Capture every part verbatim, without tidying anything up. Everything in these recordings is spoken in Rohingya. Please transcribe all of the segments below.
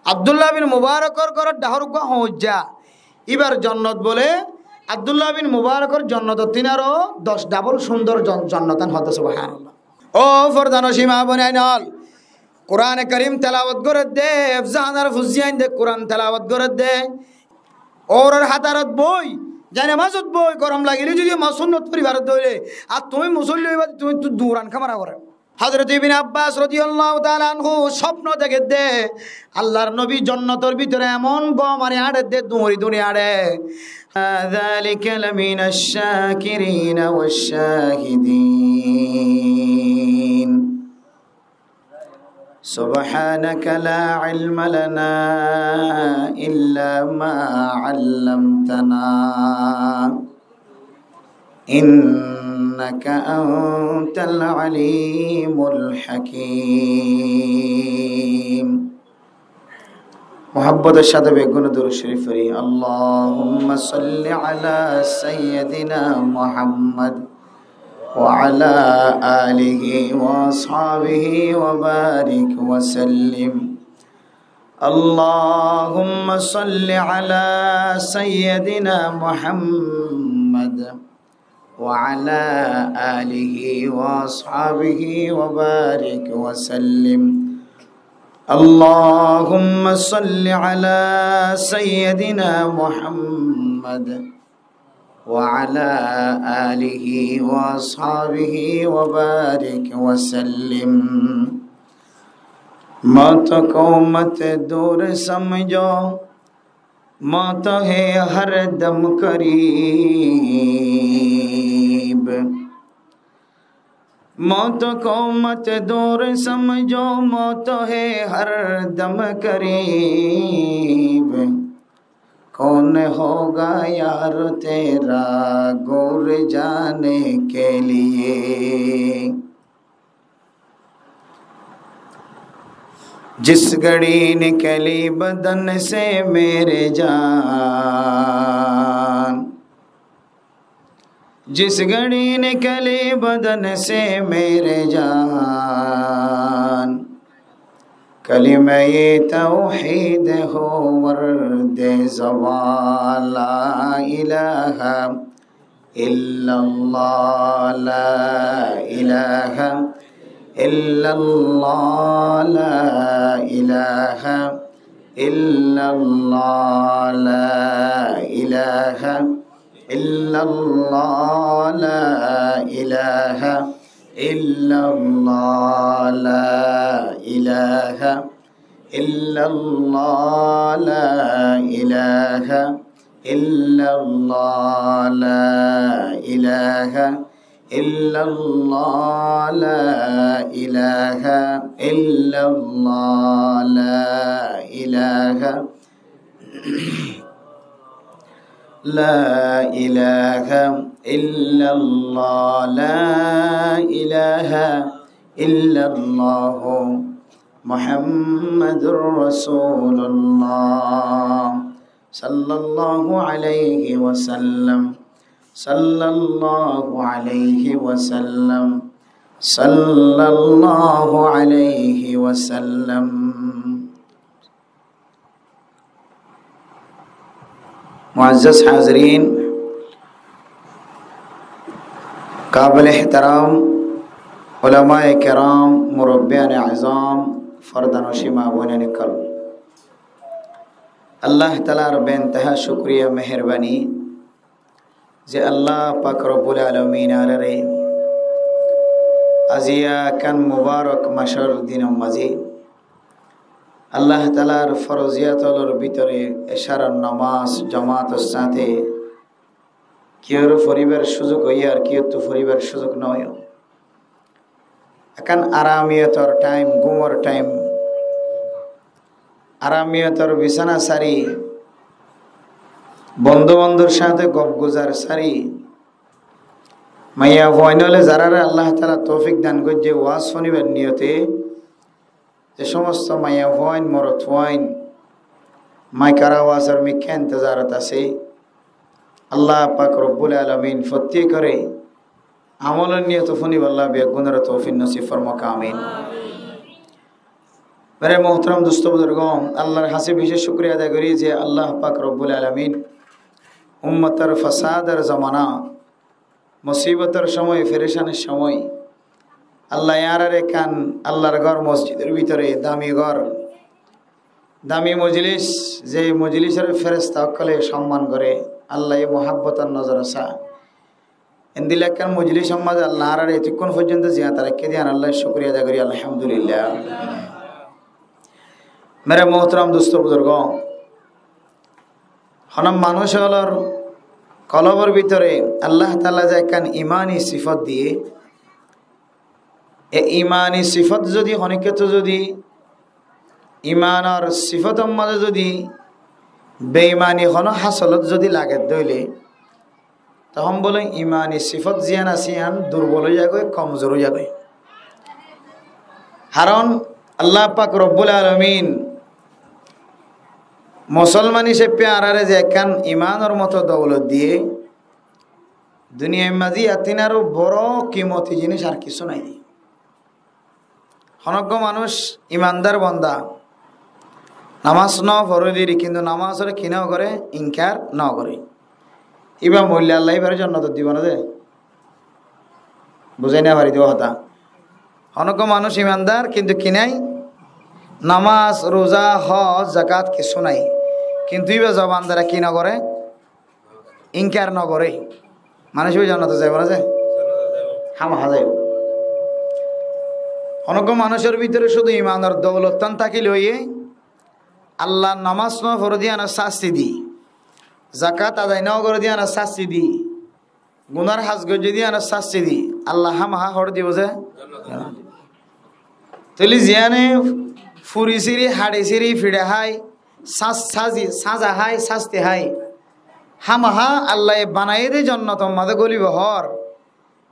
Abdullah bin Mubarakor góror dhahór uggúa hoóñijja. Íbar jonnot bóle, Abdullah bin Mubarakor jonnotottún aró doc dhabol cúndor jon-, jonnot, hoódde subhánallah. Ó fordanocin maa boináin ol, Kurane Karim telawot gorédde, efze hánar fuzzí ainde Kuran telawot gorédde. Óurar hátarot boi, zanemazot boi, gorom lagile zodi ma sunnot fori faredde óile, ar tuñí musolli óiba, tuñí tu duran kamara goré. Hozrot Ibne Abbas rodiyallahu taala anhu cópno dekédde, Allar nobi jonnotor bútore emon gom mari áñçedde, duñri duñri áñçe. ذلك لمن الشاكرين والشاهدين. سبحانك لا علم لنا إلا ما علمتنا إنك أنت العليم الحكيم. Muhabbotor sáte beggúne durud córif fori. اللهم صل على سيدنا محمد وعلى آله وأصحابه وبارك وسلم. اللهم صل على سيدنا محمد وعلى آله وأصحابه وبارك وسلم. اللهم صل على سيدنا محمد وعلى آله وأصحابه وبارك وسلم. موت کو مت دور سمجھو، موت ہے ہر دم قریب۔ موت کو مت دور سمجھو، موت ہے ہر دم قریب۔ کون ہوگا یار تیرا گور جانے کے لیے؟ جس گھڑی نکلی بدن سے میرے جان، جس گھڑی نکلی بدن سے میرے جان، کلمۂ توحید ہو ورد زبان، لا الہ الا اللہ، لا الہ الا اللہ، لا الہ الا اللہ، لا الہ الا اللہ، لا الہ الا اللہ، لا الہ الا اللہ، لا الہ الا اللہ، لا الہ الا اللہ، لا الہ الا اللہ، لا الہ لا الہ الا اللہ، لا الہ الا اللہ، محمد رسول اللہ، صلی اللہ علیہ وسلم، صلی اللہ علیہ وسلم، صلی اللہ علیہ وسلم۔ معزز حاضرین، قابل احترام علماء کرام، مربیان عظام، فرد نوشی ماں بوینان کل، اللہ تعالیٰ ر بے انتہا شکریہ مہربانی، زے اللہ پاک رب العالمین آرارے ازیا کن مبارک ماشر دین مزے اللہ تعالیٰ ر فرضیات ر بھیترے عشاء ر نماز جماعت ر ساتھے کیور فریبر سوزوک ہوئی ار کیور تو فریبر سوزوک نویو۔ اکن آرامیت ر ٹائم، گومر ٹائم، آرامیت ر بسانا ساری، بندو بندور ساتھے گپ گزار ساری، مائیا فوائن ہولے زارارے اللہ تعالیٰ توفیق دان گوججے واز فنیبر نیوتے، زے سمست مائیا فوائن، مرد فوائن، مائکر آواز ر مکہ انتظارت آسے، اللہ پاک رب العالمین فتی کرے عمل نیت فنیبر اللہ بیگونر توفیق نصیب فرموک، آمین۔ Mere muhtaram dustó buzurgo, Allar hañsé beci cúkuriya adá gorí ze Allah pak robbul alamin ummotor fasádor zomana, musíbotor cómoi, ferecánir cómoi, Allaye añárare ekkán Allar gór mosjidor bútore dami gór, dami mojlis, ze mojlisore feresta ókkole somman gore, Allaye muhábbotor nozore saá. Endilla ekkán mojlisor maze Allah añárare etukkún foijjonto ziyata raikké de yián Allar cúkuriya adá gorí, alhamdulillah. Mere muhtaram dustó buzurgo, hono manúic ókkolor kolbor bútore Allah taala ze ekkán imani sifot diyé, e imani sifot zodi honikká to zodi imanor sifotor maze zodi beimani hono hásolot zodi lage de óile, tohón bole imani sifot ziyán asé yián durbol ói zagói, komzor ói zagói. Haron Allah pak robbul alamin musolman hísafe añárare ze ekkán imanor moto doulot diyé, duniyair maze yían ttu aró boro kimoti jinis ar kissú nai de. Hono uggwá manúic imandar bonda, namás no foré de, kintu namásore ki no goré, inkar no goré. Íba moille Allah íbare jonnotot dibo no de? Buzái no fari de hotá. Hono uggwá manúic imandar kintu ki nai, namás, ruza, hój, zakat kissú nai. Kintu íba zoban dara ki no goré, inkar no goré. Manúic íba jonnotot zaibo no de? Hámaha zaibo. Hono uggwá manúicor bútore cúdu imanor doulot tán tákile óiye, Allar namás no foré de yiánor sásti di, zakat adai no goré de yiánor sásti di, gunar ham goijjé de yiánor sásti di, Allah hámaha hoçé dibo ze? Tóile ziyáne furi siri, haçi siri, fiça hái, sás-, sázi-, sáza hái, sásti hái, hámaha Allaye banaiyé de jonnotor maze gólibo hoór.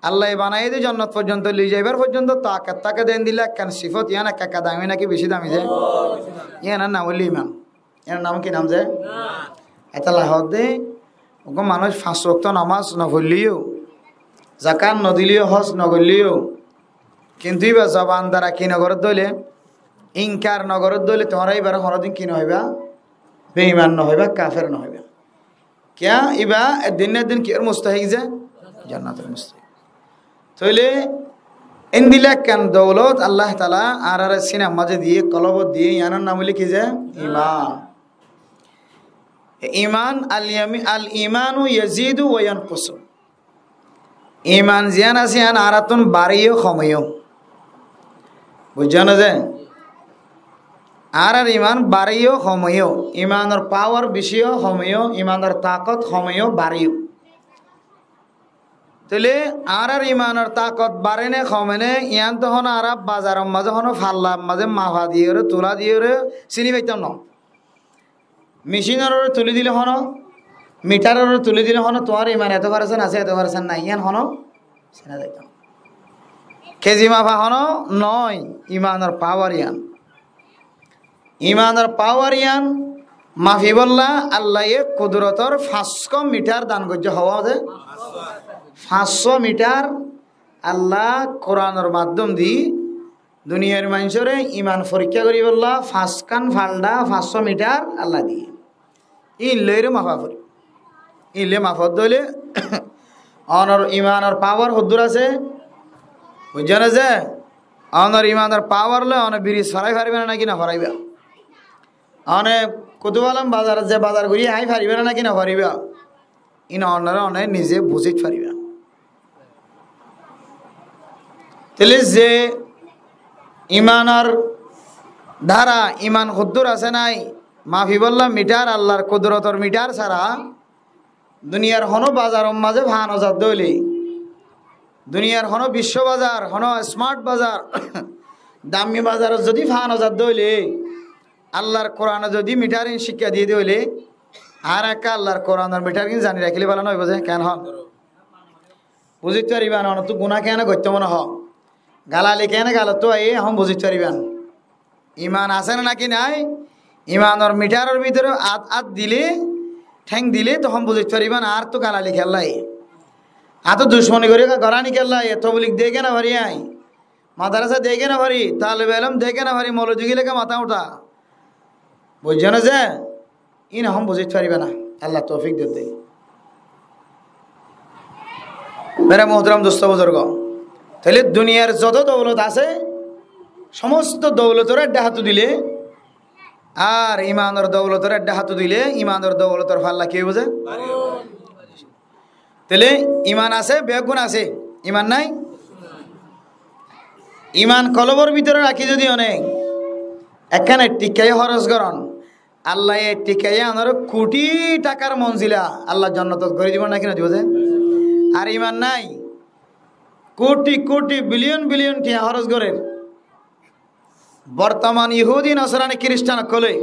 Allaye banaiyé de jonnot foijjonto loi zaibar foijjonto takat táke de endilla ekkán sifot, yián ekka ekka dami naki beci dami de? Yiánor nam óilde iman. Yiánor nam ki nam ze? Etolla hoódde, uggwá manúic fañs wokto namás no foilleyó, zakat no dileyó, hój no goilleyó, kintu íba zoban dara ki no goré de óile, inkar no goré de óile, tuáñra íbare honodin ki no hoiba? Beiman no hoiba, kafer no hoiba. Kiyá? Íba eddin na eddin kiyór mustahik ze? Jonnotor mustahik. Tóile endilla ekkán doulot Allah taala añárare sinar maze diyé, kolbot diyé, yiánor nam óilde ki ze? Iman. Iman, al yami-, al imanu yazidu wa yanqusu. Iman ziyán asé yián añárattún bariyó, komiyó. Buijjó no ze? Añárar iman bariyó, komiyó. Imanor pawar beci yó, komiyó. Imanor takot komiyó, bariyó. Tóile añárar imanor takot bare né, kome né, yián to hono añára bazaror maze hono fallar maze mafa diyóre, tula diyóre sini faitam no. Mecínorore tuli dile hono, mitarore tuli dile hono, tuáñr iman eto farsent asé, eto farsent nai, yián hono sina zaibo. Kezi mafa hono no, imanor pawar yián. Imanor pawar yián mafibólla Allaye kudurotor fañs cót mitar dan goijjé, hoó de? Fañs cót mitar Allah Kuranor maddóm di duniyair maincóre iman forikká goríbolla fañskán falda fañs cót mitar Allah diyé. Íin loiré mafa foribó. Íin loi mafot dóile onor imanor pawar hoddúr asé? Buijjó né ze? Onor imanor pawar loi one biris farai faribá né naki no faribá? One Kutufalong bazar ze bazar gorí ai faribá né naki no faribá? Ín onore one nize buzít faribá. Tóile ze imanor dara iman hoddúr asé nái, mafibólla mitar, Allar kudurotor mitar sára duniyar hono bazaror maze fano zadde óile, duniyar hono bicco bazar, hono smart bazar, dammi bazarot zodi fano zadde óile, Allar Kurane zodi mitar ín cíkka diyé de óile, añára ekká Allar Kuranor mitar ín zani rakíle bála no óibo ze? Ken hon? Buzít faribá, onottú guná keéne goittó mone hoó, galali keéne galottú aiyé, ehón buzít faribá. Iman asé né náki nái, imanor mitaror bútore at, at dile, théng dile, tohón buzít faribá añárttu galali kiyólla aiyé, añárttu ducmoni gorí, goráni kiyólla aiyé, toblik diyé kiyólla fariyé añí. Madarasa deiké no fari, talebe elóm deiké no fari, moloi dui gilé ke matá uthá. Buijjó né ze? Ín ehón buzít faribá na. Allah toufik dók de. Mere muhtaram dosto buzurgo, tóile duniyar zoto doulot asé, somosto doulotor edde hátu dile, ar imanor doulotor edde hátu dile, imanor doulotor falla ki óibo ze? Tóile iman asé, beggún asé, iman nai? Iman kolbor bútore rakí zodi one ekkán ettikká hóros goron, Allaye ettikká yíanore kuthi takar monzila Allah jonnotot gorí dibo né, naki no dibo ze? Ar iman nai, kuthi kuthi, biliyon biliyon thiañ hóros gorer. Bortoman Yahudi Nasarani Kiristan ókkole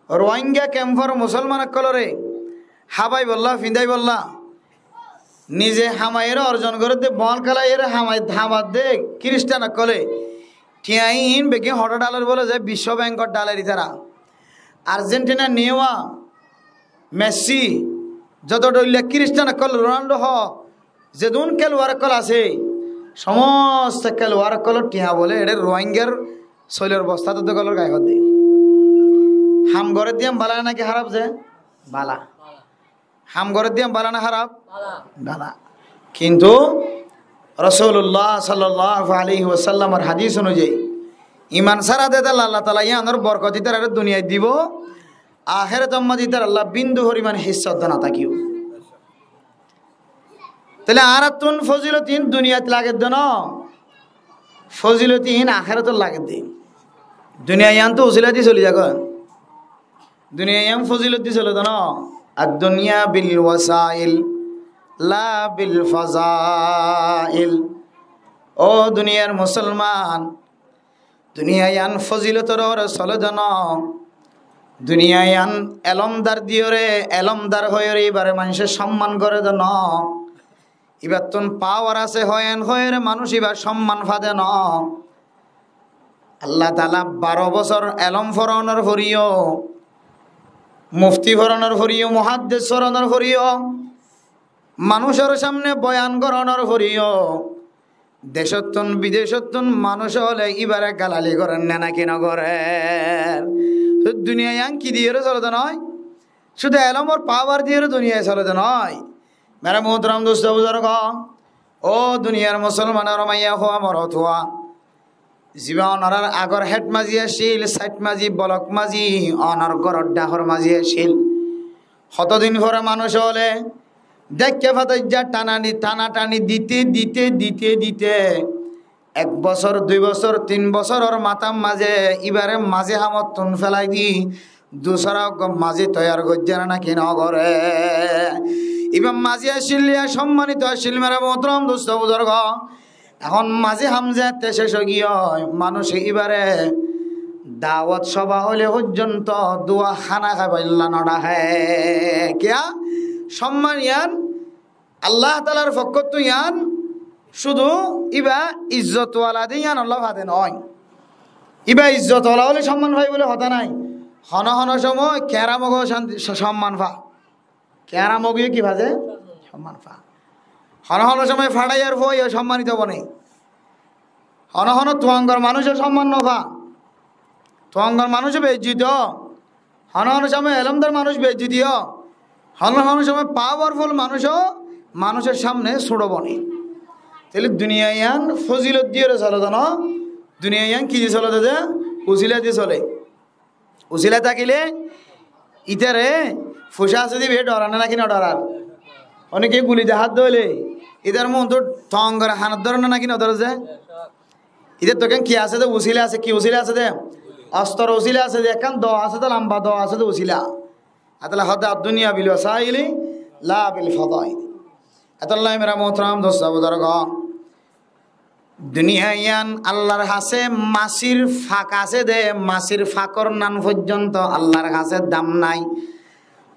Rohingya kempor Musolman ókkolore hábaibolla, findáibolla, nize hamaiyóre orzon gorédde, boóñl kélaiyóre hamai-, hamadde Kiristan ókkole thiañ iín beggín hoçé dhalor bóle ze Bicco Benkot dhaler ítara. Arjentina Neymar, Messi, zoto dhoilla Kiristan ókkol, Ronaldo hoó, zedún keluwar ókkol asé, somosto keluwar ókkolor thiañ bóle eçé Rohingyar soilor bostat dókkolor gaye hoódde. Ham gorédde yían bála naki hárap ze? Bála. Ham gorédde yían bála né hárap? Bála. Kintu Rosulullah sallallahu alaihi wasallamor hadis onuzayi, iman sára de táile Allah taala yíanor borkot ítararé duniyait dibo, ahérator mazé ítarar bindu foriman hissá no tákibo. Tóile añárattún fozilot iín duniyait lagedde no, fozilot iín ahératot lagedde. Duniya yían to usila di soli zagói. Duniya yían fozilot di sole de no. الدنيا بالوسائل لا بالفضائل. Ó duniyar musolman, duniya yían fozilotor uore sole de no. Duniya yían elómdar diyóre, elómdar hoiyóre íbare maincé somman gore de no. Íbattún pawar asé hoiyen hoiyóre manúic íba somman fa de no. Allah taala baró bosór elóm foronor foriyó, mufti foronor foriyó, muhaddes foronor foriyó, manúicor samne boyan goronor foriyó, decottún bidecottún manúic óle íbare galali gorer né naki no gorer? Duniya yían ki diyóre sole de no? Cúdu elómor pawar diyóre duniyai sole de no. Mere muhtaram dosto buzurgo, ó duniyar musolmanor maiyafua morotfua, ziba onorar agor het mazi accíl, sait mazi, bolok mazi, onor góror dhahor mazi accíl. Hotodin fore manúic óle dekké fataijja tanani, tanatani dite, dite, dite, dite, ek bosór, dui bosór, tin bosóror matár mazé íbare mazi hamottún félai di, dusara uggwá mazi toiyar goijjé né naki no gore? Íba mazi accíl, sommanito accíl, mere muhtaram dosto buzurgo. Ehón mazi ham ze ette céc ói giyói, manúice íbare dawot soba óile foijjonto duwa hána háibolla no dhahe. Kiyá? Somman yían Allah taalar fokkóttu yían cúdu íba izzot wala de yíanolla fa de no. Íba izzot wala óile somman fai buli hotá nai. Hono hono cómoi keñra mogo somman fa. Keñra mogo yó ki fa de? Somman fa. Hono hono cómoi façaiyar fua yó sommanito bone. Hono hono tuangor manúic yó somman no fa. Tuangor manúic yó beizzoti ó. Hono hono cómoi elómdar manúic beizzoti ó. Hono hono cómoi pawarful manúic yó manúicor samne suñço bone. Tóile duniya yían fozilot diyóre sole de no. Duniya yían ki di sole de? Usila di sole. Usila tákile ítare fucá asé de íba dhorar né naki no dhorar? Óneke guli de hát dóile ítar muúntu tongore hanot dóre né naki no dóre ze? Ítar to ekkán ki asé de? Usila asé. Ki usila asé de? Ostor usila asé de, ekkán do asé de, lamba do asé de usila. Etolla hoó de الدنيا بالوسائل لا بالفضائل. Etolla mere muhtaram dosto buzurgo, duniya yían Allar hañsé masir fak asé de, masir fakor nan foijjonto Allar hañsé dam nai.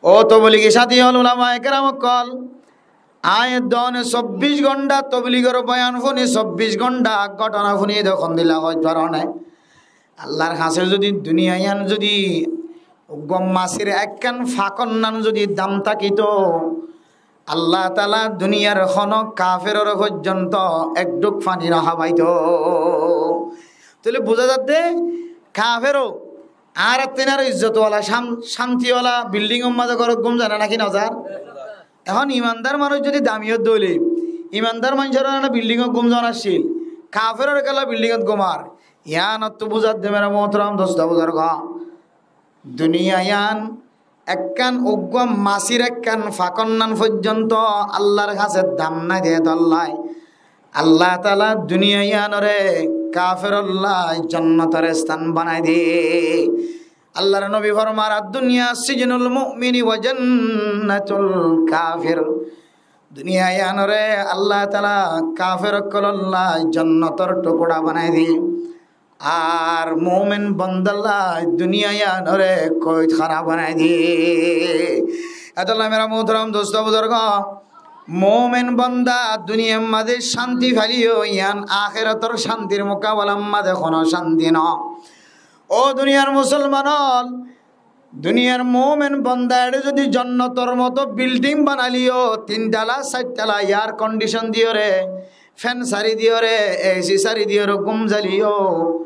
Ó tobligi sáti ól, ulamaye keram ókkol, aññí edde one sobbic gonthá tobligor boyan fúni, sobbic gonthá góthona fúni de hondilla hoit faro né? Allar hañsé zodi duniya yían zodi uggwá masir ekkán fakor nan zodi dam tákito, Allah taala duniyar hono kaferore foijjonto ek dhuk faní no hábaito. Tóile buzá zadde, kafero añárattún aró izzot wala, cán-, cánti wala bildingor mazé górot gúm zá né náki no zá? Ehón imandar manúic zodi dami ódde óile, imandar maincór bildingot gúm zon accíl, kaferor kiyólla bildingot gúmar? Yiánottú buzá zadde mere muhtaram dosto buzurgo, duniya yián ekkán uggúa masir ekkán fakór nan foijjonto Allar hañsé dam nái de tolla. Allah taala duniya yiánoré kaferolla jonnotor están banai diye. Allar nobi formar, "Ad-dunya sijnul mu'mini wa jannatul kafir." Duniya yiánoré Allah taala kafer ókkololla jonnotor thukura banai diye. Ar mumin bondalla duniya yiánoré koidhána banai diye. Etolla mere muhtaram dosto buzurgo, mumin bonda duniyar mazé cánti faileyo yián ahérator cántir mukabelar mazé hono cánti no. Ó duniyar musolman ól, duniyar mumin bonda ere zodi jonnotor moto bilding banailiyo, tin tala, sair tala, air condition diyóre, fan sari diyóre, AC sari diyóre gúm zailiyo,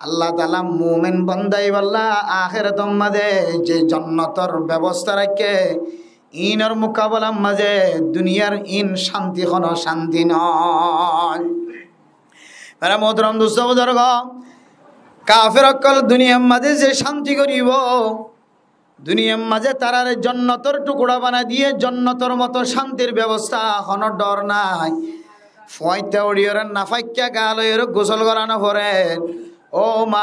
Allah taala mumin bonda ibálla ahérator mazé ze jonnotor bebosta raikké, inor mukabelar mazé duniyar in cánti hono cánti no. Mere muhtaram dosto buzurgo, kafer ókkol duniyar mazé ze cánti goribo, duniyar mazé tarare jonnotor thukura banai diye, jonnotor moto cántir bebosta, hono dhor nái. Fuañitta uçiyóre nafaikka gal óiyore gusól gora no fore. Ó ma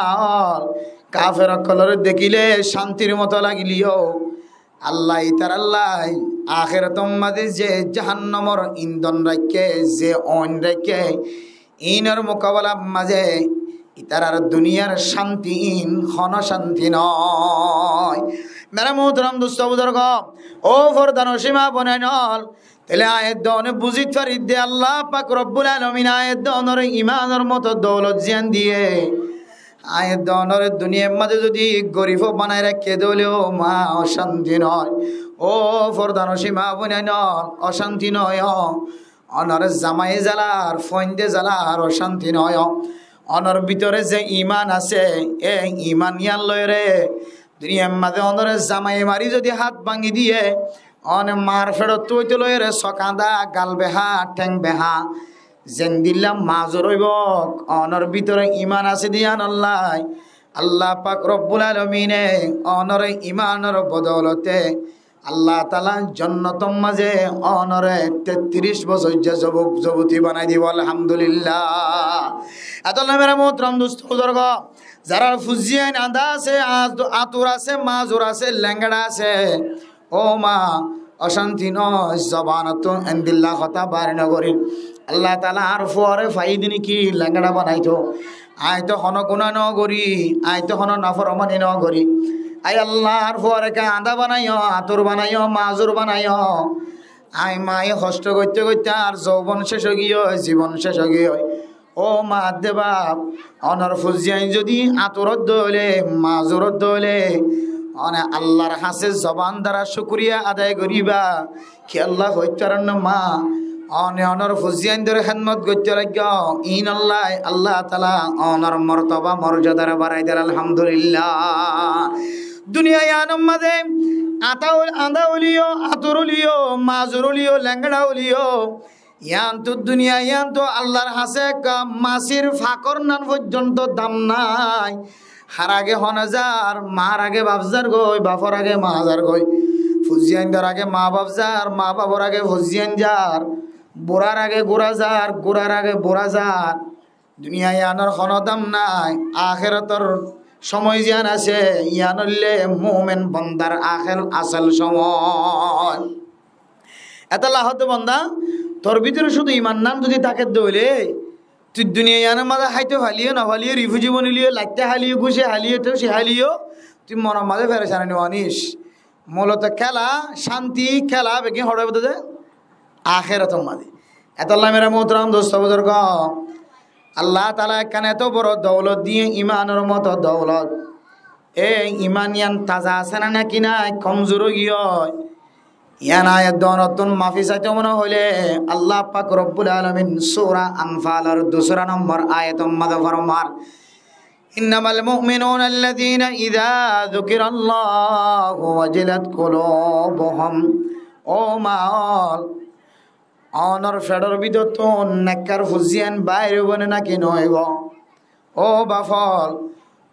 ól, kafer ókkolore dekíle cántir moto lagiliyo, Allah itaralla ahérator mazé ze jahannamor indon raikké, ze ooin raikké, inor mukabelar mazé itarar duniyar cánti in hono cánti no. Mere muhtaram dosto buzurgo, ó fordanocin ma bonain ól, tóile añí edde one buzit faridde Allah pak robbul alamin añí edde onore imanor moto doulot ziyán diye, añí edde onore duniyar mazé zodi gorif banai raikké de óile, ó ma, ocánti no. Ó fordanocin ma bonain ól, ocánti no. Onor zamai zalar, fuainde zalar, ocánti no. Onor bútore ze iman asé, e iman yián loiyore duniyar mazé onore zamai mari zodi hát báñgi diye, one mar feçottú óite loiyore sók añda, gal beha, théng beha, zendilla mazur óibo, onor bútore iman asé de yiánolla Allah pak robbul alamine onore imanor bodolote Allah taala jonnotor mazé onore tettiríc bosóijja zobuk zobuti banai dibo, alhamdulillah. Etolla mere muhtaram dosto buzurgo, zarar fuain añda asé, añz-, atur asé, mazur asé, lengera asé, ó ma, ocánti no, zobanottú endilla hotá bar no gorí. Allah taala añár fuare faiyé de niki lengera banaito. Añí to hono guná no gorí, añí to hono naformani no gorí. Ai Allah, añár fuare ke añda banaiyo, atur banaiyo, mazur banaiyo. Añí maye hoctho goitte goitte añár zoubon cec ói giyói, zibon cec ói giyói. Ó ma de baf, onor fuain zodi atur ódde óile, mazur ódde óile, one Allar hañsé zoban dara cúkuriya adai goriba. Kiyólla hoitó faron no ma, one onor fuaindor hédmot goittó laiggó, iínolla Allah taala onor mortoba morzadar barai der, alhamdulillah. Duniya yiánor mazé añda óil-, añda óiliyo, atur óiliyo, mazur óiliyo, lengera óiliyo, yiántu duniya, yiántu Allar hañsé ek masir fakór nan foijjonto dam nái. Har age hone zar, mar age baf zar goi, bafor age ma zar goi. Fuaindor age ma baf zar, ma bafor age fuain zar. Burar age gura zar, gurar age bura zar. Duniya yiánor hono dam nái. Ahérator cómoi ziyán asé, yián óilde mumin bondar ahél asól cómoi. Etolla hoó de bonda, tor bútore cúdu iman nan zodi táke de óile, tui duniya yiánor mazé háito failiyo, no failiyo, rifuzi boniliyo, laitta háliyo, gúce háliyo, tóci háliyo, tui monor mazé ferecani no anis. Muloto kéla, cánti, kéla, beggín hoçé óibo de? Ahérator mazé. Etolla mere muhtaram dosto buzurgo, Allah taala ekkán eto boro doulot diye, imanor moto doulot. E iman yián taza asé né náki nái, komzur ói giyói. Yián ayat dónottún mafi saito mone hoilé, Allah pak Robbul Alamin sura Anfalor dusra nombor ayator maze formar, إنما المؤمنون الذين إذا ذكر الله وجلت قلوبهم. Ó ma ókkol, onor feçor bútottún nekkar fuzzi yián bair óibo né náki no óibo? Ó baf ókkol,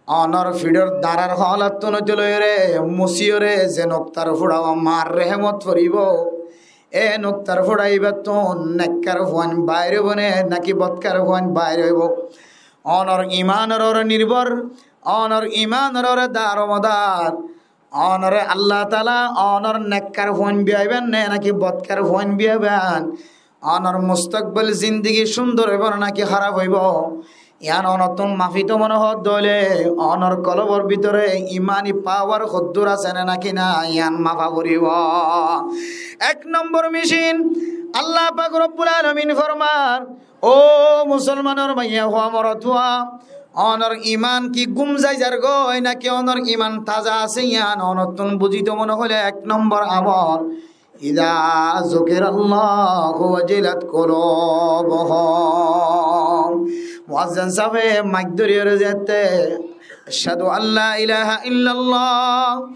onor feçor darar hólattún óite loiyóre, musiyóre ze noktar fuçawa mar rehemot foribó, e noktar fuçaibattún nekkar fuain bair óibo né náki bodkar fuain bair óibo? Onor imanor uore nirbor, onor imanor uore daromodar. Onore Allah taala onor nekkar fuain biyaiban né náki bodkar fuain biyaiban? Onor mustakbal zindigi cúndor óibo né náki háraf óibo? Yián onottún mafito mone hoó dóile, onor kolbor bútore imani pawar hoddúr asé né náki nai, yián mafa foribó. Ek nombor micin, Allah pak Robbul Alamin formar, ó musolmanor maiyafua morotfua, onor iman ki gúm zai zargói náki onor iman taza asé, yián onottún buzito mone hoilé ek nombor amol, إذا ذكر الله وجلت قلوبهم. Muazzin sábe maik dóriyóre zeéñtte, أشهد أن لا إله إلا الله،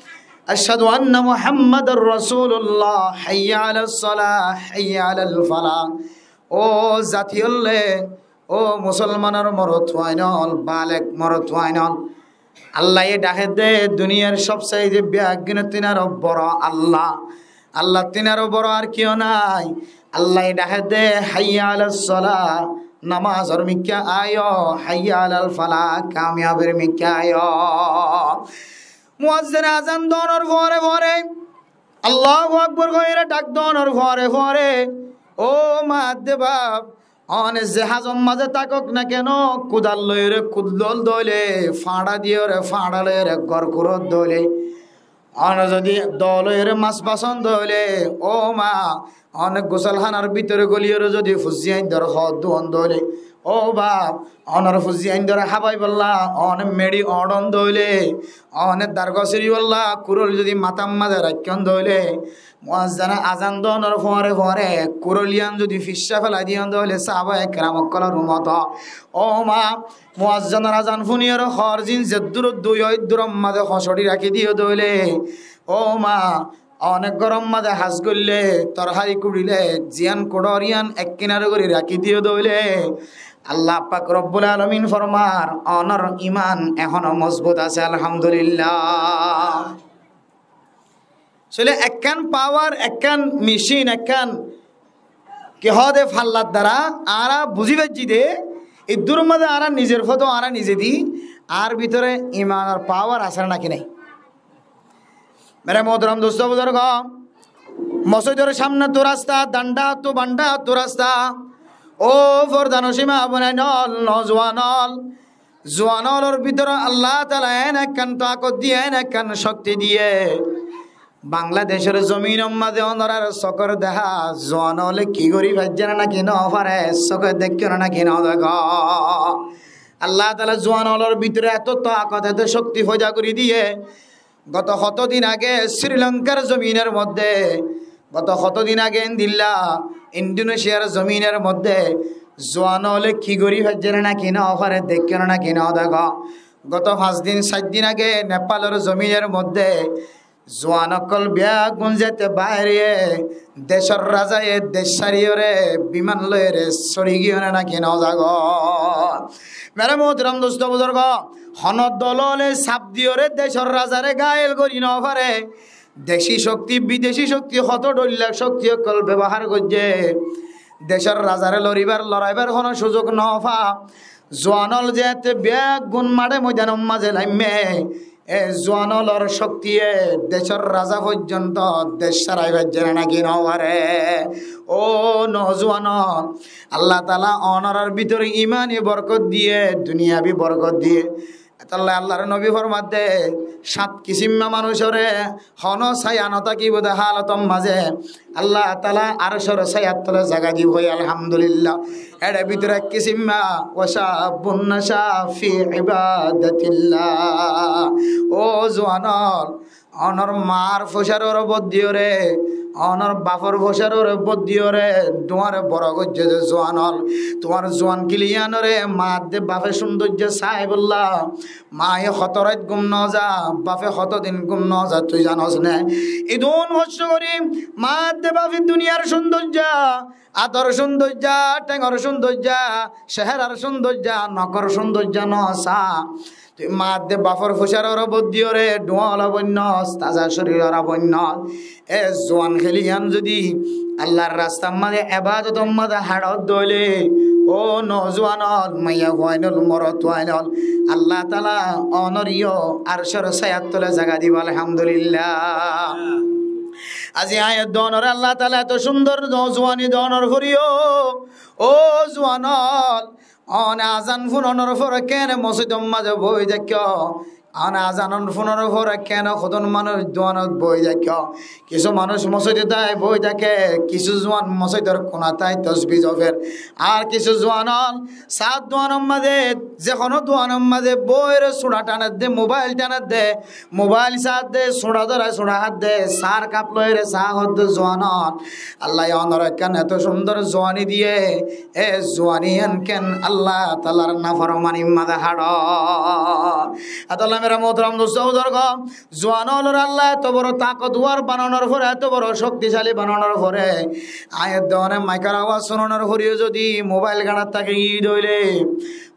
أشهد أن محمدا رسول الله، حي على الصلاة، حي على الفلاح. Ó zati ólle, ó musolmanor morotfuain ókkol, balek morotfuain ókkol, Allaye dhake dé duniyar sobsaite beggúnottún aró boro Allah. Allattún aró boro ar kiyó nai. Allaye dhake dé, حي على الصلاة, nomazor mikká aiyó, حي على الفلاح, kamiyabir mikká aiyó. Muazzine azan dónor fore fore, Allahu Akbar hoiyóre dhak dónor fore fore, ó ma de baf, one ze hazor maze tákok na keno, kudal loiyóre kudal dóile, fañça diyóre fañça loiyóre gór kuron dóile, one zodi dóu loiyóre mas bason dóile, ó ma, one gusol hánar bútore goliyóre zodi fuzzi aindor hoó duon dóile, ó baf, onor fuzzi aindore hábaibolla one meçi oñçon dóile, one dargosiri bolla kurol zodi matár maze raikkón dóile, muazzine azan dónor fore fore kurol yián zodi fisá felai diyon dóile, sáhaba ekram ókkolor moto, ó ma, muazzinor azan fúniyóre hoór zin zeddúrot dui ói dúror maze hoñcóri rakí diyo dóile, ó ma, one góror maze has goille, torhári kuçile, ziyán kuçor yián ek kinare gorí rakí diyo dóile, Allah pak Robbul Alamin formar, onor iman ehóno mozbut asé, alhamdulillah. Sóile ekkán pawar, ekkán micin, ekkán ki hoó de fallar dara añára buzí faijjí de, iddúr maze añára nizor foto añára nize di, añár bútore imanor pawar asé né náki nai? Mere mohtaram dustó buzurgo, mosóidor samne tu rasta, danda tu banda tu rasta. Ó fordanocin ma bonain ókkol, nozuwan ókkol, zuwan ókkolor bútore Allah taala en ekkán takot diye, en ekkán cokti diye. Bangladecor zominor maze onorar sokor deha zuwan ókkole ki gorí faijje né náki no fare, soke deikko né náki no deko. Allah taala zuwan ókkolor bútore eto takot, eto cokti foida gorí diye. Goto hoto din age Sri Lankar zominor modde, goto hoto din age endilla Indonesiar zominor modde zuwan ókkole ki gorí faijje né náki no fare, deikko né náki no deko. Goto fañs din, sair din age Nepalor zominor modde zuwan ókkol beggún zeéñtte baáre, decor razaye dec sáriyoré biman loiyóre sóri giyé né náki no zagói? Mere mohtaram dustó buzurgo, hono dole saf diyoré decor razare gaiyel gorí no fare. Deci cokti, bideci cokti, hoto dhoilla cokti ókkol bebohár goijjé, decor razare loribar, loraibar hono cuzuk no fa. Zuwan ókkol zeéñtte beggún maçe moidanor maze laimme, e zuwan ókkolor coktiye decor raza foijjonto dec sárai faijje né náki no fare? Ó nozuwan ókkol, Allah taala onorar bútore imani borkot diye, duniyabi borkot diye. Etolla Allahr nobi formadde, cát kisimma manúcore hono saya no tákibo de hálotor maze Allah taala arcor sayar tole zaga dibo, alhamdulillah. Ere bútore ek kisimma, وشاب نشأ في عبادة الله. Ó zuwan ókkol, Onor maar fusáror uore bóddiyóre, onor bafor fusáror uore bóddiyóre, duáñre boro goijjé de zuan ól. Tuáñr zuan kiliyanóre maadde bafe cúndoijja saibólla. Maaye hoto rait gúm noza, bafe hoto din gúm noza, tui zanos né? Idún hosto gorí maadde bafe duniyar cúndoijja, ador cúndoijja, théngor cúndoijja, cehérar cúndoijja, nokor cúndoijja nosa. Tui maadde bafor fusáror uore bóddiyóre duáñ ola boinnos, taza córir ola boinnos. E zuan kiliyan zodi Allar rastar maze, ebadotor maze háçot dóile, ó nozuan ól, maiya fuain ól, morot fuain ól, Allah taala onor yó arcor sayar tole zaga dibo, alhamdulillah. Azi aññí duáñre Allah taala eto cúndor nozuani donor foriyó, ó zuan ól, one azan funonor fore kene mosóidor maze boi táikko? One azan funonor fore kene hodún manúic duánot boi táikko? Kissú manúic mosóidot ai boi táke, kissú zuan mosóidor kunat ai tosbi zofer. Ar kissú zuan ól saár duánor maze, ze honó duánor maze boire suñça thaner de, mobail thaner de, mobail saár de, suñça dórai suñça hár de, saár kap loire saá hoór de zuan ól. Allaye onore ekkán eto cúndor zuani diye, e zuani enken Allah taalar naformanir maze háço. Etolla mere muhtaram dustó buzurgo, zuan ólore Allah eto boro takotwar bananor fore, eto boro cokticali bananor fore, aññí duáñre maikor awaz cúnonor foriyó zodi mobail gañçat táki giyé dóile,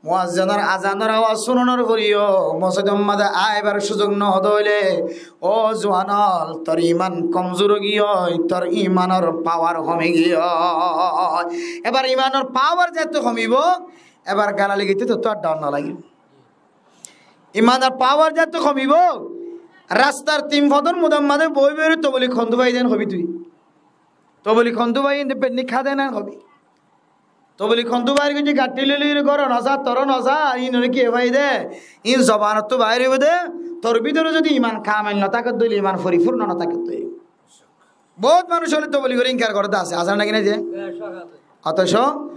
muazzinor azanor awaz cúnonor foriyó mosóidor maze aibar cúzuk no dóile, ó zuan ól, tor iman komzur ói giyói, tor imanor pawar homi giyói. Ebar imanor pawar zeéttu homibo, ebar galali gitté tottú ar dhor no lagibo. Imanor pawar zeéttu homibo, rastar tin fodor mudar maze boi boi tobolik hontú fai de en hobi tui. Tobolik hontú fai de, inde benni há de en hobi. Tobolik hontú bair goijje, gañthi loi loi, góro no za, toro no za, inore ki e fai de? In zobanottú bair óibo de, tor bútore zodi iman kamil no táke dóile, iman forifurno no táke dóile. Bout manúic óile toboligore inkar goré de asé, asé né ki na ze? Otoco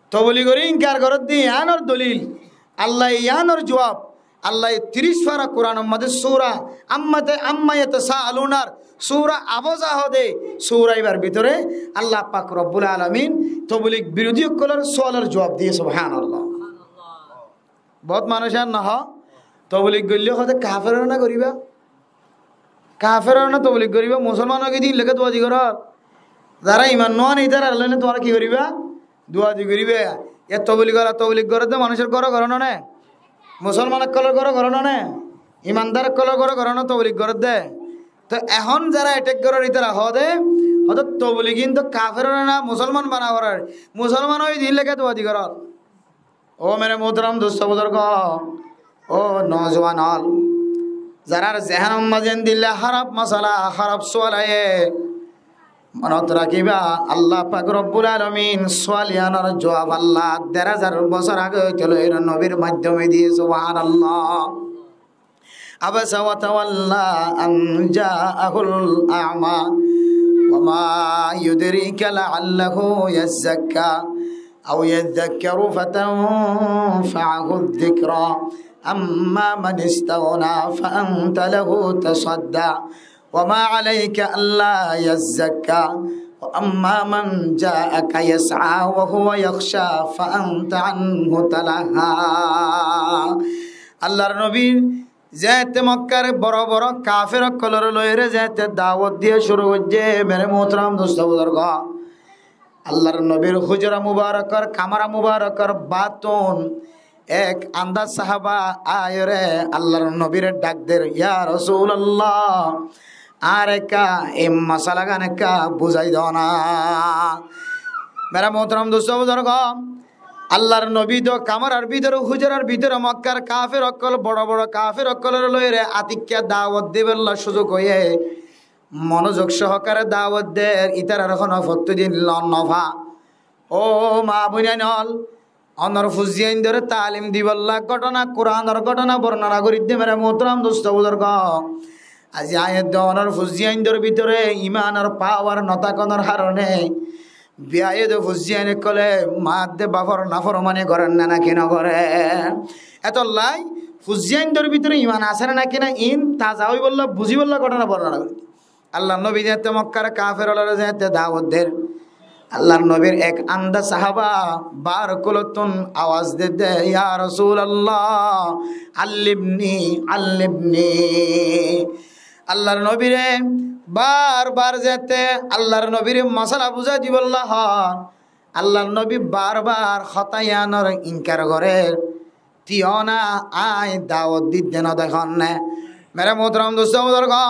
toboligore inkar goré de, iyanor dolil, Allaye iyanor juab, Allaye tiríc fara Kuranor maze sura amma te, amma yatasaalunar sura Abaza hoó de, sura ibar bútore Allah pak Rabbul Alamin tobolig birodí ókkolor sualor juab diye, subhanallah. Bout manúic ar no hoó, tobolig goille hoó de kaferore na goriba. Kaferore na tobolig goriba, musolmanore ki din leke duazi goror? Zara iman no ane, itarare loi tuáñra ki goriba? Duazi goriba. Yá tobolig gola, tobolig gorer de manúicor góro góro no né? Musolman ókkolor góro góro no né? Imandar ókkolor góro góro no tobolig gorer de? To ehón zara attack goror itara hoó de, hoó de tobolig in to kaferore na musolman bana goror. Musolman ói din leke duazi goror. Ó mere muhtaram dustó buzurgo, ó nozuan ól, zarar zehenor maze endilla háraf masala, háraf sual aiyé, monot rakiba, Allah pak Rabbul Alamin sual iyanor juab Allah der házar bosór age óite loi nobir maiddome diye, subhanallah. عبس وتولى أن جاءه الأعمى وما يدريك لعله يزكى أو يذكر فتنفعه الذكرى أما من استغنى فأنت له تصدى وما عليك ألا يزكى وأما من جاءك يسعى وهو يخشى فأنت عنه تلهى. Allar nobi zeéñtte Mokkár boro boro kafer ókkolore loiyóre zeéñtte dawot diya cúru goijjé, mere muhtaram dustó buzurgo, Allar nobir hujura mubarakor, kamara mubarakor báttun ek andár sahaba aiyóre Allar nobire dhak der, "Ya Rosulallah, añáre ekka ei masalagan ekka buzái do na." Mere muhtaram dustó buzurgo, Allar nobi to kamarar bútore, hujurar bútore Mokkár kafer ókkol, boro boro kafer ókkolore loiyóre atikka dawot dibolla cúzuk óiye, monozuk sohokare dawot der, itarar hono fottí din lon no fa. Ó maa boinain ól, onor fuain dóre talim dibolla góthona, Kuranor góthona bornona gorí de mere muhtaram dustó buzurgo. Aijja aññí de onor fuain dór bútore imanor pawar no tákonor harone biyaye de fuain ókkole maa de bafor naformani gorer né náki no gorer? Etollá Fuain dor bútore iman asé né naki nai, iín taza óibolla, buzíbolla góthona bornona goijjé. Allar nobi zeéñtte Mokkár kafer ókkolore zeéñtte dawot der, Allar nobir ek andá sahaba bar ókkolottún awaz der de, "Ya Rasulallah, allimni, allimni." Allar nobire bar bar zeéñtte Allar nobire mosala buzái dibolla hoór, Allar nobi bar bar hotá yíanor inkar gorér. Tui yó na, aññí dawot dite no dekón né? Mere muhtaram dustó buzurgó,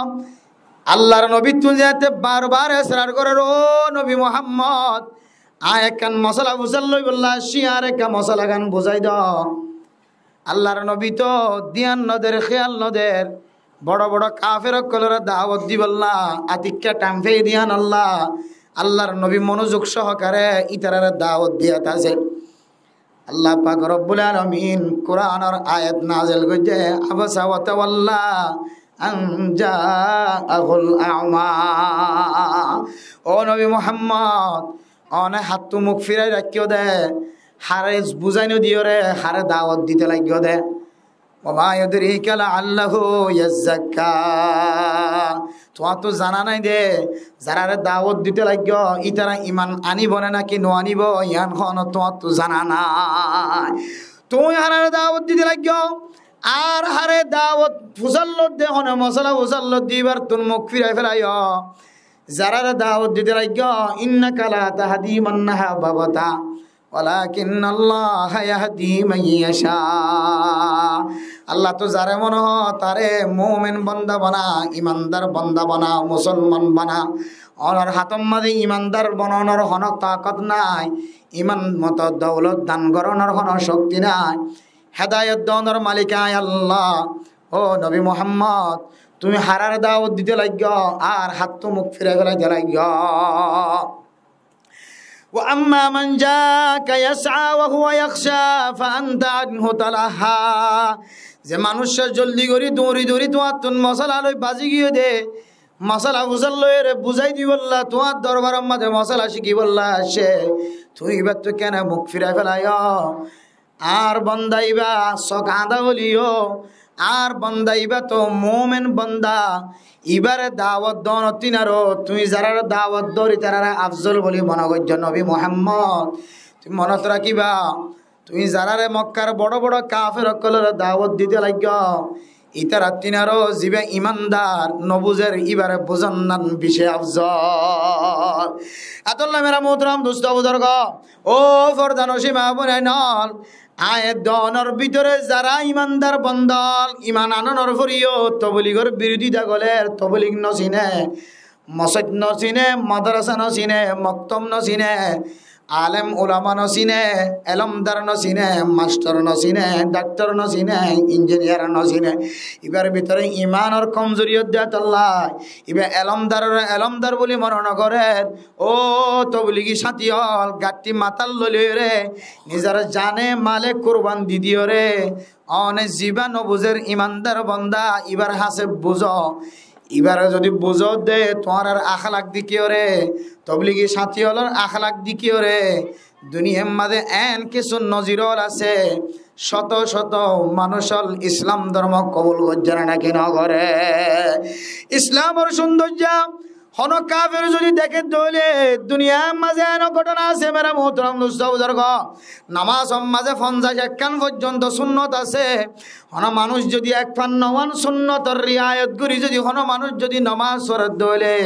Allar nobittún zeéñtte bar bar esrar gorér, "Ó nobi Muhammod, aññí ekkán mosala fusár loibolla aiccí, añáre ekkán mosala gán buzái do." Allar nobi toó diyan no der, héyal no der, boro boro kafer ókkolore dawot dibolla atikká thaim fei diyan Allah, Allar nobi monozuk sohokare ítarare dawot diyat asé. Allah pak Rabbul Alamin Kuranor ayat nazil goijjé, "Abasa wa tawalla an ja'ahul a'ma." Ó nobi Muhammod, one hattú muk firai raikkó de, hare buzái no diyóre, hare dawot dite laiggó de. "Wa ma yudrika la'allahu yazzakka." Tuáñttu zana nái de, zarare dawot dite laiggó, ítara iman anibo né naki no anibo, yián honó tuáñttu zana nái. Tuñí harare dawot dite laiggó, ar hare dawot fusár lodde, hone mosala fusár lodde, íbarttún muk firai felaiyó. Zarare dawot dite laiggó, "Innaka la tahdi man ahbabta." "Walakinnallaha yahdi man yasha." Allah toó zare mone hoó tare mumin bonda bana, imandar bonda bana, musolman bana. Onor hátor maze imandar bononor hono takot nai, iman moto doulot dan goronor hono cokti nai. Hedayot donor malik aññí Allah. Ó nobi Muhammod, tuñí harare dawot dite laiggó, ar hattú muk firai felaite laiggó. "Wa amma man ja'aka yas'a wa huwa yakhsha fa anta anhu talaha." Ze manúic cé zoldi gorí duñri duñri tuáñttún mosala loi bazi giyé de, mosala fusár loiyóre buzái dibolla tuáñr dorbaror maze mosala cikibolla aiccé, tuñí íbattú kene muk firai felaiyó? Añár bonda íba sók añdá óileyo, añár bonda íba toó mumin bonda, íbare dawot donot tínaró, tuñí zarare dawot dor ítarare afzol buli mone goijjó nobi Muhammod. Tuñí monot rakíba, tuñí zarare Mokkar boro boro kafer ókkolore dawot dite laiggó, ítara tínaró zibá imandar no buzer, íbare buzonnan beci afzol. Etolla mere muhtaram dustó buzurgó, ó forda nosín ma bonain ól, ayat donor bútore zara imandar bonda ól, iman anonor foriyó tobligor birodita gorer, toblig no sine, mosóid no sine, madrasa no sine, moktob no sine, alem ulama no sine, elomdar no sine, mastor no sine, daktor no sine, injiniyar no sine. Íbar bútore imanor komzori ódde etolla, íba elomdarore elomdar buli mone no gorer. Ó tobligi sáñti ól, gattí matát loi loiyóre, nizor zane male kurban di diyóre, one zibá no buzer imandar bonda, íbar hásé buzó. Íbare zodi buzó de tuáñrar aklak dekíyore, tobligi sáñti ólor aklak dekíyore, duniyar maze en kissú nozir ól asé, cóto cóto manúic ól Islam dormo kobul goijjé né naki no gore? Islamor cundoijja hono kafer zodi deké de óile, duniyar maze eno gótona asé, mere muhtaram dustó buzurgó, nomazor maze fonzaic ekkán foijjonto sunnot asé. Hono manúic zodi ek fan noman sunnotor riayot gorí zodi hono manúic zodi nomaz fore de óile,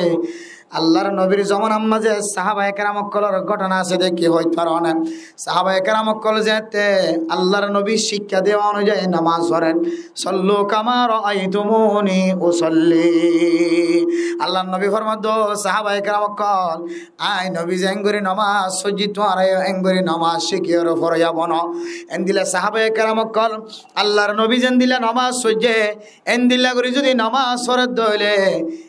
Allar nobir zomanar maze sahabaye keram ókkolor gótona asé de, ki hoit faro né? Sahabaye keram ókkol zeéñtte Allar nobir cikka dewa onuzayi nomaz forer. "Sallu kama ra'aytumuni usalli." Allar nobi formar de, sahabaye keram ókkol, aññí nobi zeéngorí nomaz foijjí, tuáñra yó éngorí nomaz cikiyóre foroya bono. Endilla sahabaye keram ókkol Allar nobi zendilla nomaz foijjé, endilla gorí zodi nomaz fore de óile,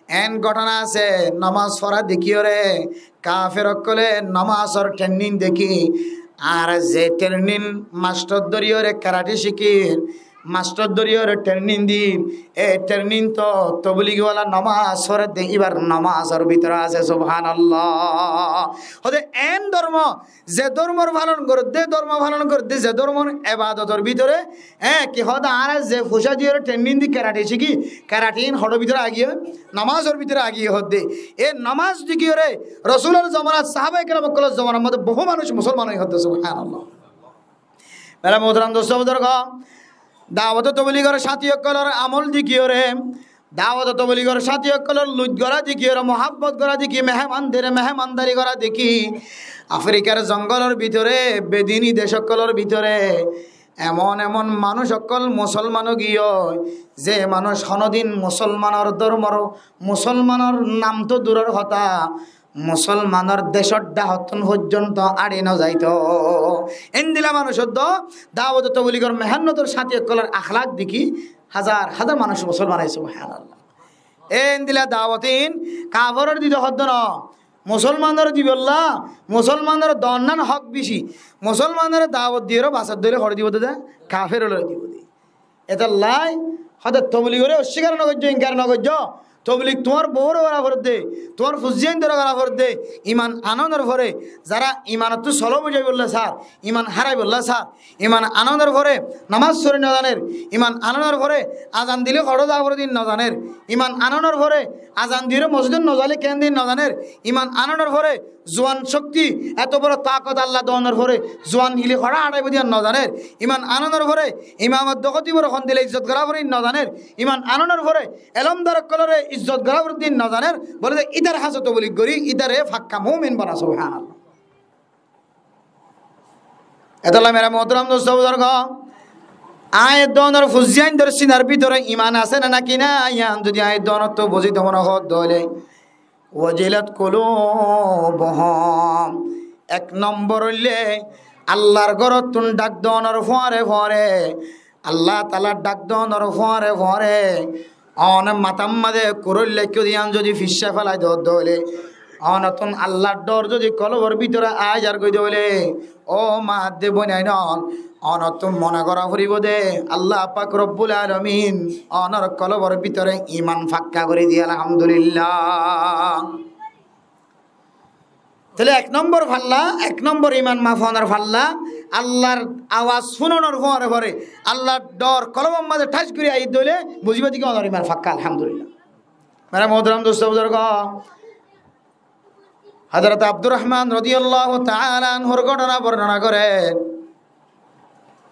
en gótona asé, nomaz fora dekíyore kafer ókkole nomazor thennin dekí, ar ze thennin mastor dóriyore karate cikir, Mastor dóriyoré training dir, e training to tobligwala nomaz foredde, ibar nomazor bútore asé, subhanallah. Hode en dormo, ze dormor falon goredde, dormo falon goredde, ze dormor ebadotor bútore, e ki hode añára ze fusa diyoré training di karate cíki, karate in hodor bútore agiyé, nomazor bútore agiyé hode. E nomaz dikiyoré Rosulor zomanat, sahabaye keram okkolor zomanar modde bohú manúc musolman ói hode, subhanallah. Mere muhtaram dosto buzurgo, dawot tobligor sáñti okkolor amol dikiyoré, dawot tobligor sáñti okkolor luit gora dikiyoré, muhabbot gora diki, mehemandire mehemandari gora diki, Afrikar zongolor bútore, bedini dec okkolor bútore emon emon manúc okkol musolman ói giyói, ze manúc honodin musolmanor dormor, musolmanor nam to duror hotá, musolmanor decor dhahottún foijjonto añçi no zaito. Endilla manúc uddó dawot tobligor mehennotor sáñti okkolor akhlak diki hazar hazar manúc musolman óiye, subhanallah. Endilla dawot in kaferor dito hoddo no, musolmanor dibolla, musolmanor donnan hok beci, musolmanor dawot diyoré basar dóile hore dibo de, kaferolore dibo de. Etolla hode tobligoré ossíkar no goijjo, inkar no goijjo. Toblig tuáñr boure gora foredde, tuáñr fuzzíaindoré gora foredde. Iman anonor fore, zara imanottú solo buzaibolla sar, iman háraibolla sar, iman anonor fore nomaz fori no zaner, iman anonor fore azan dile hoçé za fore din no zaner, iman anonor fore azan dile mosjidot no zaile ken din no zaner, iman anonor fore zuan cokti, eto boro takot Allah donor fore zuan hili hoçé añçaibo diyan no zaner, iman anonor fore imamot dokotiboré hondilla izzot gora fore din no zaner, iman anonor fore elomdar okkolore izzot gora fore din no zaner, bole de itar hañsé toblig gori, itare fakka mumin bana, subhanallah. Etolla mere muhtaram dosto buzurgo, añí e donor fuzzíaindor sinar bútore iman asé né náki nai, yián zodi añí e donottú buzito mone hoó de óile, wajilat qulubuhum. Ek nombor óilde, Allar gorottún dhak donor fuare fuare, Allah taalar dhak donor fuare fuare, one matar maze kuroilla ekkó diyan zodi fisá felai do de óile, onottún Allar dhor zodi kolbor bútore aái zar goi de óile, ó ma de boinain ol, onottún mone gora foribo de, Allah pak Robbul Alamin onor kolbor bútore iman fakka gori diye, alhamdulillah. Tóile ek nombor falla, ek nombor iman mafonor falla, Allar awaz funonor fuare fuare, Allar dhor kolbor maze thás gori aiyé de óile, buziba de ki onor iman fakka, alhamdulillah. Mere muhtaram dosto buzurgo, Hazrat Abdur Rahman rodiyallahu taala anhur gótona bornona gorer.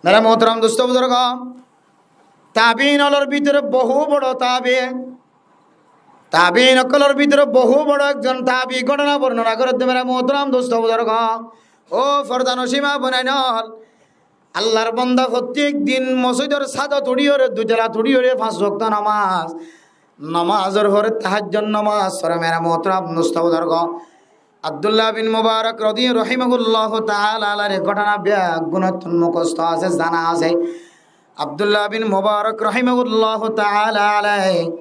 Mere muhtaram dosto buzurgo, tabiin olor bútore bohú boro tabi, tabiin okkolor bútore bohú boro ekzon tabi gótona bornona gorer de mere muhtaram dosto buzurgo. Ó fordanocin ma boinain ol, Allar bonda fottíek din mosjidor sádot uçíyoré, dui talat uçíyoré fañs wokto nomaz, nomazor fore tahajjud nomaz fore mere muhtaram dosto buzurgo. Abdullah bin Mubarak rodi-, rohimahullahu taala alaihir gótona beggúnottún mukosto asé, zana asé. Abdullah bin Mubarak rohimahullahu taala alaih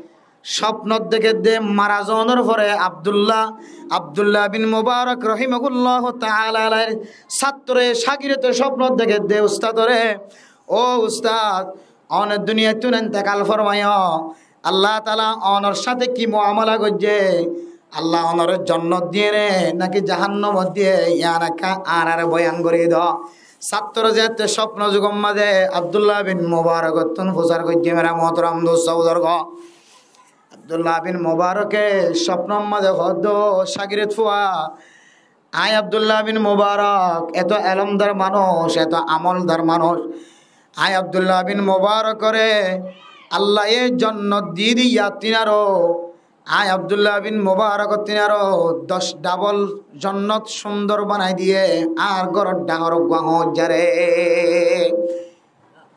cópnot dekédde mara zonor fore Abdullah, Abdullah bin Mubarak rohimahullahu taala alaihir sáttore, cágirde cópnot dekédde ustadore, ó ustad, one duniyattún entekal formaiyo, Allah taala onor sáte ki muamala goijje, Allah onore jonnot diye né náki jahannamot diye, yián ekka añárare boyan gori do. Sáttore zeétte cópno zugor maze Abdullah bin Mubarokottún fusar goijje mere muhtaram dosto buzurgo. Abdullah bin Mubaroke cópnor maze hoó de, ó cágird fua, añí Abdullah bin Mubarok eto elomdar manúc, eto amoldar manúc, añí Abdullah bin Mubarokore Allaye jonnot di diya, tin aró añí Abdullah bin Mubarokor tin aró doc dhabol jonnot cúndor banai diye, añár góror dhahor uggwá hoóñijjare.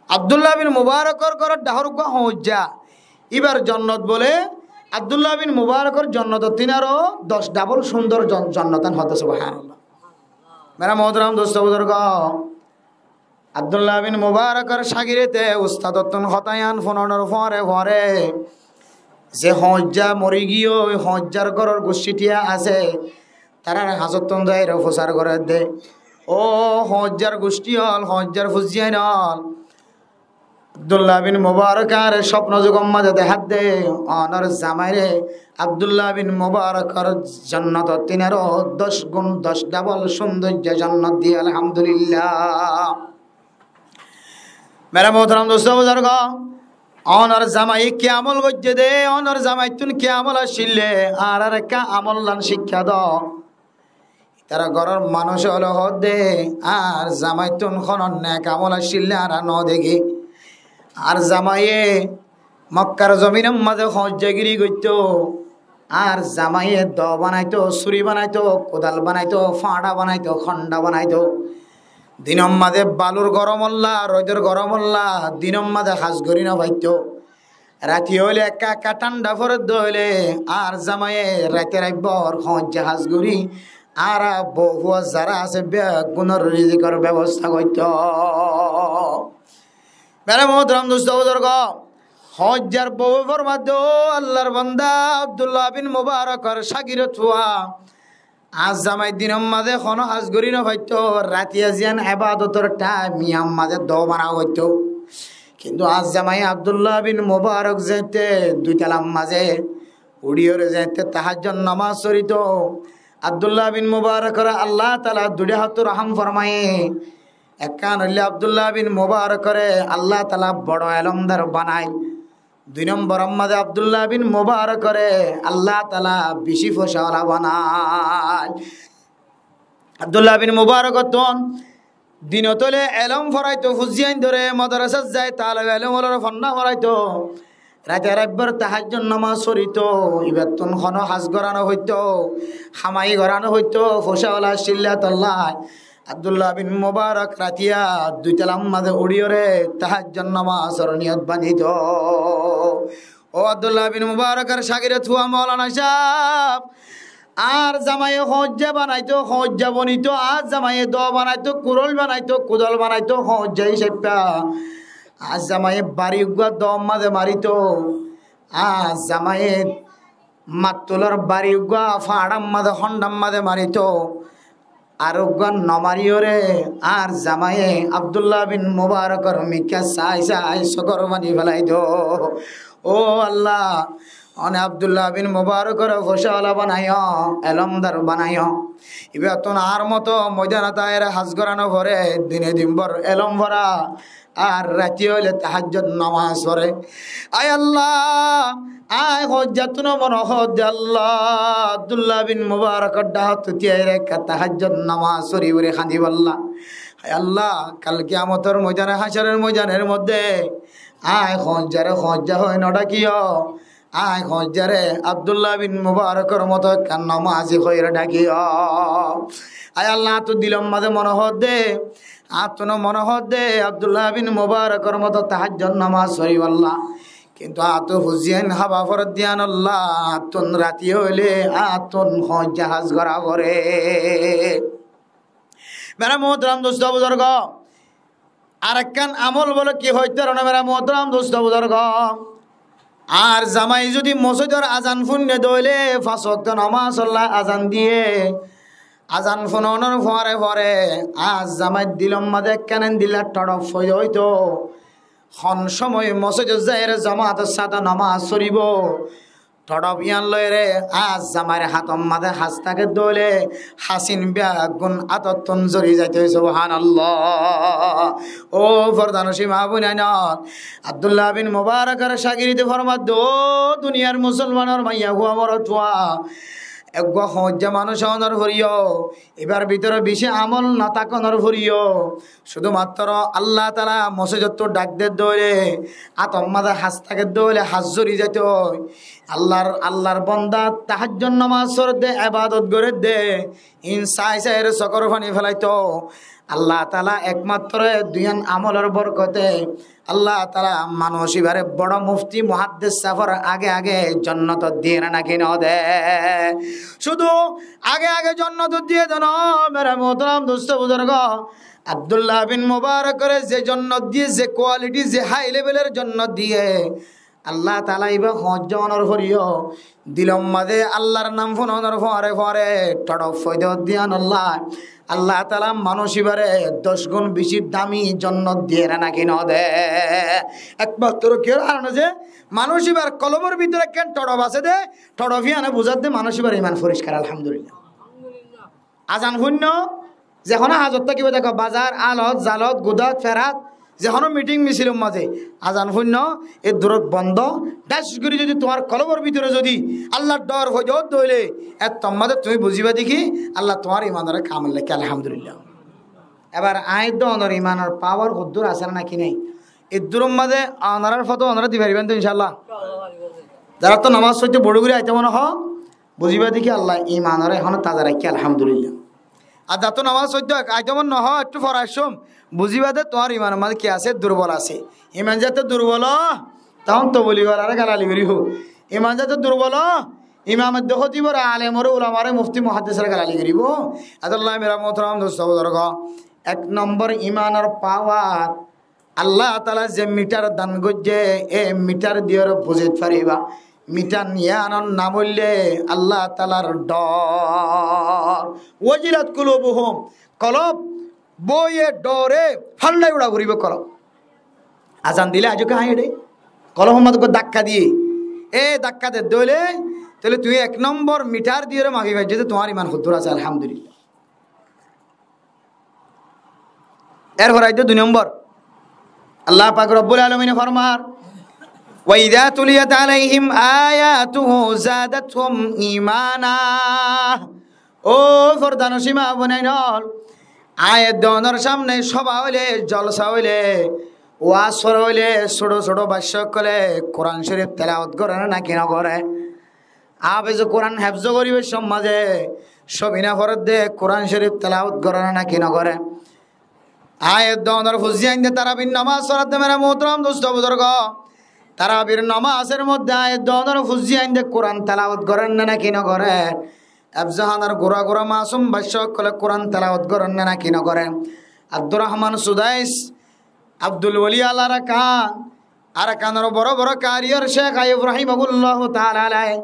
Abdullah bin Mubarakor góror dhahor uggwá hoóñijja. Íbar jonnot bóle, Abdullah bin Mubarakor jonnotor tin aró doc dhabol cúndor jon-, jonnot en hoó de, subhanallah. Mere muhtaram dosto buzurgo, Abdullah bin Mubarakor cágirde ustadottún hotá yián funonor fuare fuare, ze hoóñijja mori giyói, hoóñijjar góror gucthí thiya asé, tarár hañsottún zaiyóre fusar gorer de, ó hoóñijjar gucthí ol, hoóñijjar fuzziyain ol, Abdullah bin Mubarak añáre cópno zugor mazé dehá de, onor zamaire Abdullah bin Mubarakor jonnotor tún aró doc gun, doc dabol cúndoijja jonnot diye, alhamdulillah. Mere muhtaram dosto buzurgo, onor zamaye ki amol goijje de, onor zamaittún ki amol accíl de, añárar ekká amollan cikká do. Tara góror manúic ókkole hoó de, añár zamaittún honó nek amol accíl de añára no deki. Añár zamaye Mokkar zominor mazé hoóñijjagiri goittó. Añár zamaye doo banaitó, suri banaitó, kudal banaitó, fañça banaitó, honda banaitó. Dinor mazé balur goromolla, roidor goromolla, dinor mazé ham gorí no faittó. Rati óile ekká ekká thánda foredde óile, añár zamaye raite raibbar hoóñijja ham gorí, añára bou fua zara asé beggúnor rizikor bebosta goittó. Mere muhtaram dosto buzurgo, hoóñijjar bouwe formaidde, "Ó Allar banda Abdullah bin Mubarakor cágirot fua, añár zamai dinor mazé honó ham gorí no faittó, ratiya ziyán ebadotor thaim, iyán mazé doo bana goittó. Kintu añár zamai Abdullah bin Mubarak zeéñtte dui talar mazé uçíyore zeéñtte tahajjud nomaz forito, Abdullah bin Mubarakore Allah taala duitá háñttu rohóm formaye." Ekkán óilde Abdullah bin Mubarakore Allah taala boro elomdar banail. Dui nomboror mazé Abdullah bin Mubarakore Allah taala beci foisawala banail. Abdullah bin Mubarakottún dinot óile elóm foraito, fuain dóre modrasat zai, talebe elóm ókkolore fonná foraito. Raite raibbar tahajjud nomaz forito, ibattún honó ham gorá no foitto, hamai gorá no foitto, foisawala accíl de tolla. Abdullah bin Mubarak ratiya dui talar mazé uçíyore tahajjud nomazor niyot bañdito. Ó Abdullah bin Mubarakor cágirot fua Moulana sáb, añár zamaye hoóñijja banaitó, hoóñijja bonitó, añár zamaye doo banaitó, kuroil banaitó, kudal banaitó, hoóñijja hísafe. Añár zamaye bari uggúa door mazé marito, añár zamaye mattulor bari uggúa fañçar mazé, hondar mazé marito. Ar uggúa no mariyóre añár zamaye Abdullah bin Mubarakor mikká sai sai sokor faní félai do. Ó Allah, one Abdullah bin Mubarakore foisawala banaiyo, elomdar banaiyo. Ibattún añár moto moidanot aiyóre ham gorá no fore, dine dinbor elóm fora, ar rati óile tahajjud nomaz fore. Ai Allah, añí hoóñijjattún mone hoó de Allah, Abdullah bin Mubarakor dhákottu tíyaire ekká tahajjud nomaz fori fori hañdibólla. Ai Allah, kal kiyamotor moidane, hácoror moidanor modde añí hoóñijjare hoóñijja hoi no dhákiyo. Añí hoóñijjare Abdullah bin Mubarakor moto ekkán nomazi hoiyóre dhákiyo. Ai Allah, añáttu dilor mazé mone hoó de, añáttu mone hoó de Abdullah bin Mubarakor moto tahajjud nomaz foribólla. Kintu añáttu fuain hába foredde yíanolla, añáttu rati óile añáttu hoóñijja ham gorá fore. Mere muhtaram dosto buzurgo, arekkán amol bóle ki hoitó faro né, mere muhtaram dosto buzurgo? Añár zamaye zodi mosóidor azan fúinne de óile, fañs wokto nomazolla azan diye, azan fúnonor fore fore añár zamair dilor mazé ekkán endilla todhop foida óito, hon cómoi mosóidot zaiyóre zomaator sáte nomaz foribó. Todhop yían loiyóre añár zamair hátor mazé ham táke de óile, ham beggún hátottún zori zaito, subhanallah. Ó fordanocin maa boinain, Abdullah bin Mubarakor cágirde formaidde, ó duniyar musolmanor maiyafua morotfua, eggúa hoóñijja manúic ónor foriyó, ibar bútore beci amol no tákonor foriyó, cúdu mattro Allah taala mosóidottú dhak der de óile, hátor mazé ham táke de óile ham zori zaito. Allar, Allar bonda tahajjud nomaz foredde, ebadot goredde, iín sai saiyóre sokor faní félaito. Allah taala ekmatro e duiyán amolor borkote Allah taala manúic ibáre boro mufti muhaddes sáfor age age jonnotot diye né náki no de? Cúdu age age jonnotot diye de no, mere muhtaram dosto buzurgo. Abdullah bin Mubarakore ze jonnot diye, ze quality, ze high levelor jonnot diye, Allah taala ibá hoóñijja ónor foriyó, dilor mazé Allar nam fúnonor fore fore todhop foida ódde yíanolla, Allah taala manúic ibáre doc gún beci dami jonnot diye né náki no de? Ekmatro kiyór haróne ze manúic ibár kolbor bútore ekkán torof asé de, torof yíane buzar de manúic ibár iman foriskar, alhamdulillah. Azan fúinno, ze honó hazot tákibo dé, bazar, alot, zalot, gudat, ferat, ze honó miting misilor mazé, azan fúinno, e durot bondo, dác gorí zodi tuáñr kolbor bútore zodi Allar dor foida óile, ettór mazé tuñí buzíba dé ki, Allah tuáñr imanoré kamil raikké, alhamdulillah. Ebar aññí de onor imanor pawar hoddúr asé né náki nái? E duror mazé onorar fotwa onora di faribá dé, inshallah. Zaráttu nomaz foitto boro gorí aitó mone hoó, buzíba dé ki Allah imanoré ehóno taza raikké, alhamdulillah. Ar zattu nomaz foitto aitó mone nohó, ettú fore aiccóm, buzíba dé tuáñr imanor mazé ki asé, durbol asé. Iman zeéñtte durbol ó, tohón tobligwalare galali goríbo. Iman zeéñtte durbol ó, imam edde hótibore, alemore, ulamare, mufti muhaddisore galali goríbo. Etolla mera muhtaram dustó buzurgó, ek nombor imanor pawar, Allah taala ze mitar dan goijjé, e mitar diyore buzit faribá. Mitar yiánor nam óilde Allah taalar dor. Wajilat kulubuhum. Kolob bóiye dore fállai ura foribo kolob. Azan dile aijjó ki aññí de? Kolob hommá de dakka diye. E dakka de dóile, tóile tuñí ek nombor mitar diyore mafi faijjó de tuáñr iman hoddúr asé, alhamdulillah. Erfore aiyé dé dui nombor. Allah pak Rabbul Alamine formar, "Wa idha tuliyat alaihim ayatuhu zadathum imana." Ó fordanocin maa bonain ol, aññí edde onor samne soba óile, jolsa óile, waz fora óile, sóço sóço bacca ókkole Kuran Córif telawot gore né náki no gore? Háfeze Kuran hefzo goríbar somot mazé sobina foredde, Kuran Córif telawot gore né náki no gore? Aññí edde onor fuain de tarabir nomaz foredde, mera muhtaram dustó buzurgó. Tarabir nomazor modde aññí edde onor fuain de Kuran telawot gore né náki no gore? Efzohanor gura gura masum bacca ókkole Kuran telawot gore né náki no gore? Abdur Rahman Sudais, Abdul Wali Al Arakan, Arakanor boro boro kari ókkol, Sheikh Ayub rahimahullahu taala alai,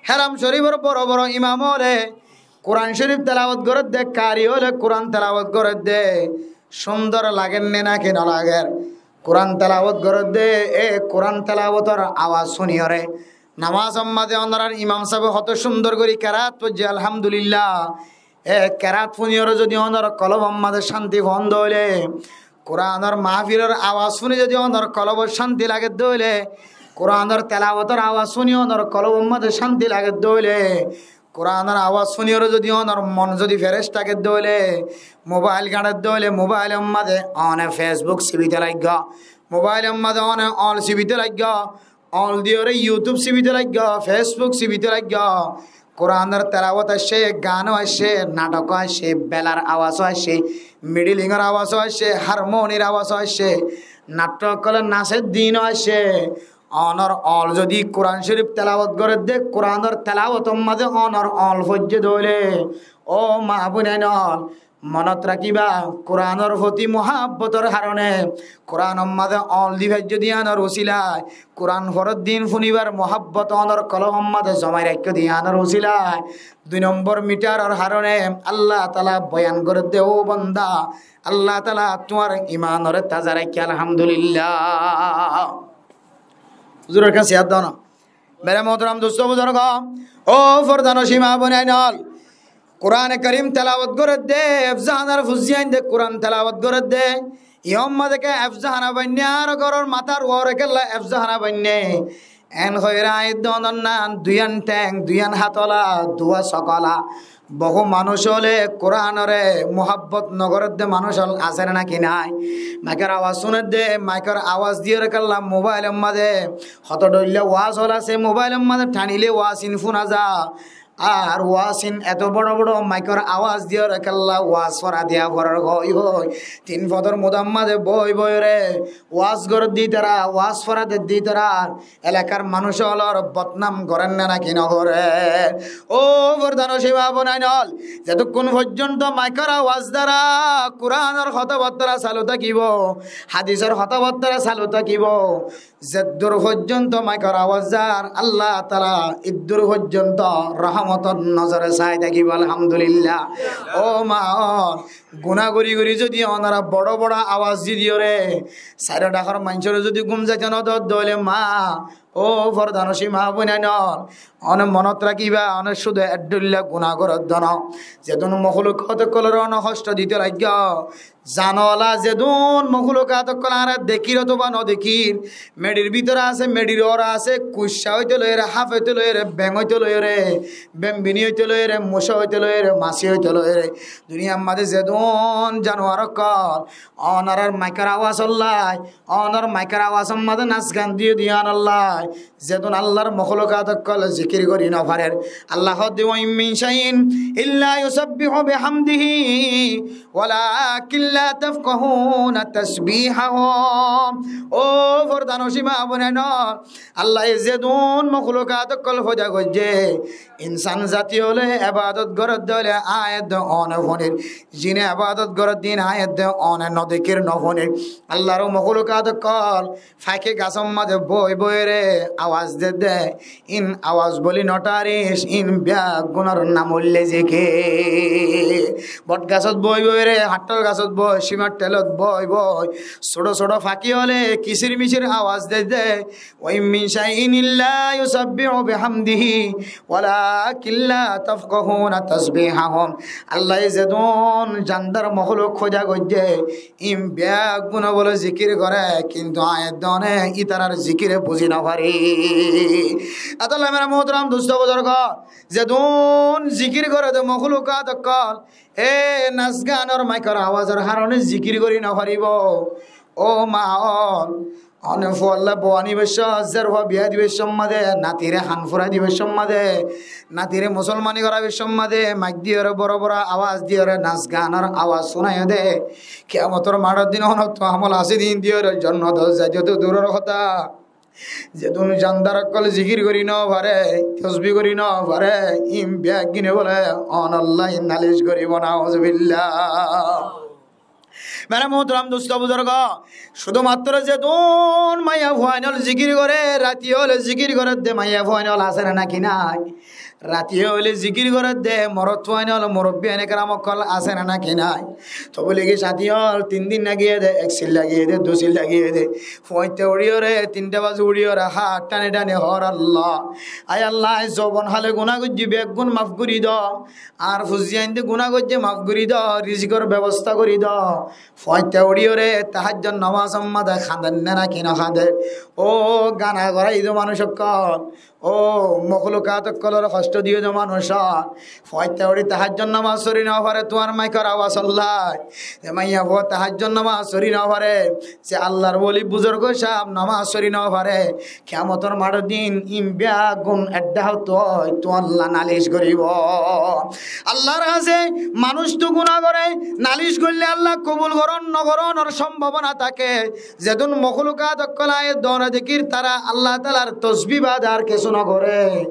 Haram Córifor boro boro imam ókkole Kuran Córif telawot goredde, kari ókkole Kuran telawot goredde, cúndor lager né náki no lager? Kuran telawot goredde, e Kuran telawotor awaz fúniyore nomazor mazé onorar imam sábe hoto cúndor gorí kerat foijjé, alhamdulillah. E kerat fúniyore zodi onor kolbor mazé cánti fon dóile, Kuranor mahfilor awaz fúni zodi onor kolbot cánti lage dóile, Kuranor telawotor awaz fúni onor kolbor mazé cánti lage dóile, Kuranor awaz fúniyore zodi onor mon zodi feresh táke dóile, mobail gañçe dóile, mobailor mazé one Facebook sibite laiggó, mobailor mazé one ol sibite laiggó, ol diyore YouTube sibite laiggó, Facebook sibite laiggó. Kuranor telawot aiccé, gan aiccé, nathok aiccé, belar awaz aiccé, midilingor awaz aiccé, harmonir awaz aiccé, nathok ókkole naser din aiccé. Onor ol zodi Kuran Córif telawot goredde, Kuranor telawotor mazé onor ol foijjé dóile, ó maa bonain ol, monot rakíba, Kuranor foti muhabbotor haróne, Kuranor mazé ol di faijjó de yiánor usilai, Kuran foredde, fúnibar muhabbot onor kolbor mazé zomai raikkó de yiánor usilai, dui nombor mitaror haróne Allah taala boyan goredde, ó banda, Allah taala tuáñr imanore taza raikké, alhamdulillah. Huzuror kané siyat dóna. Mere muhtaram dustó buzurgó, ó fordanocin maa bonain ol, Kurane Korim telawot goredde, efzohanor fuain de Kuran telawot goredde, iyór mazé ke efzohana bainné, ar góror matar uore kella efzohana bainné. En hoiyóre aññí edde onor nan duiyán theng, duiyán hát ola, duwa sok ola. Bohú manúic ókkole Kuranore muhabbot no goredde manúic ol asé né náki nái? Maikor awaz fúnedde, maikor awaz diyore kella mobailor mazé hoto dhoilla waz ol asé, mobailor mazé thanile waz in fúna za. Ar waz in eto boro boro maikor awaz diyore kella waz fora diya forer hoi hoi. Tin fodor mudar mazé boi boiyore waz goredde tará, waz fora dedde tará. Elakar manúic ólor bodnam gorer né náki no gorer? Ó fordanocin maa bonain ól, zetukkun foijjonto maikor awaz dara Kuranor hotábattara salu tákibo, hadisor hotábattara salu tákibo, Zeddur foijjonto maikor awaz zar, Allah taala eddur foijjonto rohomotor nozore sai tákibo, alhamdulillah. Ó ma, ó, guná gorí gorí zodi onora boro boro awaz di diyore, sairo dhakor maincóre zodi gúm zaito no do dóile ma, ó fordanocin ma boinain, one monot rakíba, one cúde eddulla guná goródde no. Zedún mokhlukat ókkolore one hoctho dito laiggó, zanola zedún mokhlukat ókkol añára dekír otóba no dekír, meçir bútore asé, meçir uore asé, kuccá óite loiyore, háfe óite loiyore, beng óite loiyore, bembini óite loiyore, mucá óite loiyore, masi óite loiyore, duniyar maze zedún januar ókkol, onorar maikor awaz olla, onor maikor awazor maze nas gan diyo diyo onolla, zedún Allar mokhlukat ókkol zikir gorí no farer. Allah hoódde, "Wa in min shay'in illa yusabbihu bihamdihi walakin la tafqahuna tasbihahum." Ó fordanocin ma boinain, Allaye zedún mokhlukat ókkol foida goijjé, insan zati óle ebadot goródde óile aññí edde one fúnir, zine ebadot goródde ín aññí edde one no dekír no fúnir. Allar ó mokhlukat ókkol fake gasór maze boi boiyore awaz dedde, ín awaz bóli no tháris, ín beggúnor nam óilde zikir. Bot gasót boi boiyore, haththól gasót boi, cimar thelót boi boi, cóto cóto faki óle kisir misir awaz dedde, "Wa in min shay'in illa yusabbihu bihamdihi walakin la tafqahuna tasbihahum." Allaye zedún jandar mokhluk foida goijjé, ín beggúne bóle zikir goré, kintu aññí edde one ítarar zikire buzí no fari. Etolla mere muhtaram dustó buzurgó, zedún zikir goré de mokhlukat ókkol, e nas ganor maikor awazor harone zikir gorí no faribo. Ó ma, ó, one fualla bou aníbar cómot, zerfua biya dibar cómot, natire han furai dibar cómot, natire musolmani goraibar cómot, maik diyore boro boro awaz diyore nas ganor awaz funaiyede, kiyamotor maçor din onottu amol asé din diyore jonnot zaito to duror hotá. Zedún jandar ókkol zikir gorí no fare, tosbi gorí no fare, ín beggúne bóle onolla nalic goríbo, nauzubillah. Mere muhtaram dustó buzurgó, cúdu matro zedún maiyafuain ól zikir goré, rati óile zikir gorédde maiyafuain ól asé né náki nái? Rati óile zikir gorédde morotfuain ól, murobbiyaine keram ókkol asé né náki nái? Tobu legi sati ól tin din lagiyede, ek sil lagiyede, dui sil lagiyede. Fuañitta uçiyore, tinte baze uçiyore, hát thani thani hoór, Allah, ai Allah, aññí zobon hále guná goijjí, beggún maf gorí do. Añár fuain de guná goijjé, maf gorí do, rizikor bebosta gorí do. Fuañitta uçiyore tahajjud nomazor maze kañder né náki no kañder? Ó gana gorai do manúic ókkol, ó mokhlukat ókkolore hoctho diyo de manúic ókkol, fuañitta uçí tahajjud nomaz fori no fare tuáñr maikor awaz olla, ze maiyafua tahajjud nomaz fori no fare, ze Allar woli buzurgó sáb nomaz fori no fare, kiyamotor maçor din ín beggún edde hottu ói tuáñlla nalic goríbo. Allar hañsé manúic tu guná goré, nalic goille Allah kobul goron no goronor sombabona táke. Zedún mokhlukat ókkol aññí edde one dekír, tara Allah taalar tosbi bade ar kessú no goré.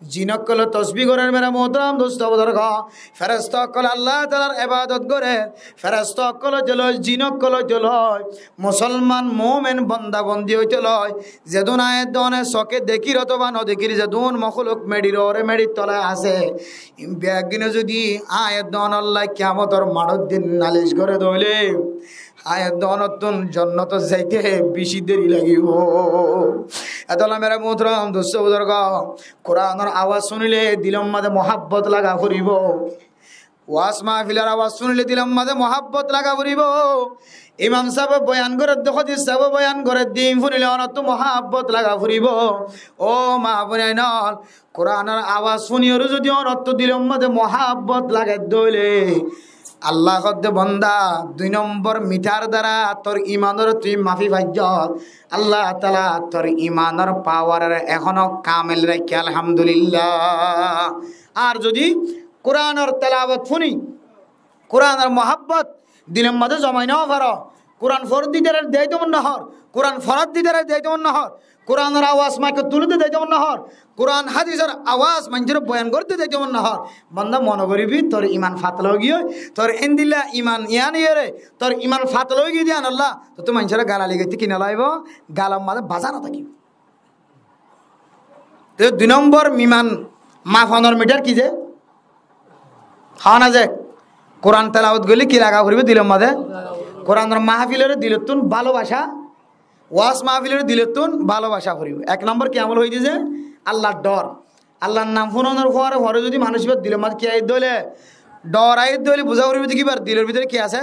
Jin ókkole tosbi gorér, mere muhtaram dustó buzurgó, feresta ókkole Allah taalar ebadot gorér, feresta ókkol óite loi, jin ókkol óite loi, musolman mumin bonda bondi óite loi, zedún aññí edde one soke dekír otóba no dekír, zedún mokluk meçir uore meçir tole asé, ín beggúne zodi aññí edde onolla kiyamotor maçor din nalic goré dóile, aññí edde onottún jonnotot zaite beci deri lagibo. Etolla mere muhtaram dustó buzurgó, Kuranor awaz funile dilor maze muhabbot laga foribo. Waz mahfilor awaz funile dilor maze muhabbot laga foribo. Imam sábe boyan gorédde, hótib sábe boyan gorédde, ín funile onottu muhabbot laga foribo. Ó ma boinain ól, Kuranor awaz funiyore zodi onottu dilor maze muhabbot lage dóile, Allah hoódde, bonda, dui nombor mitar dara tor imanore tui mafi faijjós. Allah taala tor imanor pawarore ehóno kamel raikké, alhamdulillah. Ar zodi Kuranor telawot funi, Kuranor muhabbot dilor maze zomai no faro, Kuran foredde ítare deito mon no hór, Kuran foredde ítare deito mon no hór, Kuranor awas maikot tulí de zaito mone no hoór, Kuran hádisor awas maincóre boyan gorí de zaito mone no hoór. Banda, mone goríbi tor iman fatala ói giyói, tor éndilla iman yián iyóre, tor iman fatala ói giyé de yíanolla tottú maincóre galali gaitté ki no laibó, galor mazé bazá no tákibo. Te dui nombor iman mafonor miṭar ki ze? Hoó na ze, Kuran telawot goillé ki laga foribó dilor mazé? Kuranor mahfilore dilottún bálobaca, waz mahfilore dilottún bálobaca foribó. Ek nombor ki amol hoiyé de ze? Allar dhor. Allar nam fúnonor fore fore zodi manúic íbar dilor mazé ki aiyé de óile, dhor aiyé de óile buzá foribó de ki íbar dilor bútore ki asé?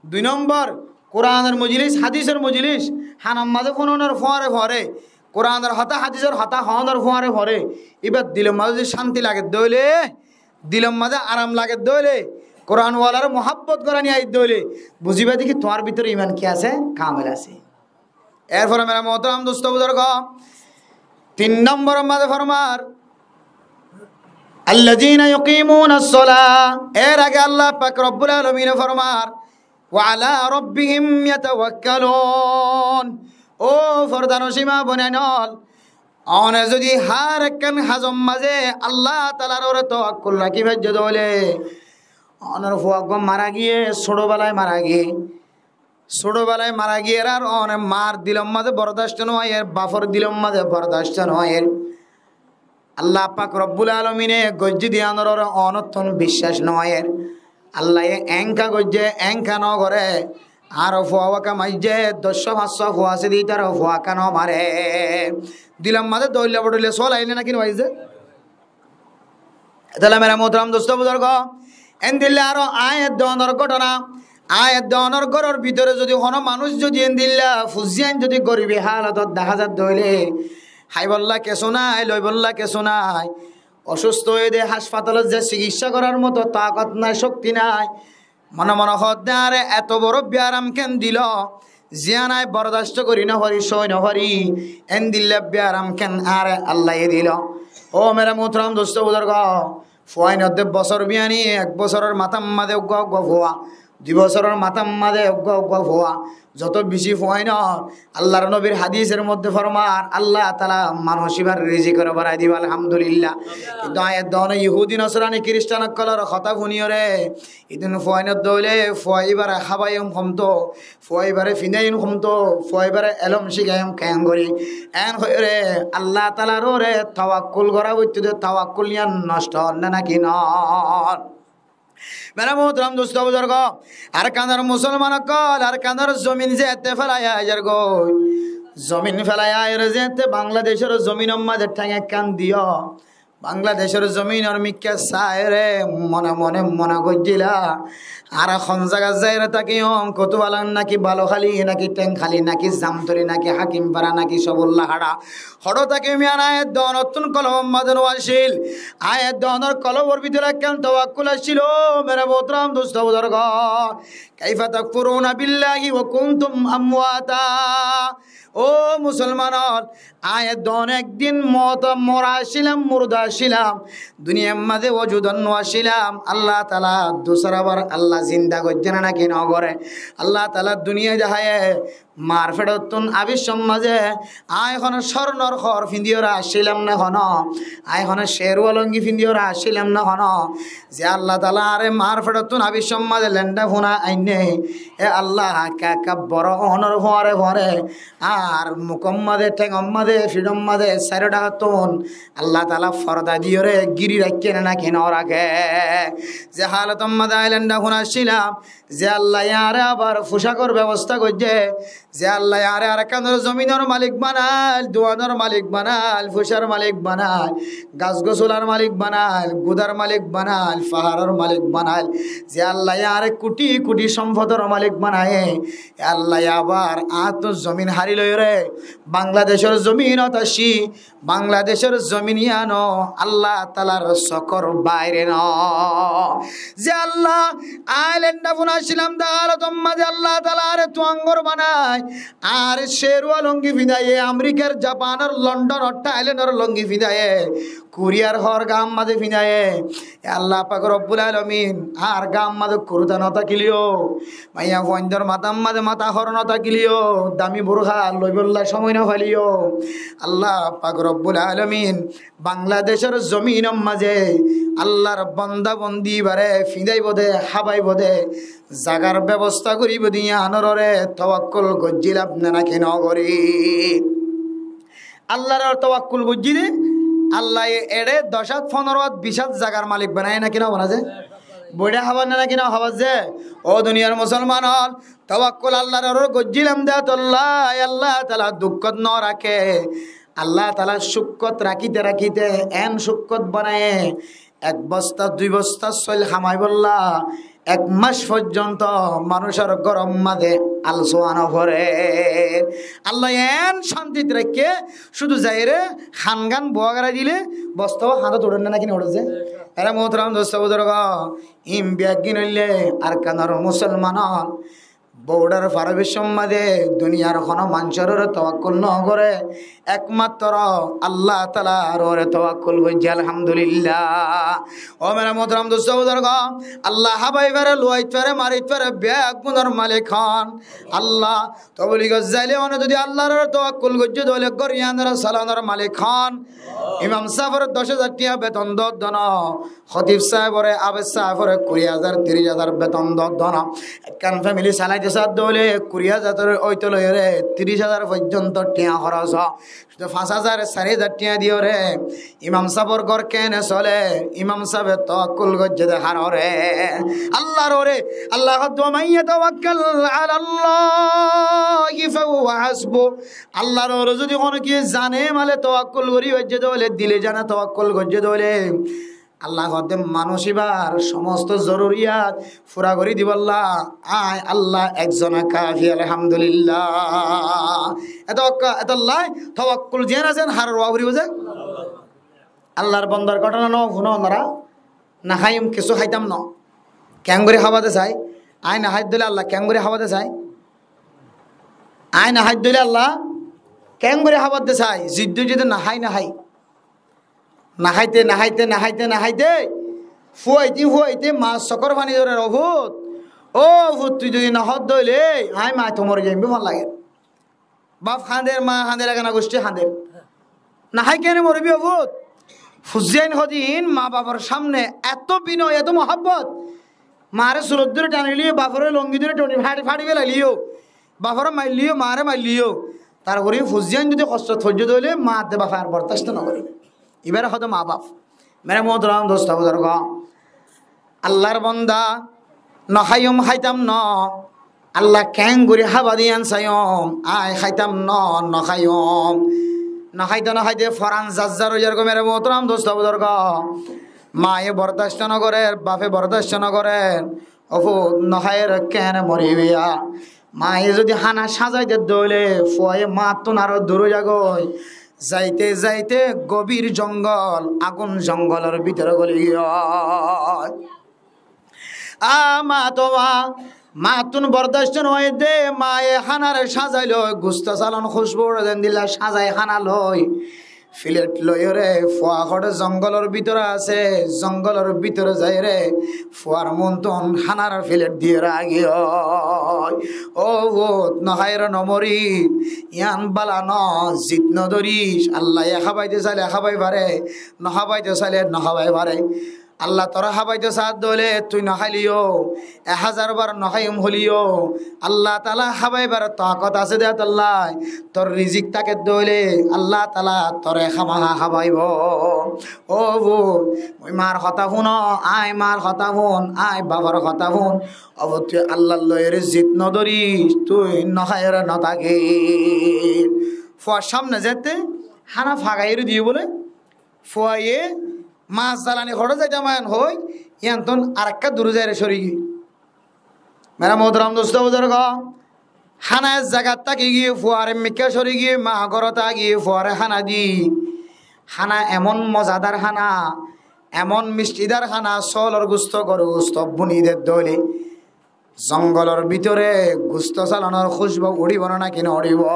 Dui nombor, Kuranor mojlis, hádisor mojlis, hanor mazé fúnonor fore fore, Kuranor hotá, hádisor hotá hoónor fore fore, íbar dilor mazé zodi cánti lage de óile, dilor mazé aram lage de óile, Kuran walare muhábbot gorá ni aiyé de óile, buzíba de ki tuáñr bútore iman ki asé? Kamel asé. Erfore mere mohtorom dustó buzurgó, tin nomboror mazé formar, "الذين يقيمون الصلاة". Er age Allah pak Robbul Alamine formar, "وعلى ربهم يتوكلون". Ó fordanocin ma bonain ól, one zodi hár ekkán hazor mazé Allah talar uore tawakkul rakí faijjó de óile, onor fua uggwá mara giyé, sóço bálai mara giyé. Sóço bálai mara giyér ar one mar dilor mazé bordac no óiyer, bafor dilor mazé bordac no óiyer. Allah pak Robbul Alamine goijjé de yíanor uore onottún biccác no óiyer. Allaye eñka goijjé, eñka no goré. Añáro fua uggwá maijjé, doccwá fañsswá fua asé de, ítaró fua ekká no mare. Dilor mazé doilla bodoilla suwal aiyé né náki no aiyé? Ettólla mere mohtorom dustó buzurgó, endilla aró aññí edde onor góthona, aññí edde onor góror bútore zodi honó manúic zodi endilla fuzzíyan zodi goribi hálotot dahá za de óile, háibolla kessú nái, loibolla kessú nái, ocústo óiye de, hácfatalot ze cikissá gorár moto taakot nái, cókti nái, mone mone hoó de añáre eto boro biyaram ken dilo, ziyán aññí bordac gorí no fari, sói no fari, endilla biyaram ken añáre Allaye dilo. Ó mere mohtorom dustó buzurgó, fuain de bosór biyani, ek bosóror matár mazé uggwá uggwá fua, dui bosóror matár mazé uggwá uggwá fua, zoto beci fuain, Allar nobir hádisor modde formar, Allah taala manúic íbar rizikore barai dibo, alhamdulillah. Kintu aññí edde one Yahudi, Nasrani, Kiristan ókkolor hotá fúniyóre, idún fuain de óile fua íbare hábaiyum homto, fua íbare findaiyum homto, fua íbare elóm cíkaiyum keén gorí, eén hoiyóre Allah taalar uore tawakkul gorá foittó de, tawakkul yían nocto ór né náki no ór? Mere mohtorom dustó buzurgó, Arkanor musolman ókkol, Arkanor zomin ze ette félai aizar goi, zomin félai aiyóre ze ette Bangladecor zominor mazé théng ekkán diyó, Bangladecor zominor mikká saiyóre mone mone mone goijjíla, añára hon zagat zaiyóre tákiyum, Kutubalang náki Balukhali náki Théngkhali náki Zamtoli náki Hakimpara náki Sobulla Haça, hoçé tákiyum yían aññí edde onottún kolbor mazé no accíl. Aññí edde onor kolbor bútore ekkán tawakkul accíl, ó mere mohtorom dustó buzurgó. كيف تكفرون بالله وكنتم أمواتا. Ó musolman ól, aññí edde one ek din mot, mora accílam, murda accílam, duniyar mazé wujudot no accílam. Allah taala dusárabar Allah zinda goijjé né náki no goré? Allah taala duniyai deháiye, mar feçottún abissor mazé aññí honó córnor hoor findiyóre accílam né honó? Aññí honó ceruwa longi findiyóre accílam né honó? Ze Allah taala añáre mar feçottún abissor mazé lenda funa ainné, e Allah, ekka ekka boro ónor fore fore añár mukor mazé, théngor mazé, fiçor mazé, sairó dhakottún Allah taala forda diyóre gíri raikké né náki no raké? Ze halotor mazé aññí lenda funa accílam, ze Allaye añáre abar fucakor bebosta goijjé, ze Allaye añáre Arkanor zominor malik banail, duanor malik banail, fucar malik banail, gas gosular malik banail, gudar malik banail, faharor malik banail, ze Allaye añáre kuti kuti sompodor malik banaiye, e Allaye abar añáttu zomin hári loiyóre Bangladecor zominot aiccí, Bangladecor zomin yíano Allah taalar sokor baire no. Ze Allah, aññí lenda funa accílam de halotor mazé Allah taala añáre tuangor banai, añáre ceruwa longi findaiye, Amerikar, Japanor, Londonor, Thailandor longi findaiye, Kuriyar hór gaám mazé fiñdaiyé. E Allah pak Robbul Alamin, añár gaám mazé kurta no tákileyó, maiyafuaindór matár mazé matá hór no tákileyó, dami burká loibólla cómoi no faileyó, Allah pak Robbul Alamin Bangladecór zominor mazé Allar bonda bondi íbaré fiñdaibóu de, hábaibóu de, zagar bebosta goríbou de, yíanoré towakkul goijjílam né náki no gorí? Allar uore towakkul goijjí de, Allaye eçé doc át, fondoro át, bic át zagar malik banaiye náki no banaiye? Boiçá hábar né náki no hábar ze? Ó duniyar musolman ól, towakkul Allar uore goijjílam de tolla, Allah taala dukkót no raké. Allah taala cúkkot rakíte rakíte en cúkkot banaiye, ek bosta dui bosta sóil hamaibólla ek mac foijjonto manúicor góror mazé alsuwa no forer. Allaye en cántit raikké, cúdu zaiyóre hangán buwá gorai dile bosta ó hañdót uçér né náki no uçér ze? Ére muhtaram dustó buzurgó, ín beggín óile Arkanor musolman ól, bordar far bicór mazé duniyar honó manúicor uore towakkul no goré, ekmattro Allah taalar uore towakkul goijjé, alhamdulillah. Ó mere muhtaram dustó buzurgó, Allah hábai fare, luwait fare, marit fare, beggúnor malik hon Allah. Tobligor zaile one zodi Allar uore towakkul goijjé de óile gór yíanoré solanor malik hon. Imam sábore doc házar tiañ beton dóddo no, hótib sábore, abed sábore kuri házar, tiríc házar beton dóddo no. Ekkán femili salaite sádde óile kuri házar óite loiyóre tiríc házar foijjonto tiañ hóros. Cúdu fañs házar, sair házar tiañ diyóre imam sábor gór keéne sole? Imam sábe towakkul goijjé de hár uore? Allar uore. Allah hoó de, "Wa man yatawakkal alallahi fahuwa hasbuh." Allar uore zodi honókiye zane male towakkul gorí faijjé de óile, dile jane towakkul goijjé de óile, Allah hoó de, manúic íbar somosto zoruriyat fura gorí dibólla añí Allah ekzon kafi, alhamdulillah. Eto, etolla towakkul ziyán asé hár uore foribó ze? Allar bondar góthona no fúno onora? No háiyum, kessú háitam no. Keéngorí hába de sai? Añí no hái de óile Allah keéngorí hába de sai? Añí no hái de óile Allah keéngorí hába de sai? Ziddu ziddu no hái, no hái. No háite, no háite, no háite, no háite, fúaite fúaite ma sokór faní dórer, "Ó fut, ó fut, tui zodi no hós de óile añí maito mori zaiyum," fán lager. Baf hañder, ma hañder, egana gucthí hañder. No hái keéne moribi ó fut? Fuain hodin ma bafor samne eto binoy, eto muhábbot. Mare sulot dóri tani liyó, bafore longi dóri tani fári fári félai liyó, bafore mailliyó, mare mailliyó. Tarfore fuain zodi hostot foijjé de óile ma de bafe ar bordacto no goré. Ibáre hoó de ma baf. Mere muhtaram dustó buzurgó, Allar bonda, no háiyum, háitam no. Allah keéngorí hába de yían saiyum, añí háitam no, no háiyum. No háite no háite foran zazzar ói zargói, mere muhtaram dustó buzurgó. Maye bordacto no gorer, bafe bordacto no gorer. Ó fut, no háiyore keéne moribi? Maye zodi hána sazai der de óile, fuaye mattún aró dur ói zagói. Zaite zaite gobir zongol, agún zongolor bútore góli giyói. A ma, toma mattún bordacto no óiye de, maye hánare sazai loi, gusto salon, kúcbu uçe de endilla sazai hána loi, filet loiyóre fua hoçé zongolor bútore asé, zongolor bútore zaiyóre fuar muntún hánar filet diyóre agiyói. Ó fut, no háiyore no moris, yían bála no, zid no dóris. Allaye hábaite saile hábai fare, no hábaite saile no hábai fare. Allah tore hábaito sa de óile tui no háileyó, ek házar bar no háiyum hoileyó, Allah taala hábaibar takot asé de tolla. Tor rizik táke de óile Allah taala tore hámaha hábaibo. Ó fut, tui mar hotá fúno, añí mar hotá fún, añí bafor hotá fún. Ó fut, tui Allar loiyóre zid no dóris, tui no háiyore no tákis. Fuar samne zette hána fagaiyóre diyé bóle, fuaye mas zalani hoçé zaitam añán hoói, yíanttún arekká dure zaiyóre córi giyói. Mere muhtaram dustó buzurgó, hána ek zagat táki giyói, fuar emmikká córi giyói, ma górot giyói, fuare hána di. Hána emon mozadar hána, emon mistidar hána, sóolor gusto, gorur gusto buni der de óile, zongolor bútore gusto salonor kúcbu uçíbo né náki no uçíbo?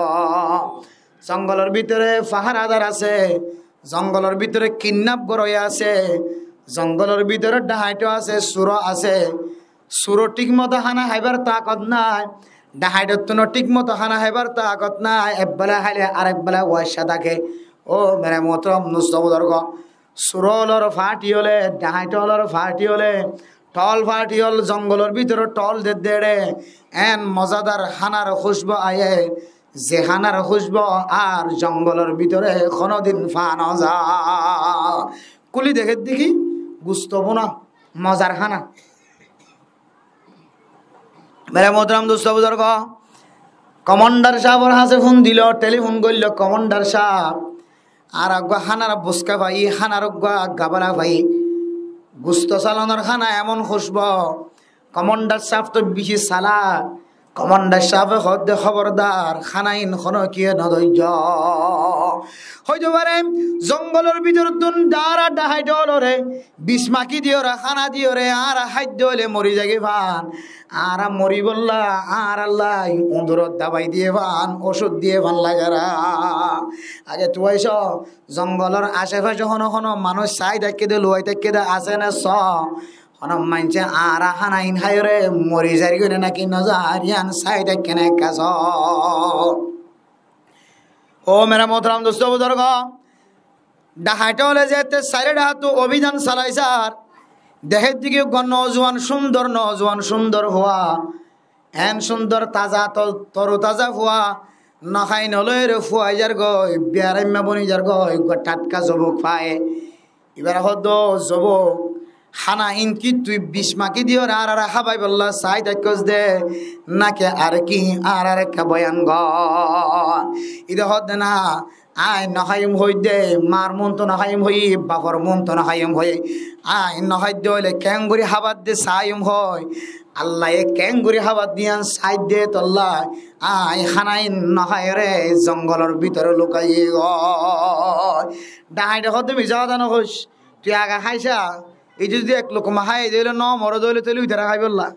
Zongolor bútore faharadar asé, Zongolor bútore kidnap goróya asé, zongolor bútore dhahaito asé, suro asé. Suro thík moto hána háibar takot nái, dhahaitottúnor thík moto hána háibar takot nái, ek bela háile arek bela uaicá táke. Ó mere mohtorom dustó buzurgo, suro ólor faáñti óle, dhahaito ólor faáñti óle, thol faáñti ól zongolor bútore thol dedde re, en mozadar hánar kúcbu aiyé, ze hánar kúcbu ar zongolor bútore honodin fa no za. Kúli dekédde ki, gusto buna, mozar hána. Mere mohtorom dustó buzurgo, komandar sábor hañsé fún dilo, telifún goilló, komandar sáb, añára uggúa hánar buska fai, hánar uggúa gabala fai. Gusto salonor hána emon kúcbu, komandar sáb to beci salak. Komandar sábe hoódde, hóbordar, hánain honókiye no dóijjo. Hoito fare, zongolor bútorottún dara dhahaito ólore bismaki diyóre, hána diyóre, añára háiddo óile mori zaigói fán. Añára moribólla, añárallai uñduror dabai diyé fán, ocút diyé fán lagera. Age tuáiso, zongolor acefacé hono hono manúic sai táikke de, luwai táikke de, asé né só. Hono maincé añára hánain háiyore mori zargói né náki no zar, yián sai táikke né ekka só. Ó mere mohtorom dustó buzurgo, dhahaito óle zeétte sairó dhahattu obidán salaisar, dekédde ki uggúa nozuwan, cúndor nozuwan, cúndor fua, en cúndor taza, to-, toru taza fua, no hái no loire fuai zargói, biyaraimma boni zargói, uggúa thatka zobok faye. Ibare hoódde, ó zobok, hánain ki tui bismaki diyóre añárare hábaibolla sai táikkos de, náki ar ki añárare ekka boyan gor? Ide hoódde, na, aññí no háiyum hoóidde, mar muúntu no háiyum hoói, bafor muúntu no háiyum hoói. Aññí no háidde óile keéngorí hábadde saáiyum hoói. Allaye keéngorí hábadde yián saáidde tolla, aññí hánain no háiyore zongolor bútore lukai goi. Dhahaito hoódde, misá hotá no hoóis, tui age háisa, ite zodi ek lukma hái de óile no more de óile, tóile uitará háibolla.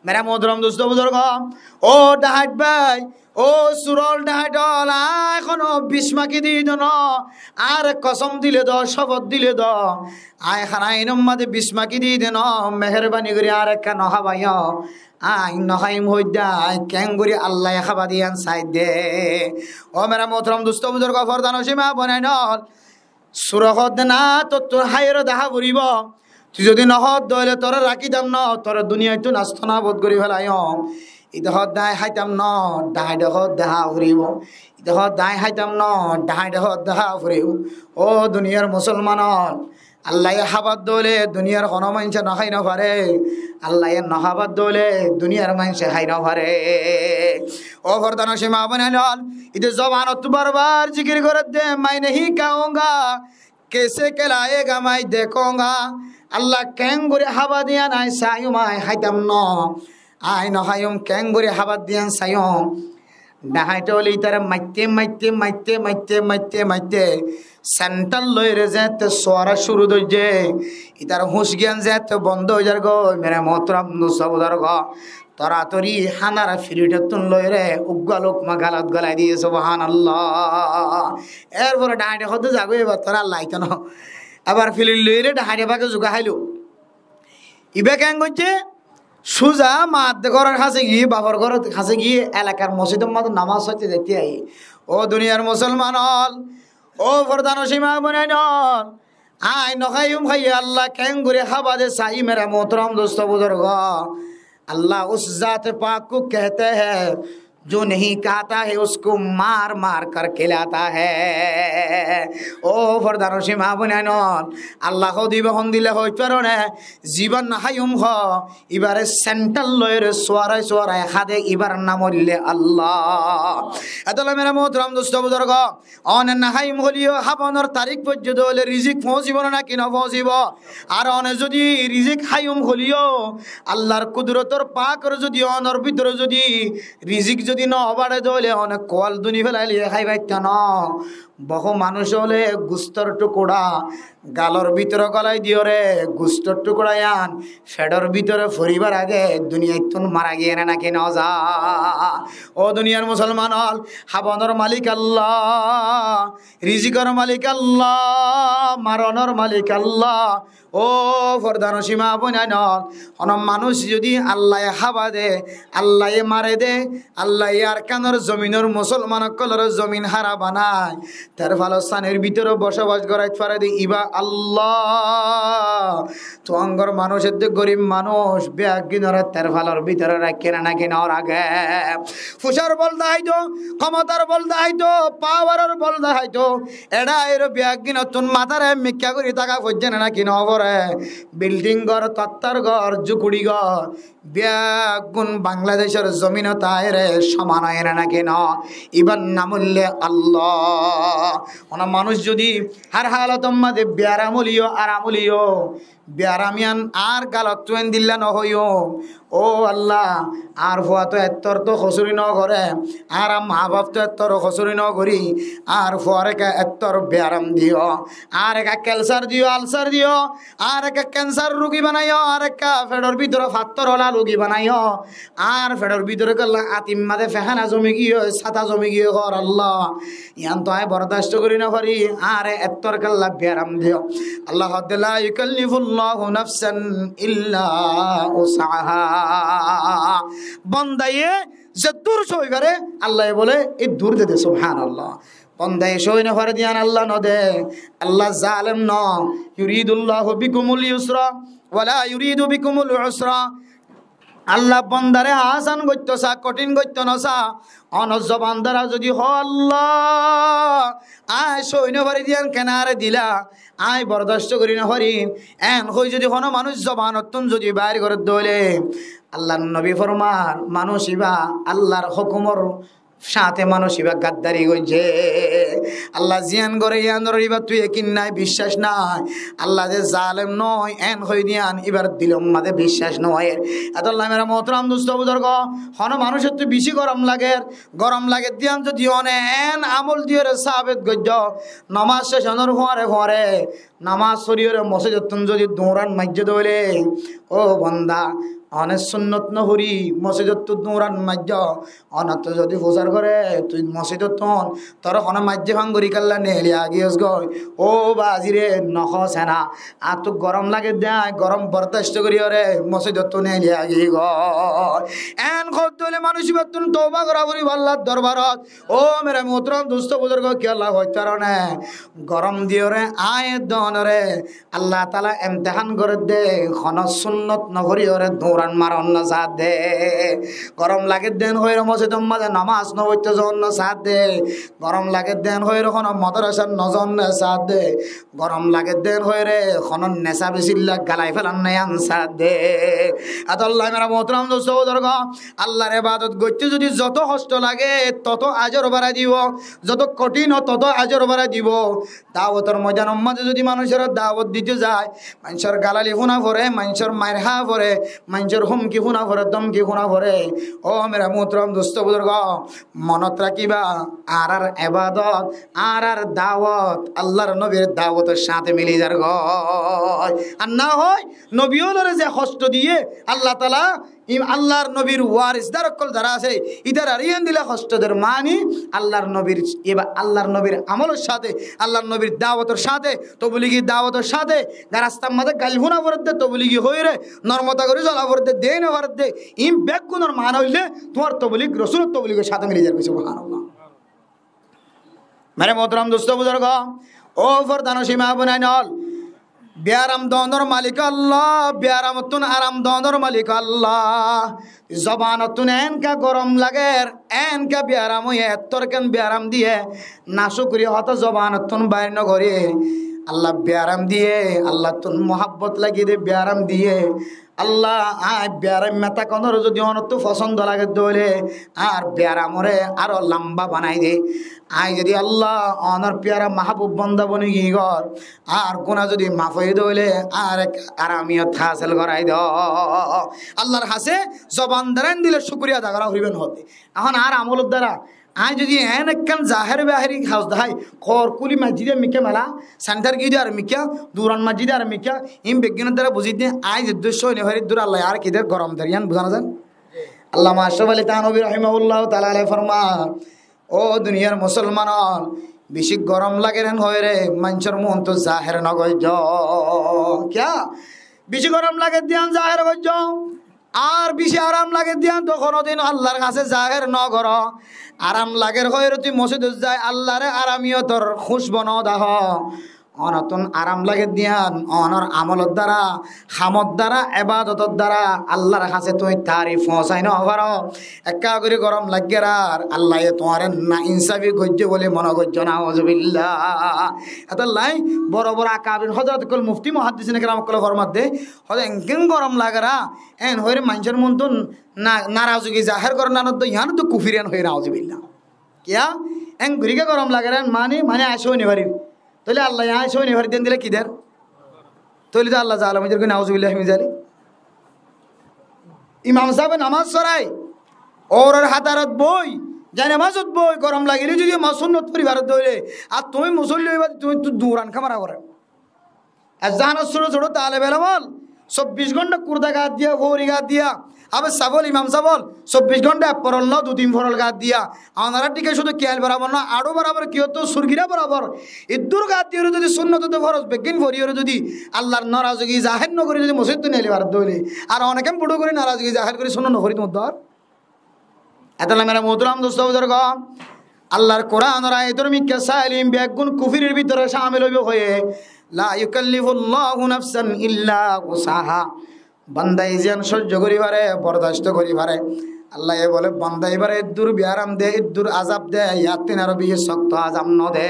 Mere mohtorom dustó buzurgo, ó dhahait bái, ó suro ól, dhahait ól, aññí hono bismaki di de no, añáre kosom dile do, cófot dile do, aññí hánainor mazé bismaki di de no, meherbani gorí añáre ekka no hábaiyo. Aññí no háiyum hoóidde, aññí keéngorí Allaye hábade yián saáidde. Ó mere mohtorom dustó buzurgo, forda nocin maa bonain ól, sure hoódde, na, tottún háiyore dehá foribó. Tui zodi no hoós de óile tore rakídam no, tore duniyaittú nastó nabud gorí felaiyum. Ite hoódde aññí háitam no, dhahaite hoódde há foribó. Ite hoódde aññí háitam no, dhahaite hoódde há foribó. Ó duniyar musolman ól, Allaye hábadde óile duniyar hono maincé no hái no fare. Allaye no hábadde óile duniyar maincé hái no fare. Ó forda nocin maa bonain ól, ite zobanottú bar bar zikir gorédde, "Mai nahi khaunga, kese khelayega mai dekhunga." Alla keéngorí hábade yián aññí saiyum, aññí háitam no. Aññí no háiyum, keéngorí hábade yián saiyum. Dhahaite óle ítare maitte, maitte, maitte, maitte, maitte, maitte, senthal loire zeéñtte suara cúru doijje, ítar húñc giyán zeéñtte bondó ói zargói, mere mohtorom dustó buzurgo, toratori hánar filitottún loire uggúa lukma galot golai diye, subhánallah. Erfore dhahaite hoódde, zagói, ebar tore Alla aito no. Abar filit loire dhahaite báke zuga háilo. Ibá keén goijjé? Cúza maadde góror hañsé giyé, bafor góror hañsé giyé, elakar mosjidor mazé nomás foitté zaitté aiyé. Ó duniyar musolman ól, ó forda nocin maa bonain ól, aññí no háiyum háiye, Alla keéngorí hábade saiyí, mere mohtorom dustó buzurgo. اللہ اس ذات پاک کو کہتا ہے، جو نہیں کھاتا ہے، اس کو مار مار کر کھلاتا ہے۔ Ó forda nocin maa bonain ól, Alla hoódde ibá hondilla hoói fare né, zibá no háiyum hoó, ibáre senthal loire suarai suarai háde, ibár nam óilde Alla. Etolla mere mohtorom dustó buzurgo, one no háiyum hoileyó hábanor tarik foijjé de óile rizik foóñsibo né náki no foóñsibo? Ar one zodi rizik háiyum hoileyó, Allar kudurotor pakor zodi onor bútore zodi rizik Zodi no baçe de óile one kual duni felaile hái faitto no. Bohú manúic óile gustor tukura galor bútore golai diyóre gustor tukura yián feçor bútore foribar age duniyaittún mara giyé né náki no za? Ó duniyar musolman ól, hábanor malik Allah, rizikor malik Allah, maronor malik Allah. Ó fordanocin maa boinain ól, hono manúic zodi Allaye hába de, Allaye mare de, Allaye Arkanor zominor musolman ókkolore zomin hára banai, terfalor sanir bútore bosobac gorait fare de, iba Allah. Tuáñgor manúic edde gorib manúic, beggúnore terfalor bútore raikké né náki no rake? Fuisar bol daháito, komotar bol daháito, pawaror bol daháito, eçe aiyóre beggúnottún matare mikká gorí táka foijjé né náki no fore? Bilding gór, tottar gór, zukuri gór, beggún Bangladecor zominot aiyóre soman óiye né náki no? Ibar nam óilde Allah. Hono manúic zodi hár halotor maze biyaram óileyo, aram óileyo, biyaram yián añár galottú endilla no hoiyum, ó Allah, añár fua to ettór to kosúri no gore, añár maa baf to ettór kosúri no gorí, añár fuare ká ettór biyaram diyo, añáre ká kensar diyo, alsar diyo, añáre ká kensar rugi banaiyó, añáre ká feçor bútore fattór ola rugi banaiyó, añár feçor bútore kalla atir maze fehana zomi giyé, sáta zomi giyé, hoór Allah. Yián to añí bordasto gorí no fari, añáre ettór kalla biyaram diyo. Allah hoódde, "La yukallifullahu nafsan illa wus'aha." Bondaye zeddúr sói fare, Allaye bole eddur de de, subhanallah. Bondaye sói no fare de yián Allah no de, Allah zalem no. Yuridullahu bikumul yusra, wala yuridu bikumul usra. Allah bondare asan goitto sa, kothín goitto no sa. Onor zoban dara zodi hoó, "Allah, añí sói no fari de yián kene añáre dila, añí bordasto gorí no farim," en hoi zodi hono manúic zobanottún zodi bair gore de óile, Allar nobi formar, manúic iba Allar hókumor sáñte manúic iba gaddari goijje. Allah ziyán gore yiánor ibattú yekin nai, biccác nai. Allah ze zalem no, en hoi de yián ibar dilor maze biccác no. Etolla mere mohtaram dusto buzurgo, hono manúicottú beci gorom lager, gorom lager de yián zodi one en amol diyóre sabet goijjo, nomaz céc ónor fuare fuare nomaz foriyóre mosjidottún zodi duñran maijje de óile, ó bonda, one sunnot no fori mosjidottú duñran maijjo, onottú zodi fusar gore, tui mosjidottún tore hono maijje fán gorí kalla neeli agiyos goi, ó bazire, no hoó sena, añáttu gorom lager de, añí gorom bordasto goríyore mosjidottú neeli agiyos goi. En hoó de óile manúic ibattún touba gora foribo Allar dorbarot. Ó mere mohtaram dusto buzurgo, kiyólla hoitó faro né? Gorom diyóre añí edde onore Allah taala emtehán gorer de, hono sunnot no foriyóre duñran maron no saá de, gorom lager de en hoiyóre mosjidor maze nomaz no foitto zon no saá de, gorom lager de en hoiyóre hono modrasat no zon no saá de, gorom lager de en hoiyóre hono nesa besilla galai felan no yián saá de. Etolla mere mohtaram dusto buzurgo, Allar ebadot goitté zodi zoto hocto lage, toto ajor barai dibo, zoto kothín ó, toto ajor barai dibo. Dawotor moidanor maze zodi manúicore dawot dito zai, maincór galali fúna fore, maincór mair há fore, maincór húmki fúna fore, dómki fúna fore, ó mere mohtaram dusto buzurgo, monot rakiba, añárar ebadot, añárar dawot Allar nobir dawotor sáñte mili zargoi. Ar na hoi nobi ólore ze hocto diye Allah taala, Im Allar nobir warisdar ókkol zara asé, ítarare endilla hocto der, mani Allar nobir, iba Allar nobir amolor sáñte, Allar nobir dawotor sáñte, tobligi dawotor sáñte, ga-, rastar maze gail fúna foredde, tobligi hoiyóre normota gorí zola foredde, dei no foredde, im beggúnor mani óilde tuáñr toblig Rosulor tobligor sáñte mili zargoi, subhanallah. Mere mohtaram dusto buzurgo, ó fordanocin maa boinain ól, biyaram doonor malik Allah, biyaramottún aram doonor malik Allah. Zobanottún enka gorom lager, enka biyaram óiye, ettór ken biyaram diye, nacúkuri hotá zobanottún bair no gorí. Allah biyaram diye, Allattún muhabbot lagi de biyaram diye. Allah, añí biyaram meta konóre zodi onottú fosóndo lage de óile, añár biyaramore aró lamba banai de. Añí zodi Allah onor piyara mahbub bonda boni giyói, ar guná zodi maf óiye de óile, ar ek aramiyot hásil gorai do. Allar hañsé zoban dara endilla cúkuriya ada gora foribo hoóde. Ehón ar amolor dara añí zodi en ekkán zahér bahiri hás dahái, kor kúli masjide mikká mela, sentar giyói de ar mikká, duran masjide ar mikká, in beggúnor dara buzí de, añí zeddúr sói no fari, eddur Allah añáre ki der, gorom der, yián buzá no zar. Allama Ashraf Ali Thanvi rahimahullahu taala alaihi forman, ó duniyar musolman ol, beci gorom lager en hoiyóre maincór muúntu zahér no goijjó. Kiyá? Beci gorom lager de yián zahér goijjó. Ar beci aram lager de yián to honodin Allar hañsé zahér no goró. Aram lager hoiyóre tui mosjidot zai Allaré aramiyotor kúcbu no dahó. Onottún aram lager de yián, onor amolor dara, hamor dara, ebadotor dara Allar hañsé tui tarif foóñsai no faró. Ekká gorí gorom laiggé ar Allaye tuáñre nainsafi goijjé buli mone goijjó, nauzubillah. Etollá boro boro akabir hozrot okkol, mufti muhaddisine keram okkole formadde, hoóde engin gorom lager, en hoiyóre maincór muúntu na-, narazugi zahér goron, nanoddó yián to kufir en hoiyé, nauzubillah. Kiyá? En gorí ke gorom lager, en mani, mani añí sói no farir. Tóile Allaye añí sói no farir de endilla ki der? Tóile to Allah zalim ói zargói, nauzubillah min zalik. Imam sábe namás forai, óurar hátarot boi, zai namásot boi, gorom lagile zodi imam sunnot fori farer de óile, ar tuñí musolli óiba, tuñí to duran kamara goré. Ezzahanor sóro sóro talebe elom ol, sobbic gónta kurda gaat diya, fori gaat diya, abe sáb ol, imam sáb ol, sobbic gónta ek forol no, dui tin forol gaat diya, onora thík cúdu kiyal borabor no, añçu borabor, kiyóttu surgira borabor, eddur gaat diyóre zodi sunnot de foroz beggín foriyóre zodi Allar narazugi zahér no gorí zodi mosjidot no eli farer de óile, ar onekén buro gorí narazugi zahér gorí sunnot no fori tuáñr dor. Etollá mera muhtaram dustó buzurgo, Allar Kuranor ayator mikká sailé beggún kufirir bútore camil óibo hoiyé, "La yukallifullahu nafsan illa wusaha." Bandaye ziyán sóijjo gorí fare, bordasto gorí fare. Allaye bole, bandaye ibáre eddur biyaram de, eddur azab de, yáttu aró beci sokto azab no de.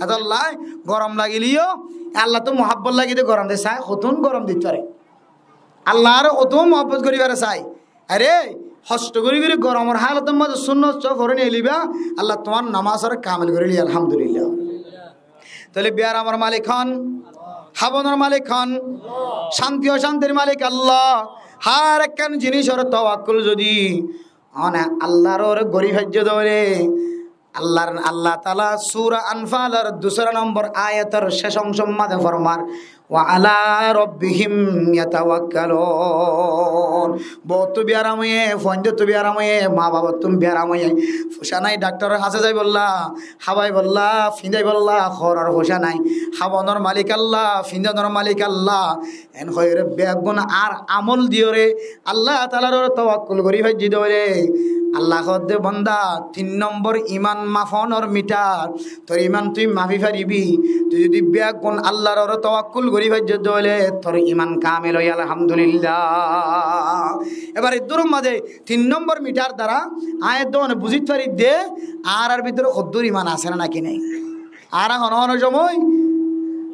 Etollá gorom lagileyó Allattú muhabbot lagi de gorom de, sai hotún gorom di fare. Allaré hotún muhabbot gorí fare sai. Are, hosto gorí gorí goromor hálotor mazé sunnot só forí no eliba, Allah tuáñr namásore kamil gorí liyé, alhamdulillah. Tóile biyaramor malik hon, hábanor malik hon, cánti ocántir malik Allah. Hár ekkán jinisor tawakkul zodi one Allar uore gorí faijjé de óile, Allar, Allah taala sura Anfalor dusára nombor ayator céc ongsór mazé formar, "Wa ala rabbihim yatawakkalun." Bouttú biyaram óiye, fuaindóttu biyaram óiye, ma babottú biyaram óiye. Fucá nai daktoror hañsé zaibolla, hábaibolla, fiñdaibolla, horar fucá nai. Hábanor malik Allah, fiñdanor malik Allah. En hoiyóre beggún ar amol diyóre Allah taalar uore tawakkul gorí faijjé de óile, Allah hoódde, banda, tin nombor iman mafonor mitar, tor iman tui mafi faribi. Tui zodi beggún Allar uore tawakkul gorí faijjé de óile, tor iman kamil óiye, alhamdulillah. Ebar eddur mazé tin nombor mitar dara añí edde one buzít fari de, añárar bútore hoddúr iman asé né naki nai. Añára hono hono somoi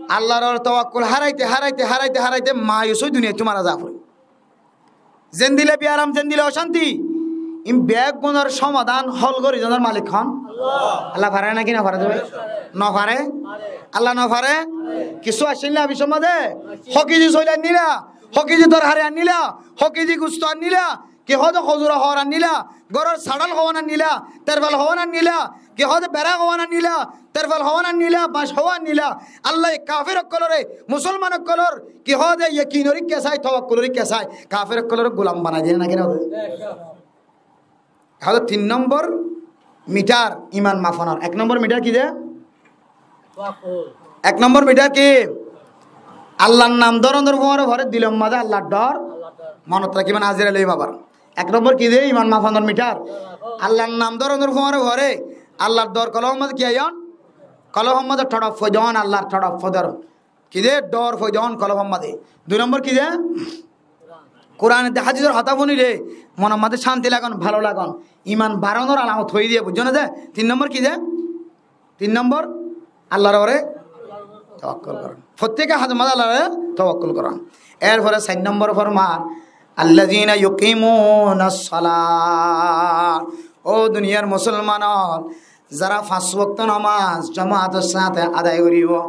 Allar uore tawakkul háraite, háraite, háraite, háraite mayus ói duniyaittú mara za fori. Zendilla biyaram, zendilla ocánti, in beggúnor somadan hól gorí zonor malik hon? Allah. Allah fare naki no fare de? No fare? Allah no fare? Kessú accíl né abiccór mazé? Hó kezi soil annila, hó kezi torhari annila, hó kezi gusto annila, ki hoóde hozura hoor annila, góror saçal hoón annila, terfal hoón annila, ki hoóde bera hoón annila, terfal hoón annila, bañc hoón annila. Allaye kafir ókkolore musolman ókkolor ki hoóde yekinor ikká sai, tawakkulor ikká sai. Kafir ókkolore gulam banai diye naki no? Ehón tin nombor mitar iman mafonor. Ek nombor mitar ki de? Ek nombor mitar ki? Allar nam dóronor fuáñre fuáñre dilor mazé Allar dor monot rakiba, nazir alai babar. Ek nombor ki de iman mafonor mitar? Allar nam dóronor fuáñre fuáñre Allar dor kolbor mazé ki ayon? Kolbor mazé todop foida on, Allar todop foida on. Ki de? Dor foida on kolbor mazé. Dui nombor ki de? Kuran de hádisor hotá funile monor mazé cánti lagon, bála lagon. Iman baronor alamot hoiyé de, buijjó né de? Tin nombor ki de? Tin nombor, Allar uore tawakkul goron. Fotteki hádisor mazé Allar uore tawakkul goron. Erfore sair nombor formar, "Allazina yuqimunas salah." Ó duniyar musolman ol, Zará fañs wokto nomás jomator sáñte adai goríbo.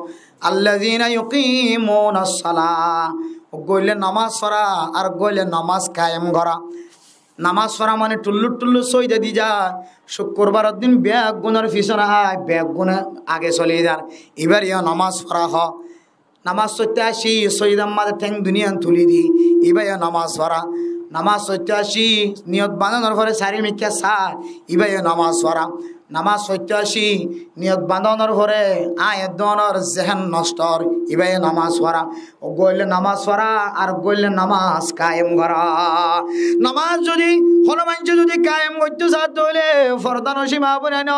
الذين يقيمون الصلاة. Uggwá óile nomás fora, ar uggwá óile nomás kayem gora. Nomás fora mane tullur tullur sóida di za, cukkurbaror din beggúnor fisone ai, beggúne age soli zar. Ibáre yó nomás fora hoó. Nomás foittó aiccé, sóidar maze théng duníyan tuli di, ibáye nomás fora. Nomás foittó aiccé, niyot bañdonor fore sair mikká sar, ibáye nomás fora. Nomás foittó aiccé, niyot bañdonor fore aññí edduonor zehen nostor, ibáye nomás fora. Uggwá óile nomás fora, ar uggwá óile nomás kayem gora. Nomás zodi hono maincé zodi kayem goittó sar de óile, fordanocin maa boináin,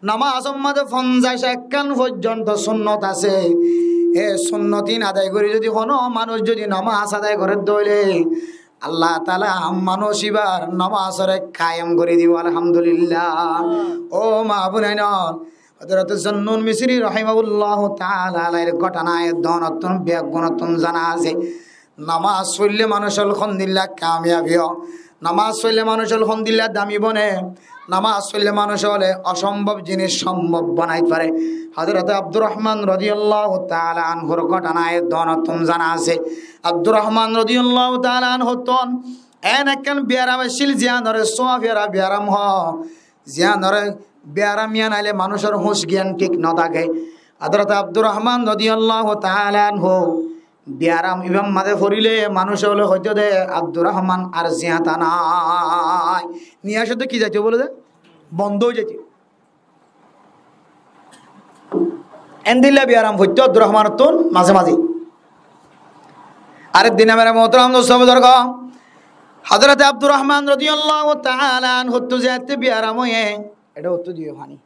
nomásor maze fonzaic ekkán foijjonto sunnot asé. E sunnotin adai gorí zodi hono manúc zodi nomás adai goré de óile, Allah taala manúc ibár nomásore kayem gorí dibo, alhamdulillah. Ó maa boináin, Hozrot Zunnun Misri rahimahullahu taala alaihir góthona e dónottún beggúnottún zana asé. Nomás foille manúc ól hondilla kamiyab ó. Nomás foille manúc ól hondilla dami bone. Nomás foille manúc óle osombob jinis sombob banait fare. Hozrot Abdurrahman rodiyallahu taala anhur góthona e dónottún zana asé. Abdurrahman rodiyallahu taala anhuttún en ekkán biyaram accíl, ziyanore suwa fiyara biyaram hoó. Ziyanore biyaram iyan aile manúcor húñc giyan thík no táke. Hozrot Abdurrahman rodiyallahu taala anhu biyaram ibár maze forile manúce óle hoitó de, Abdurrahman ar ziyata nai. Niyacót de ki zaito bóle de? Bondó ói zaito. Endilla biyaram foittó Abdurrahmanottún maze maze. Ar ek din, mere muhtaram dost buzurg, Hozrot Abdurrahman rodiyallahu taala anhuttú ziyátte biyaram óiye, ede uttú diyo faní.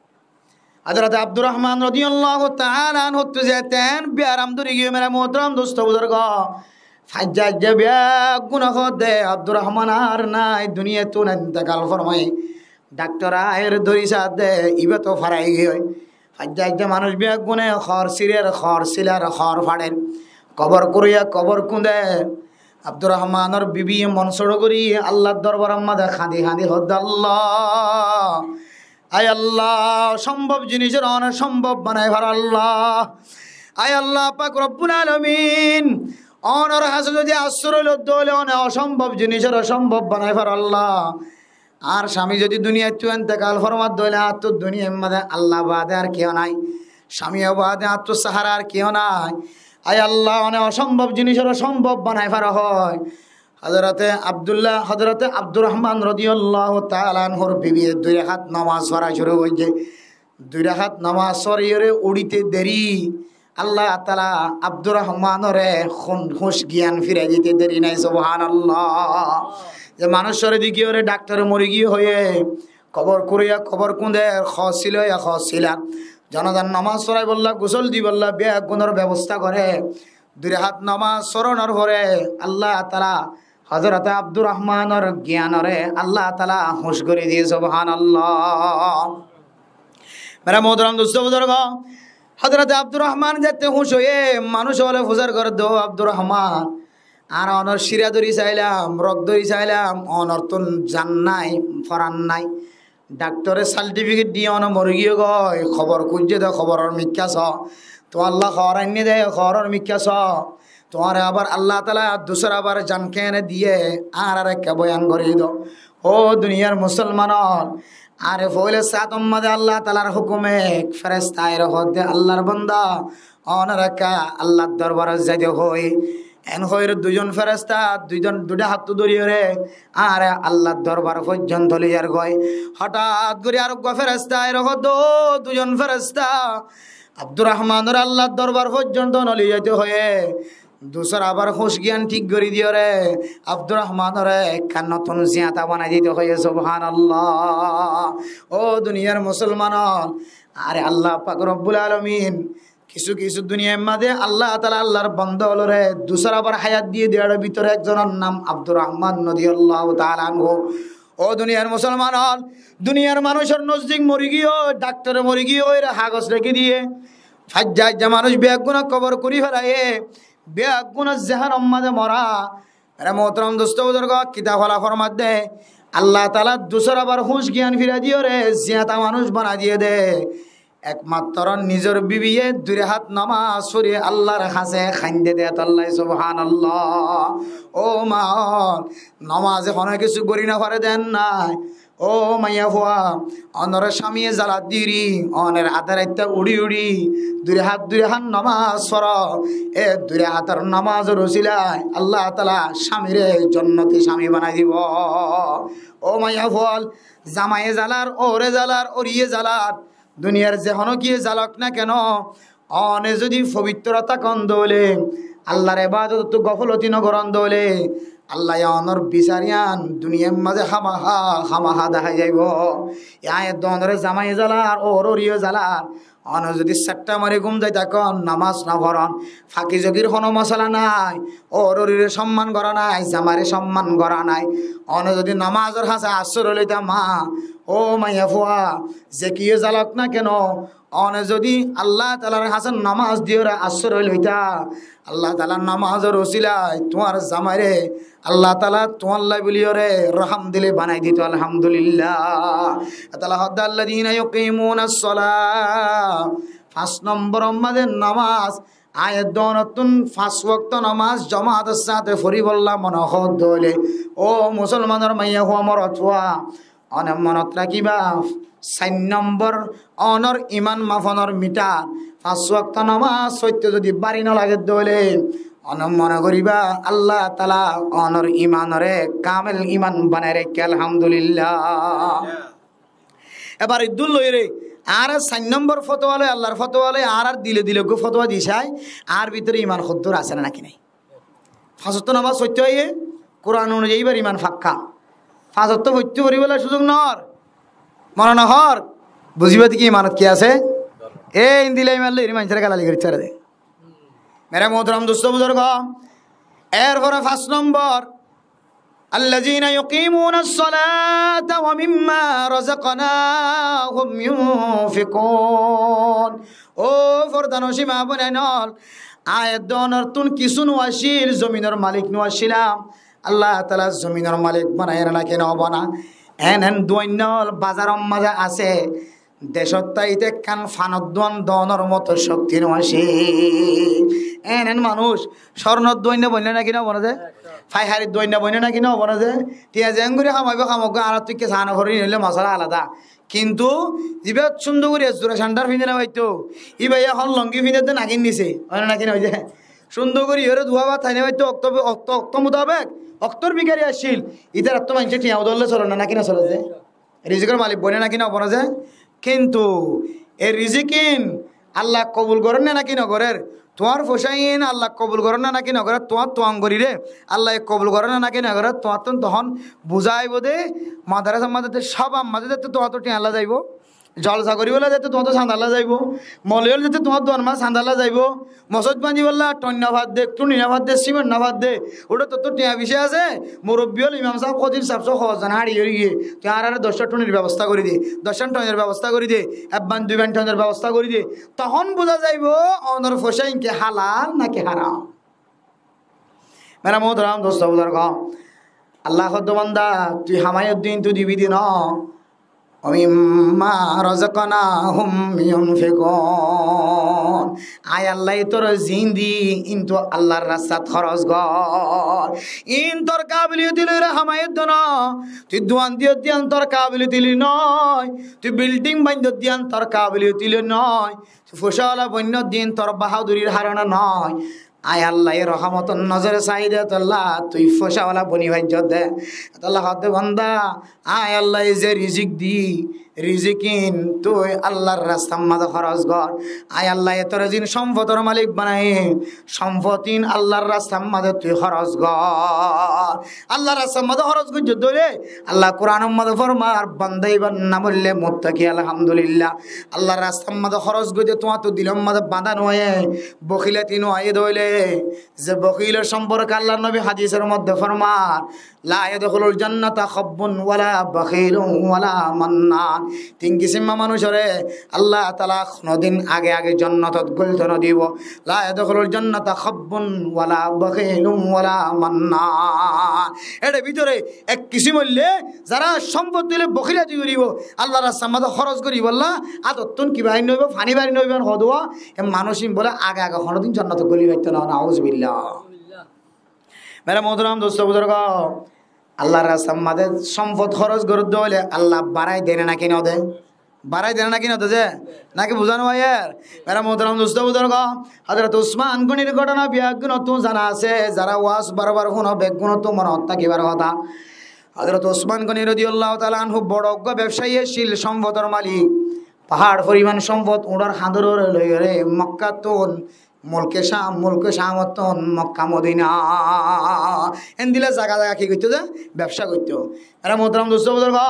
Hozrot Abdurrahman rodiyallahu taala anhuttú ziyátte en biyaram dóri giyé, mere muhtaram dost buzurg, faijja aijja beggúne hoó de Abdurrahman ar nai, duniyattún entekal formaiye. Dhaktor aiyóre dóri saá de, ibá to farai giyói. Faijja aijja manúc beggúne hoor siler, hoor siler, hoor façer. Kobor kuroiya, kobor kúnder. Abdurrahmanor bibiye mon sóço gorí Allar dorbaror maze hañdi hañdi hoó de, Allah, ai Allah, osombob jinisore one sombob banai faro Allah. Ai Allah pak Robbul Alamin, onor hañse zodi asroi loi de óile one osombob jinisore sombob banai faro Allah. Añár cami zodi duniyattú entekal formar de óile, añáttu duniyair maze Allah baade ar kiyó nai. Cami baade añáttu sahara ar kiyó nai. Ai Allah, one osombob jinisore sombob banai faro hoó. Hozrote Abdullah, Hozrote Abdurrahman rodiyallahu taala anhur bibiye dui rakát nomás fora cúru goijje. Dui rakát nomás foriyóre uçíte deri, Allah taala Abdurrahmanore húñc giyan firai dite deri nai, subhanallah. Ze manúcor dikiyóre dhaktore mori giyé hoiyé, kobor kuroiya kobor kúnder, hoor siloiya hoor siler. Jonazar nomás foraibólla, gusól dibólla beggúnor bebosta goré. Dui rakát nomás foronor fore Allah taala Hozrote Abdurrahmanor giyanore Allah taala húñc gorí diye, subhanallah. Mere muhtaram dost buzurg, Hozrote Abdurrahman ziyátte húñc óiye, manúc óle fusár goré de, ó Abdurrahman, añára onor círa dóri sailam, rok dóri sailam, onorttún jan nai, foran nai. Dhaktore sartifiket diye one mori giyé goi, kobor kuijje de, koboror mikká só. Tuáñlla hoor ainné de, hooror mikká só. Tuáñre abar Allah taala dusara bar jan kene diye, añáre ekka boyan gorí do. Ó duniyar musolman ól, añáre foila sáñtor maze Allah taalar hukume ek feresta aiyóre hoó de, Allar banda, onor ekka Allar dorbarot zai de hoi. En hoiyóre duizon feresta, duizon, duita háttú dóriyóre añáre Allar dorbar foijjonto loi zar goi. Hotát gorí ar uggwá feresta aiyóre hoó de, ó duizon feresta, Abdurrahmanore Allar dorbar foijjonto no loi zaito hoiyé. Dusara bar húñc giyan thík gorí diyóre Abdurrahmanore ekkán notun ziyata banai dito hoiyé, subhanallah. Ó duniyar musolman ól, añáre Allah pak Robbul Alamin kissú kissú duniyair maze Allah taala Allar banda ólore dusara bar hayat diye de, ar bútore ekzonor nam Abdurrahman rodiyallahu taala anhu. Ó duniyar musolman ól, duniyar manúcor nozdik mori giyé, dhaktore mori giyé hoiyóre hagos reki diye. Faijja aijja manúc beggúne kobor kurí félaiye, beggúnor zehenor maze mora. Mere muhtaram dost buzurg, kitab ola formar de, Allah taala dusára bar húñc giyan firai diyóre ziyata manúic banai diyé dé. Ekmatro nizor bibiye dui rakát nomás fori Allar hañsé hainde dé tolla, subhánallah. Ó ma, nomaze honó kessú gorí no fare dé nái. Ó maiyafua, onor cámiye zalat diri, onor adá raitta uçí uçí dui rakát dui rakát nomás foro. E dui rakátor nomásor usilai Allah taala cámire jonnoti cámi banai dibo. Ó maiyafua, zamaiye zalar, óre zalar, óriye zalar, duniyar ze honó kiyé zalok na keno, one zodi fobitro tákon dóile, Allar ebadottu gofóloti no goron dóile, Allaye onor bisar yián duniyar maze hámaha, hámaha dahái zaibo. Yián edde onore zamaiye zalar, óre óriye zalar, one zodi satta mari gúm zai tákon, nomás no foron, faki zogir honó mosala nái, óre órire somman gora nái, zamaire somman gora nái, one zodi nomásor hañsé assorói loita ma, ó maiyafua, ze kiyé zalok na keno, one zodi Allah taalar hañsé nomás diyóre assorói loita, Allah taalar nomásor usilai tuáñr zamaire Allah taala tuáñlla buliyóre roham dili banai dito, alhamdulillah. Allah hoddé, الذين يقيمون الصلاة. Fañs nombor maze nomás, añí edde onottún fañs wokto nomás jomator sáñte foribolla mone hoó dóile, ó musolmanor maiyafua morotfua, one monot rakíba, sair nombor, onor iman mafonor mitar. Fañs wokto nomás foitto zodi bari no lage dóile, one mone goriba Allah taala onor imanore kamel iman banai raikké, alhamdulillah. Ebar iddúr loire, añára sair nombor fotowa loi, Allar fotowa loi, añárar dile dile eggúa fotowa di sai, añár bútore iman hoddúr asé né náki nái? Fañs wokto nomás foitto aiyé, Kuran onuzayi íbar iman fakka. Fañs wokto foitto foribólla cúzuk noór. Mone nohór. Buzíba de ki imanot ki asé? E endilla iman loi eri maincóre galali gorí fare de. Mere muhtaram dustó buzurgo, erfore fañs nombor, الذين يقيمون الصلاة ومما رزقناهم ينفقون. Ó fordanocin ma boinain ol, añí edde onottún kissú no accíl, zominor malik no accílam. Allah taala zominor malik banaiyé né náki no bana? En en duainna ol bazaror maze asé, decót táite ekkán fanor duan doonor moto cokti no accíl. En en manúic córnor duainna boinné náki no bone de? Faiharir duainna boinné náki no bone de? Tiañ zeén gorí hamaibo hamaibo, añárattú ekká saá no foré, iín óile mosala alada. Kintu zibá cúndor gorí ezzura candhar findé no faitto, íba ehón longi findé de nagir nise, óine náki no óide? Cúndor gorí iyóre duwa bát hái no faitto, okto, okto, okto mutabek, oktor bikari accíl, ítarattú maincé thiañ udolle solé né náki no solé de? Rizikor malik boinné náki no bone de? Kintu e rizikín Allah kobul gorér né náki no gorér? Tuáñr foicáin Allah kobul gorér né náki no gorér? Tuáñr tuañ goríre Allaye kobul gorér né náki no gorér? Tuáñttún tohón buzá aibo de, madarasar maze de, sóbar maze de tuáñttú thiañ lla zaibo, jolsa goríbolla de tuáñttú sanda lla zaibo, moloyol de tuáñr duan maze sanda lla zaibo, mosóit bañdíbolla toin no fadde, tuni no fadde, simot no fadde, uçé tottú thiañ beci asé, murobbi ol imam saab, kotib saab só hozzon hári óiye, tui añáráre doccán tunir bebosta gorí de, doccán toinor bebosta gorí de, ek bain dui bain toinor bebosta gorí de. Tohón buzá zaibo onor foicá inke halal náki haram. Mere muhtaram dustó buzurgo, Allah hoddé banda, tui hamaiyór din tui dibi de no, ومما رزقناهم ينفقون. Añí Allaye toré ziín di, iín tui Allar rastat hóros gor. Iín tor kabiliyoti loiyóre hamaiyór de no. Tui duan diyór de yián tor kabiliyoti loi no. Tui bilding baindór de yián tor kabiliyoti loi no. Tui foicáwala boinór de yián tor bahadurir harone no. Añí Allaye rohomotor nozore sai de tolla tui foicáwala boni faijjós de. Tolla hoódde banda, añí Allaye ze rizik di, rizikín tui Allar rastar maze hóros gor. Añí Allaye toré ziín somfotor malik banaiyí, somfotín Allar rastar maze tui hóros gor. Allar rastar maze hóros goijjós de óile, Allah Kuranor maze formar, banda íbar nam óilde muttaki, alhamdulillah. Allar rastar maze hóros goijjé tuáñttu dilor maze bañdá no óiye, bokilati no óiye de óile, ze bokil somporke Allar nobi hadisor maze formar, لا يدخل الجنة خب ولا بخيل ولا منان. Tin kisímor manúicoré Allah taala honódin age age jonnotot góito nodibó. لا يدخل الجنة خب ولا بخيل ولا منان. Ér bútore ek kisím óilde zará cómfot óile bokílati goríbo, Allahr rastar mazé hóros goríbolla, ádottún ki bair noóibo, faní bair noóibo, en hoduwa, e manúic ín bóle age age honódin jonnotot góli faitto no, nauzubillah. Mere muhtaram dustó buzurgó, Allahr rastar mazé cómfot hóros goródde óile Allah barái de né náki no de? Barái de né náki no de ze? Náki buzá no faiyer? Mere muhtaram dustó buzurgó, Hozrot Usman Gonir góthona beggúnottú zana asé, zará waz bar bar fúno beggúnottú monot tákibar hotá. Hozrot Usman Goni rodiyallahu taala anhu boro uggwá bebsayi accíl, cómfotor malik. Fahár foriman cómfot uñçor hañdoré loiyóre Mokkattún mulke Cam, mulke Camottún Mokka Modina, endilla zaga zaga ki goitto de? Bebsa goitto. Mere muhtaram dustó buzurgó,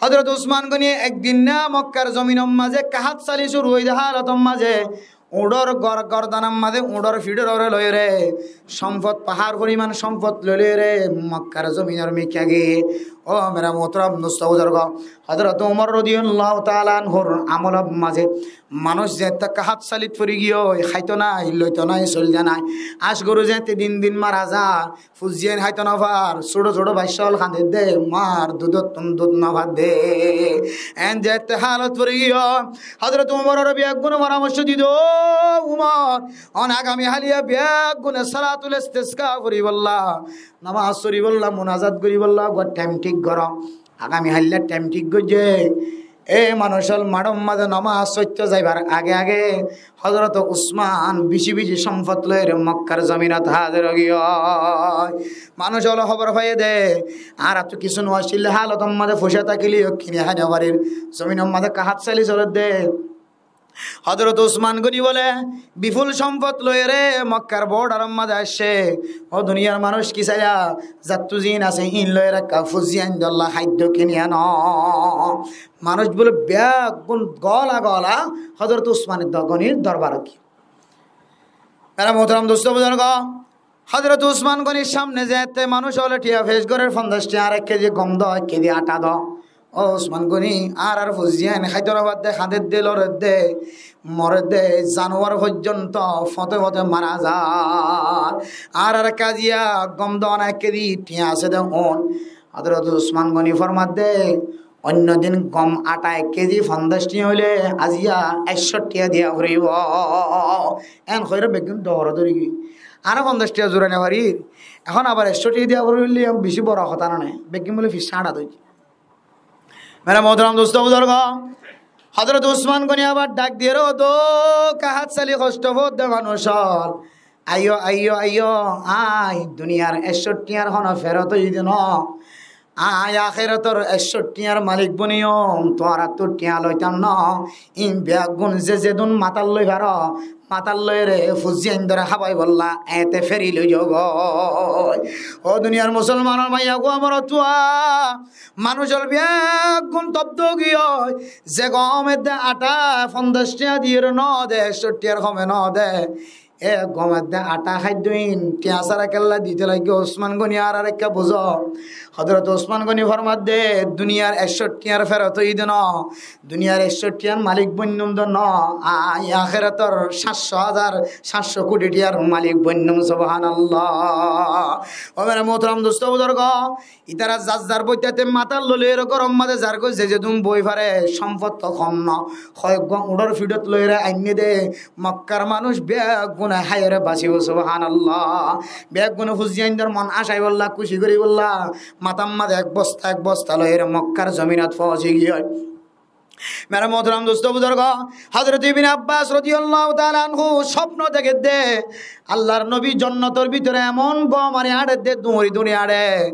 Hozrot Usman Goni ek din na Mokkar zominor mazé ekká hát sali cúru óiye de hálotor mazé uñçor gor-, gordanor mazé uñçor fiçor uore loiyóre cómfot, fahár foriman cómfot loi loiyóre Mokkar zominor mikká giyé. Ó mere muhtaram dustó buzurgó, Hozrot Umar rodiyallahu taala anhur amolor mazé manúic zeéñtte ekká hát salit fori giyói, háito nái, loito nái, soilto nái. Añc goru zeéñtte din din mara za, fuain háito no far, cúço cúço baiccá ókkol kañdedde, mar dudottún dud no fadde. En zeéñtte hálot fori giyói, Hozrot Umaroré beggúne foramorcó diyé de, ó Umar, on agami háliya beggúne salatul istiska foribolla, nomaz foribolla, munazat goribolla uggwá thaim thík goró. Agami háliya thaim thík goijjé. E manúic ókkol, maçor mazé nomaz foitto zaibar age age Hozrot Usman bicí bicí cómfot loiyóre Mokkar zominot házir ói giyói. Manúic ókkole hóbor faiyé de, añárattú kissú no accíl, hálotor mazé foicá tákileyó kini hái no farir, zominor mazé ekká hát sali solédde. Hozrot Usman Goni bóle, biful cómfot loiyóre Mokkar bordaror mazé aiccé. Ó duniyar manúic, ki saiyá? Zattú ziín asé íin loiyóre ekká fuain dolla háiddo kini ano. Manúic bóle beggún gola gola Hozrot Usman Gonir dorbarot giyé. Mere muhtaram dustó buzurgó, Hozrot Usman Gonir sámne zeéñtte manúic ókkole thiañ fec gorér, fonzaic thiañ, ar ek kezi gom do, ek kezi atá do. Ó Usman Goni, añárar fuain háito no fadde, kañdedde, loredde, moredde, zanuwar foijjonto fote fote mara zar. Añárar ek kezi gom do na, ek kezi thiañ asé de, on. Hozrot Usman Goni formadde, oinno din gom atá ek kezi fonzaic thiañ óile aziya ekcó thiañ diya foribó. En hoiyóre beggún dor dóri giyói. Añára fonzaic thiañ zurai no farir, ehón abar ekcó thiañ diya foribó bóli bicí boro hotá no né. Beggún bóle fisá añçá dóijje. Mere muhtaram dustó buzurgó, Hozrot Usman Goni abar dhak diyóre hoó de, ó ekká hát sali hoctó foódde manúic ókkol, aiyó, aiyó, aiyó, añí duniyar ekcó thiañr honó ferot óiyi de no. Añí akérator ekcó thiañr malik boniyum, tuáñrattú thiañ loitam no. Íin beggún ze zedún matát loi faró, matát loiyóre fuain dóre hábaibolla eéñtte feri loi zagói. Ó duniyar musolmanor maiyafuwa, morotfuwa, manúic ókkol beggún tobdó giyói, ze gom edde atá fonzaic thiañ diyóre no de, ekcó thiañr home no de. E gom edde atá háiddo íin thiañ sára kiyólla dito laiggé? Usman Goni, añáre ekká buzó. Hozrot Usman Goni formadde, duniyar ekcó thiañr ferot óiyi de no, duniyar ekcó thiañr malik boinnum de no, añí akérator háñt cót házar, háñt cót kuthi thiañr malik boinnum. Subhanallah. Ó mere muhtaram dustó buzurgó, ítara zar zar boitáte matát loi loiyóre góror mazé zargói, ze zedún boi fare, cómfot to hom no, hoeggwá uñçor fiçot loiyóre ainné de, Mokkar manúic beggúne háiyóre basibó, subhanallah. Beggúne fuain dór mon acaibolla, kúci goríbolla, matát mazé ek bosta ek bosta loiyóre Mokkar zominot foóñsi giyói. Mere muhtaram dustó buzurgó, Hozrot Ibne Abbas rodiyallahu taala anhu cópno dekédde, Allar nobi jonnotor bútore emon gom ari añçedde, duñri duñri añçe.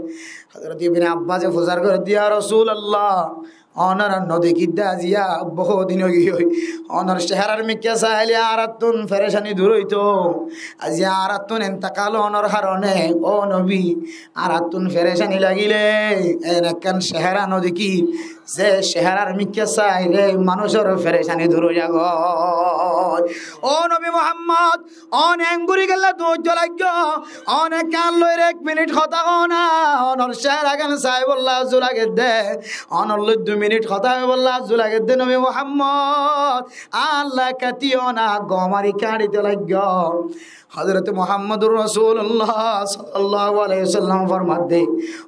Hozrot Ibne Abbase fusár gorédde, ya Rosulallah, onóre no dekídde aziya bout din ói giyói. Onór cehárar mikká sailé añárattún ferecani dur óito. Aziya añárattún entekal onór haroné, ó nobi, añárattún ferecani lagilé en ekkán cehára no dekí. Ze seharar mikká saile manúcor ferecani dur ói zagói. Ó nobi Muhammod, one engguri gelle duñjjo laiggó, one kán loire ek minit hotá hoó na, onor seharagan saibólla zu lagedde, onor loi dui minit hotá hoibólla zu lagedde nobi Muhammod. Añálla ketiyo na, gom ari kañçito laiggó. Hozrot Muhammadur Rosulullah sallallahu alaihi wasallam formadde,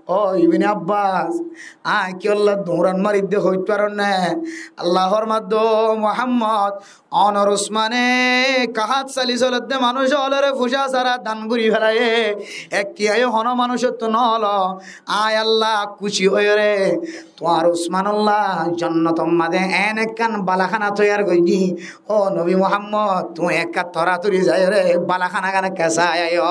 "Ó Ibne Abbas, añí kiyólla duñran maridde hoit faronne?" Allah formadde, "Ó Muhammod, onor Usmane kahát sali soledde manúic ólore fucá sára dan gori félaiye, ek tiyaiyó hono manúicottú no olo. Añí Allah kúci óiyore tuáñr Usmanolla jonnotor maze en ekkán balahana toiyar goijjí. Ó nobi Muhammod, tuñí ekká toratori zaiyore balahanagan ekká sai aiyó."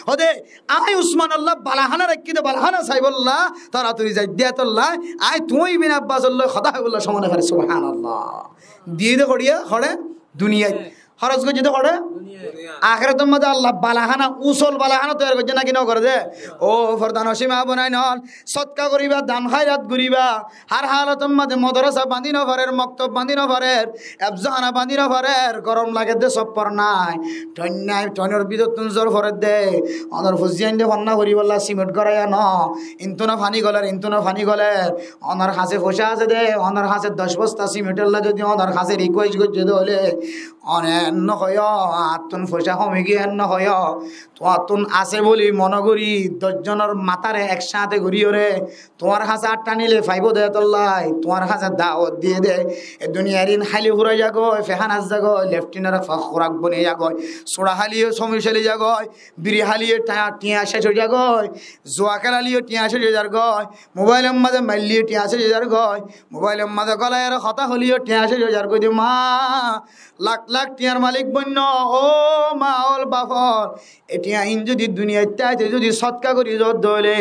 Hode, añí Usmanolla balahana raikkí de, balahana saibólla toratori zaidde etolla, añí tuñí Ibne Abbasolla hotá hoibólla somoi no fari. Subhanallah. Diyé de hoçé, hoçé? Duniyait. Horos goijjé de hoçé? Duniyait. Ahérator maze Allah balahana, usol balahana toiyar goijjé naki no goré de? Ó fordanocin ma bonain ol, sodka goriba, dan háirat goriba, har halotor maze modorasa bandi no farer, moktob bandi no farer, efzahana bandi no farer, gorom lagedde sopor nai, thoin nai, thoinor bútottún zor foredde, onor fuain de fonná foribólla simit goraiya no, intú no faní goler, intú no faní goler, onor hañse foicá asé de, onor hañse doc bosta simitolla zodi onor hañse request goijjé de óile, one enno hoiyó, añáttún foicá homi giyé enno hoiyó, tuáñttún asé buli mone gori doc zonor matare ek cáñte goriyore, tuáñr hañse añtha nile faibo de etolla, tuáñr hañse dawot diyé de. E duniyair in háli furai zagói, fehanat zagói, leftinor fa-, furak boni zagói, sura háliyo somi sali zagói, biri háliyo ta-, tiyañ cec ói zagói, zua kélailiyo tiyañ cec ói zargói, mobailor maze mailliyó tiyañ cec ói zargói, mobailor maze golaiyore hotá hoileyó tiyañ cec ói zargói de ma, lak lak tiyañr malik boinno, ó ma ol baf ol, e tiyañ in zodi duniyait táite zodi sodka gori zodde óile,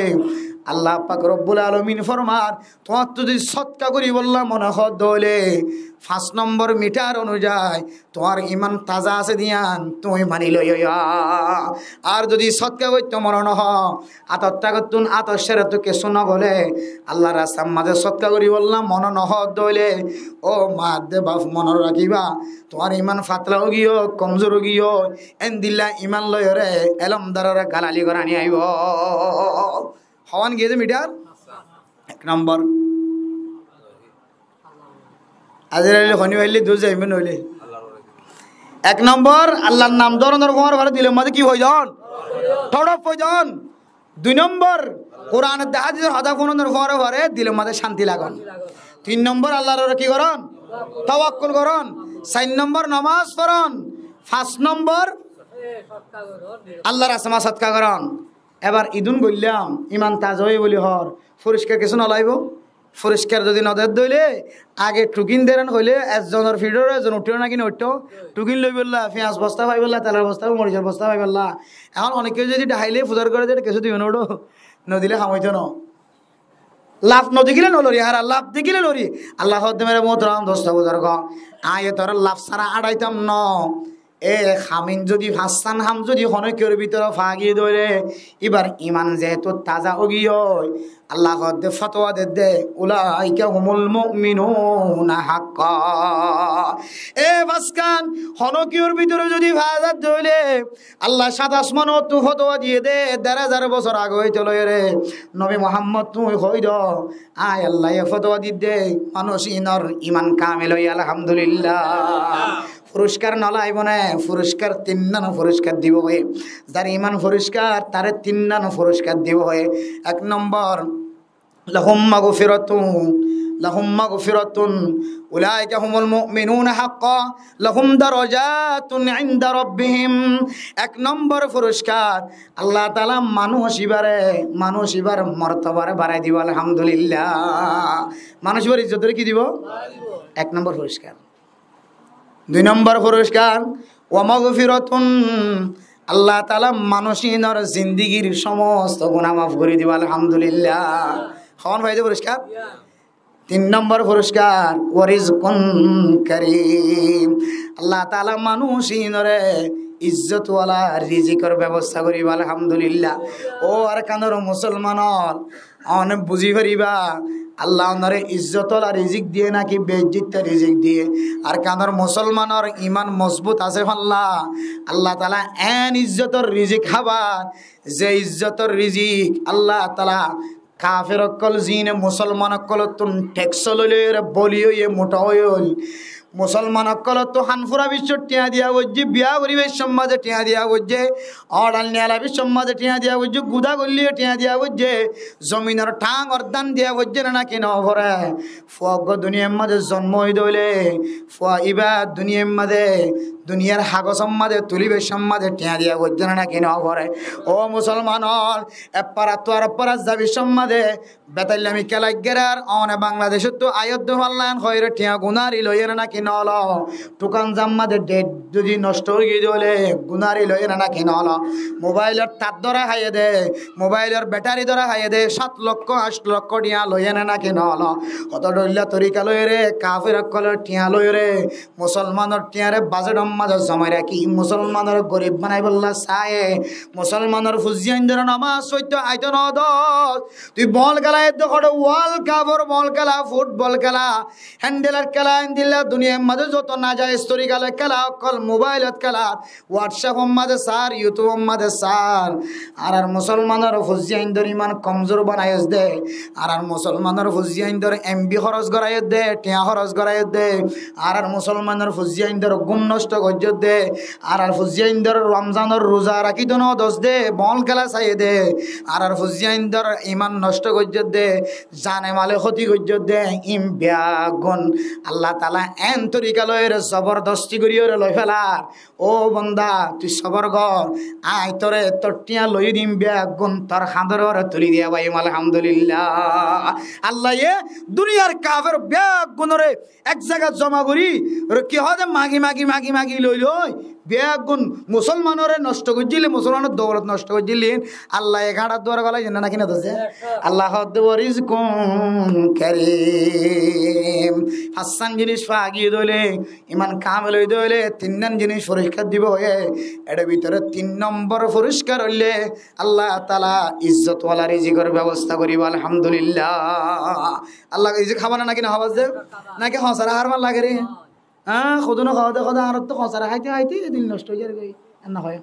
Allah pak Robbul Alamin formar, tuáñttu zodi sodka goribolla mone hoó de óile, fañs nombor mitar onuzai tuáñr iman taza asé de yián tuñí mani loiyo. Ar zodi sodka goitto mone no hoó, ator tákottún ator cérettú kessú no gole, Allahr rastar maze sodka goribolla mone no hoó de óile, ó ma de baf mone rakiba, tuáñr iman fatla ói giyói, komzur ói giyói, endilla iman loiyore elomdarore galali gorani aibo. Hoón giyé de mitar? Ek nombor. Azrail honi faille dui zaimbe noile. Ek nombor, Allahr nam dóronor fore fore dilor maze ki foidon? Torof foidon. Dui nombor, Kuran ar hádisor hotá funonor fore fore dilor maze cánti lagon. Tin nombor, Allahr uore ki goron? Tawakkul goron. Sair nombor, nomaz foron. Fañs nombor, Allahr rastar maze sodka goron. Ebar idún goillám, iman taza óiye buli hoór, foriskar kessú no laibo? Foriskar zodi no der de óile, age thukin deren hoile, ezzonor fiçore ezzon uththé naki no uththé? Thukin loibolla, fiyas bosta faibolla, telor bosta, moricor bosta faibolla. Ehón onek kessú zodi dhahaile fusar gore de, kessú dibo no uthó? No dile ham óito no. Laf no dekíle no lori, ar laf dekíle lori. Allah hoódde mere muhtaram dosto buzurgo, añí tore laf sára añçaitam no. E ham in zodi, fañsán ham zodi hono kiyór bútore fa giyé de óile, ibar iman zehetu taza ói giyói, Allah hoódde fotowa dedde, "Ulaika humul mu'minuna haqqa." E fañskán hono kiyór bútore zodi fa za de óile, Allah sát asmanottú fotowa diyé de, der házar bosór age óite loiyore, nobi Muhammod tuñí hoi do, añí Allaye fotowa didde, manúic inor iman kamil óiye, alhamdulillah. Foriskar no laibo né? Foriskar, tinnán foriskar dibo hoiye. Zar iman foriskar, tare tinnán foriskar dibo hoiye. Ek nombor, lahum magfiratun, lahum magfiratun, ulaika humul mu'minuna haqqa, lahum darajatun inda rabbihim. Ek nombor foriskar, Allah taala manúic ibare, manúic ibar mortobare barai dibo, alhamdulillah. Manúic ibar izzotore ki dibo? Ek nombor foriskar. Dui nombor foriskar, wa magfiratun, Allah taala manúic inor zindigir somosto guná maf gori dibo, alhamdulillah. Hoón faide foriskar? Tin nombor foriskar, wa rizqun karim, Allah taala manúic inore izzot wala rizikor bebosta goriba, alhamdulillah. Ó Arkanor musolman ol, one buzi fariba, Allah onore izzot wala rizik diye naki beizzot rizik diye. Arkanor musolmanor iman mozbut asé falla, Allah taala en izzotor rizik hábar, ze izzotor rizik Allah taala kafer okkol zine musolman okkolottun teks loi loi ere boli óiye mutha ói óil. Musolman okkolottun han fura biccor thiañ diya foijje, biya goribar sommaze thiañ diya foijje, odal niyala biccor maze thiañ diya foijje, guda goille thiañ diya foijje, zominor thang ordan diya foijje ne naki no fore. Fua ugga duniyar maze zonmo ói dóile, fua iba duniyar maze, duniyar hagosor maze tulibar sommaze thiañ diya foijje ne naki no fore. Ó musolman ol, ek farattú arek farat zabi sommaze, betaillami kela gerar, one Bangladecottu aiyódde falla en hoiyóre thiañ gunari loiye ne naki no lo. Tukan zamma de ded zodi nosto ói giyé dóile gunari loiye ne naki no lo. Mobailor tar dóra háiye de, mobailor betari dóra háiye de, sát lokko, añc lokko thiañ loiye ne naki no lo. Hoto dhoilla torika loiyóre, kafer okkolor thiañ loiyóre, musolmanor thiañre bajedor maze zomai raki, musolmanore gorib banaibolla saye, musolmanor fuain dóre nomaz foitto aito no dos. Tui bol kela edde hoçé, World Cup or bol kela, futbol kela, hendelar kela, endilla duniyar maze joto najaiz torika loi kela okkol, mobailot kela, WhatsApp or maze sar, YouTube or maze sar. Añárar musolmanor fuain dóre iman komzur banaiye de. Añárar musolmanor fuain dóre M B horos goraiyé de, thiañ horos goraiyé de. Añárar musolmanor fuain dóre gum nosto goijjé de. Añárar fuain dóre Romzanor ruza rakito no dos de, bol kela saiye de. Añárar fuain dóre iman nosto goijjé de, zane male hoti goijjé de. Im beggún Allah taala en torika loiyóre zobordosti goríyore loi felar. Ó bonda, tui sobor gor, añí tore tor thiañ loi dim, beggún tor hañdor uore tuli diya faiyum, alhamdulillah. Allaye duniyar kafer beggúnore ek zagat zoma gorí, ki hoó de, magi, magi, magi, magi loi loi, beggún musolmanore nosto goijjíl, musolmanor doulot nosto goijjíl, Allaye ek hañçar duare golaiyé ne naki no dose? Allah hoó de, "Wa rizqun karim." Fañsán jinis fa giyé dóile, iman kamel ói dóile tinnán jinis foriskar dibo hoiyé. Ere bútore tin nombor foriskar óile Allah taala izzot wala rizikor bebosta goribo, alhamdulillah. Allah rizik hába na naki no hába de? Naki hosara hármar lage re? Há, hodún hoó de, hoó de, añárar to hosara háite háite din nosto ói zargói. Ar no hoó?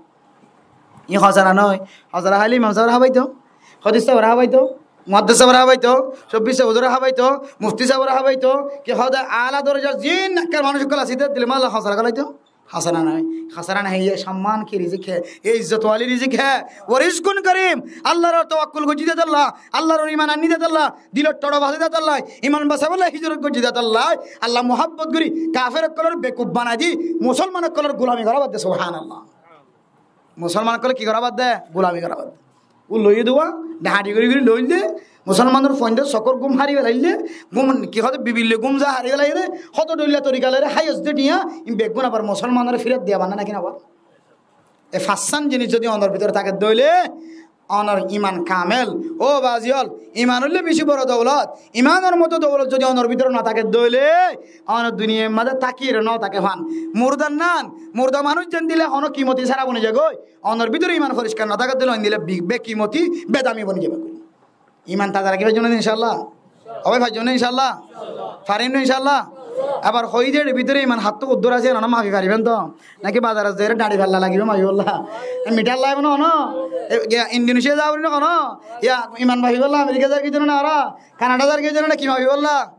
Iín hosara no, hosara háile imam sábore hábaito, hodis sábore hábaito, muhaddis sábore hábaito, cóbbic sábore hábaito, mufti sábore hábaito, ki hoó de, ala dorojar zin ekkán manúic ókkol asé de dile mala hosara hálaito. Hosara no, hosara no, e samman ki rizik hé, e izzot wali rizik hé, wa rizqun karim. Allar uore tawakkul goijjí de tolla, Allar uore iman ainní de tolla, dilor toço basé de tolla, iman basaibólla hijrot goijjí de tolla, Allah muhabbot gorí kafer ókkolore bekuf banai di musolman ókkolor gulami gorá bad de, subhanallah. Musolman ókkole ki gorá bad de? Gulami gorá bad de. Ó loiyé de, dhañçi gorí gorí loiyé de, musolmanor fuaindor sokór gúm hári felaiyé de, gúm, ki hoó de, bibir loi gúm za hári felaiyé de, hoto dhoilla torika loiyóre háiye de thiañ, iín beggún abar musolmanore firat diya bana naki no abar? E fañsán jinis zodi onor bútore táke dóile, onor iman kamel. Ó bazi ol, iman óilde beci boro doulot. Imanor moto doulot zodi onor bútore no táke dóile, one duniyar maze tákiyore no táke fán. Murda nan, murda manúic zendilla hono kimoti sára boni zagói, onor bútore iman foriskar no táke dóile, endilla bi-, bekimoti, bedami boni zagói goi. Iman taza rakí faijjum né, inshallah? Ó bái, faijjum né, inshallah? Farim né, inshallah? Abar hoiyí de, ere bútore iman hattú uddur asé, ene mafi faribá to? Naki bazarot zaiyóre dhañçi falla lagibo mafibólla? E, mithar laibo no, no? E, ya, Indonesia zaibo no, no? Ya, iman mafibólla Amerika zargói de no, no, ara? Kanada zargói de no, naki mafibólla?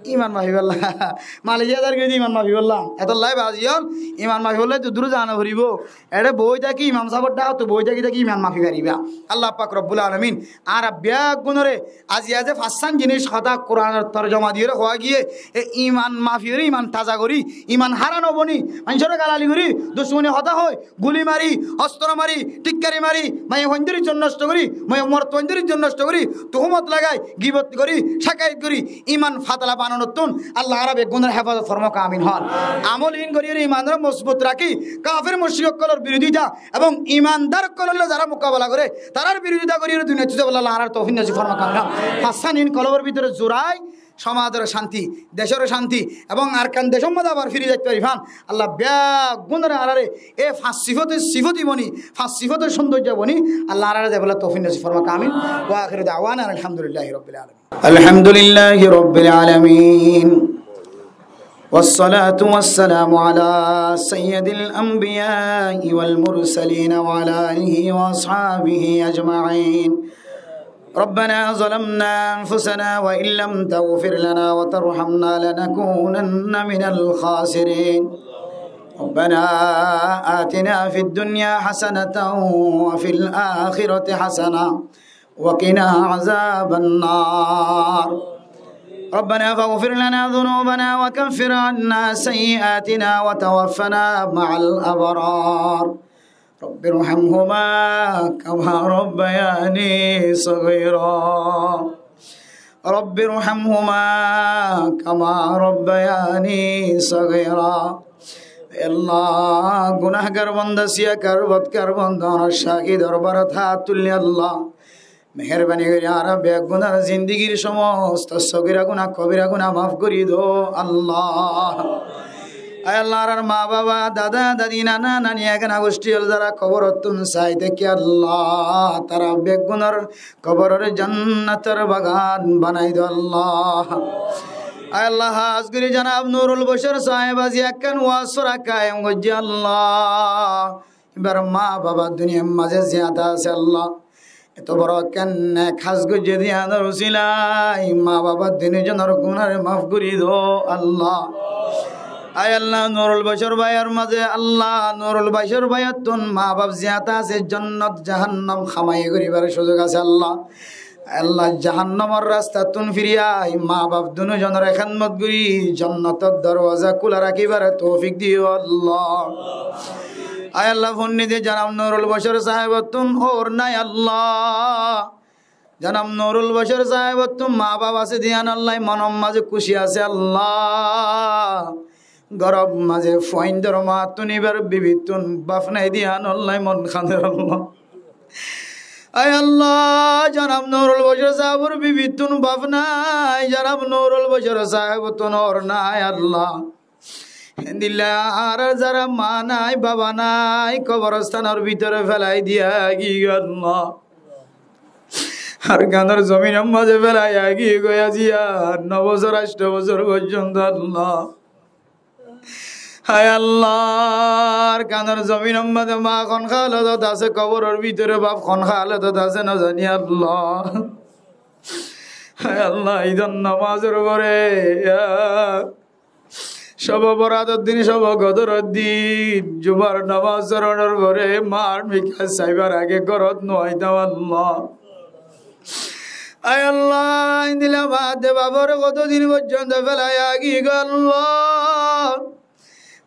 Iman mafibólla. Malaysia zargói de iman mafibólla. Etolla bazi ol, iman mafibólla to dure za no foribo. Ere boi táki imam sábor dhákottú boi táki táki iman mafi faribá. Allah pak Rabbul Alamin añára beggúnore aijja ze fañsán jinis hotá Kuranor torjoma diyóre hoó giyé, e iman mafiyóre, iman taza gorí, iman hára no boni, maincóre galali gorí, ducmoni hotá hoi, guli mari, ostro mari, thikkari mari, maiyafuaindor izzot nosto gorí, maiya morotfuaindor izzot nosto gorí, tuhumot lagai, gibot gorí, cákayat gorí, iman fatala bananottún Allah añára beggúnore hefazot formok, amin hoón. Amol iín goríyore imanore mozbut rakí, kafer mucrik ókkolor birodita ebong imandar ókkolor loi zará mukabela goré, tarár birodita goríyore duniyat zaibolla Allah añárar toufik nosib formok, amin hoón. Fañsán iín kolbor bútore zurai, Somazor cánti, decor cánti, ebong Arkan decor mazé abar firi zaito fari fán. Allah, beggúnore añárare e fañs sifotor sifoti boni, fañs sifotor cóundoijjo boni, Allah añárare debolla toufik nosib formak. Amin. Wa akhiru da'wana anil hamdulillahi rabbil alamin. الحمد لله رب العالمين. والصلاة والسلام على سيد الأنبياء والمرسلين وعلى آله وأصحابه أجمعين. ربنا ظلمنا أنفسنا وإن لم تغفر لنا وترحمنا لنكونن من الخاسرين. ربنا آتنا في الدنيا حسنة وفي الآخرة حسنة وقنا عذاب النار. ربنا فاغفر لنا ذنوبنا وكفر عنا سيئاتنا وتوفنا مع الأبرار. رب ارحمهما كما ربياني صغيرا. رب ارحمهما كما ربياني صغيرا. Ey Allah, gunahgar banda, siyakar, bodkar banda, onor caki dorbarot hát tulli Allah. Meherbani gorí añára beggúnor zindigir somosto sogira guna, kobira guna maf gorí do Allah. Ey Allah, añárar ma baba, dada dadi, nana nani, egana gucthi ol zara koborottún sai táke Allah, tara beggúnor koborore jannator bagan banai do Allah. Ey Allah, hás gorí janab Nurul Bashar sáheb aijja ekkán waz fora kayem goijje Allah. Ibar ma baba duniyar mazé ziyata asé Allah. Eto boro ekkán nek ham goijje de yiánor usilai ma baba duní zonor gunare maf gorí do Allah. Ey Allah, Nurul Bashar báiyor mazé Allah, Nurul Bashar báiyottún ma bab ziyata asé, jonnot jahannam hamai goríbar suzuk asé Allah. Ey Allah, jahannomor rastattún firi ai ma bab duní zonore hédmot gorí jonnotor dorwaza kúla rakíbar toufik diyo Allah. Ey Allah, funnide janab Nurul Bashar sáhebottún ór nai Allah. Janab Nurul Bashar sáhebottún ma bab asé de yián Allah, monor mazé kúci asé Allah. Góror mazé fuaindor mattún ibar bibittún baf nai de yián Allah, mon kaner Allah. Ey Allah, janab Nurul Bashar sáhebor bibittún baf nai, janab Nurul Bashar sáhebottún ór nai Allah. Héndilla añárar zara ma nai, baba nai, koborstanor bútore félai diya giyói Allah. Arkanor zominor mazé félai giyói aijja no bosór, ancto bosór foijjonto Allah. Ey Allah, Arkanor zominor mazé ma hon halotot asé, koboror bútore baf hon halotot asé no zani Allah. Ey Allah, Idor nomazor fore, ya Cóbe Borator din, Cóbe Kodoror din, Jumar nomaz foronor fore, mar mikká saibar age górot no aitám Allah. Ey Allah, endilla ma de babore hoto din foijjonto félai giyói Allah.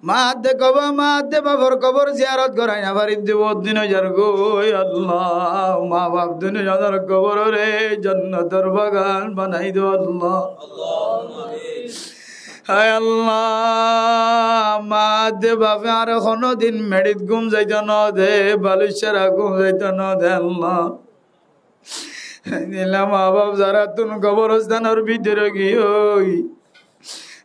Ma de kobo, ma de babor kobor ziyarot gorai no fari de bóut din ói zargói Allah. Ma bab duní zonor koborore jonnotor bagan banai do Allah. Ey Allah, ma de bafe añáre honodin meçit gúm zaito no de, balic sára gúm zaito no de Allah. Endilla ma bab zarattún koborstanor bútore giyói,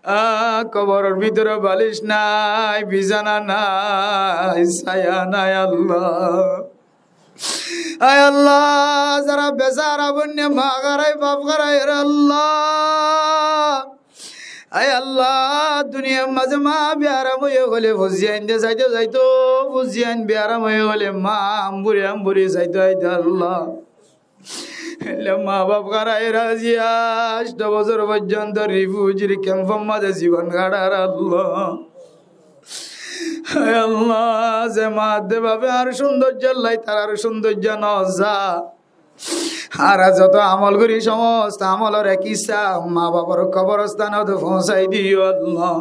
a, koboror bútore balic nai, bisana nai, saya nai Allah. Ey Allah, zara besara boinne ma hárai, baf hárai re Allah. Ey Allah, duniyar mazé ma biyaram óiye hoilé fuain de saito saito, fuain biyaram óiye hoilé ma amburi amburi saito aito Allah. Ey ma baf hárai re aijja ancto bosór foijjonto rifujir kemfor mazé zibon kátar Allah. Ey Allah, ze ma de bafe añár cúndoijjor lai tarar cúndoijjo no za. Añára zoto amol gorí, somosto amolor ek hissá ma babor koborstanot foóñsai diyo Allah.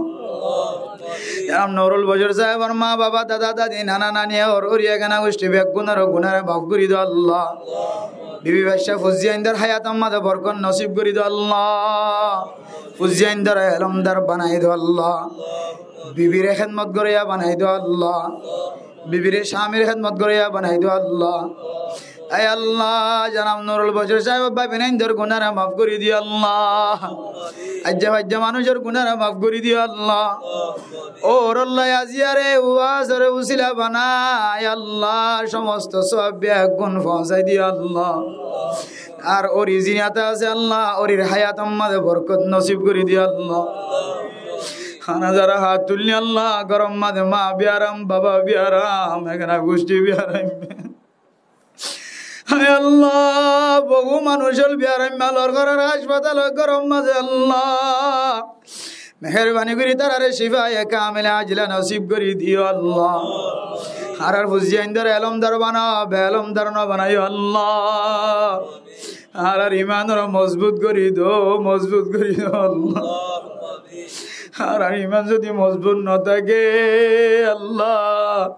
Janab Nurul Bashar sáhebor ma baba, dada dadi, nana nani, ór óri, egana gucthi beggúnor gunare maf gorí do Allah. Bibi bacca fuaindor hayator mazé borkot nosib gorí do Allah. Fuaindore elomdar banai do Allah. Bibire hédmot goróya banai do Allah. Bibire camir hédmot goróya banai do Allah. Ai Allah, janab Nurul Bocor sáheb bái boináindor gunáre maf gorí diyó Allah. Aijja faijja manúicor gunáre maf gorí diyó Allah. Óu órolla aijjaré uwazor usila banai Allah, somosto sóab beggún foóñsai diyó Allah. Ar óri zin ata asé Allah, órir háyator mazé borkot nosib gorí diyó Allah. Hána zará hát tuillé Allah, góror mazé maa biyaram, baba biyaram, egana gucthí biyaram. Hái Allah, bohú manúic ól biyaram, malor góror hácfatal ól góror mazé Allah. Meherbani gorí tarare cifaye kamila ajila nosib gorí diyó Allah. Añárar fuaindóre elómdar banao, beelómdar no banaiyó Allah. Añárar imanóre mozbut gorí do, mozbut gorí do Allah. Añárar iman zodi mozbut no táke Allah,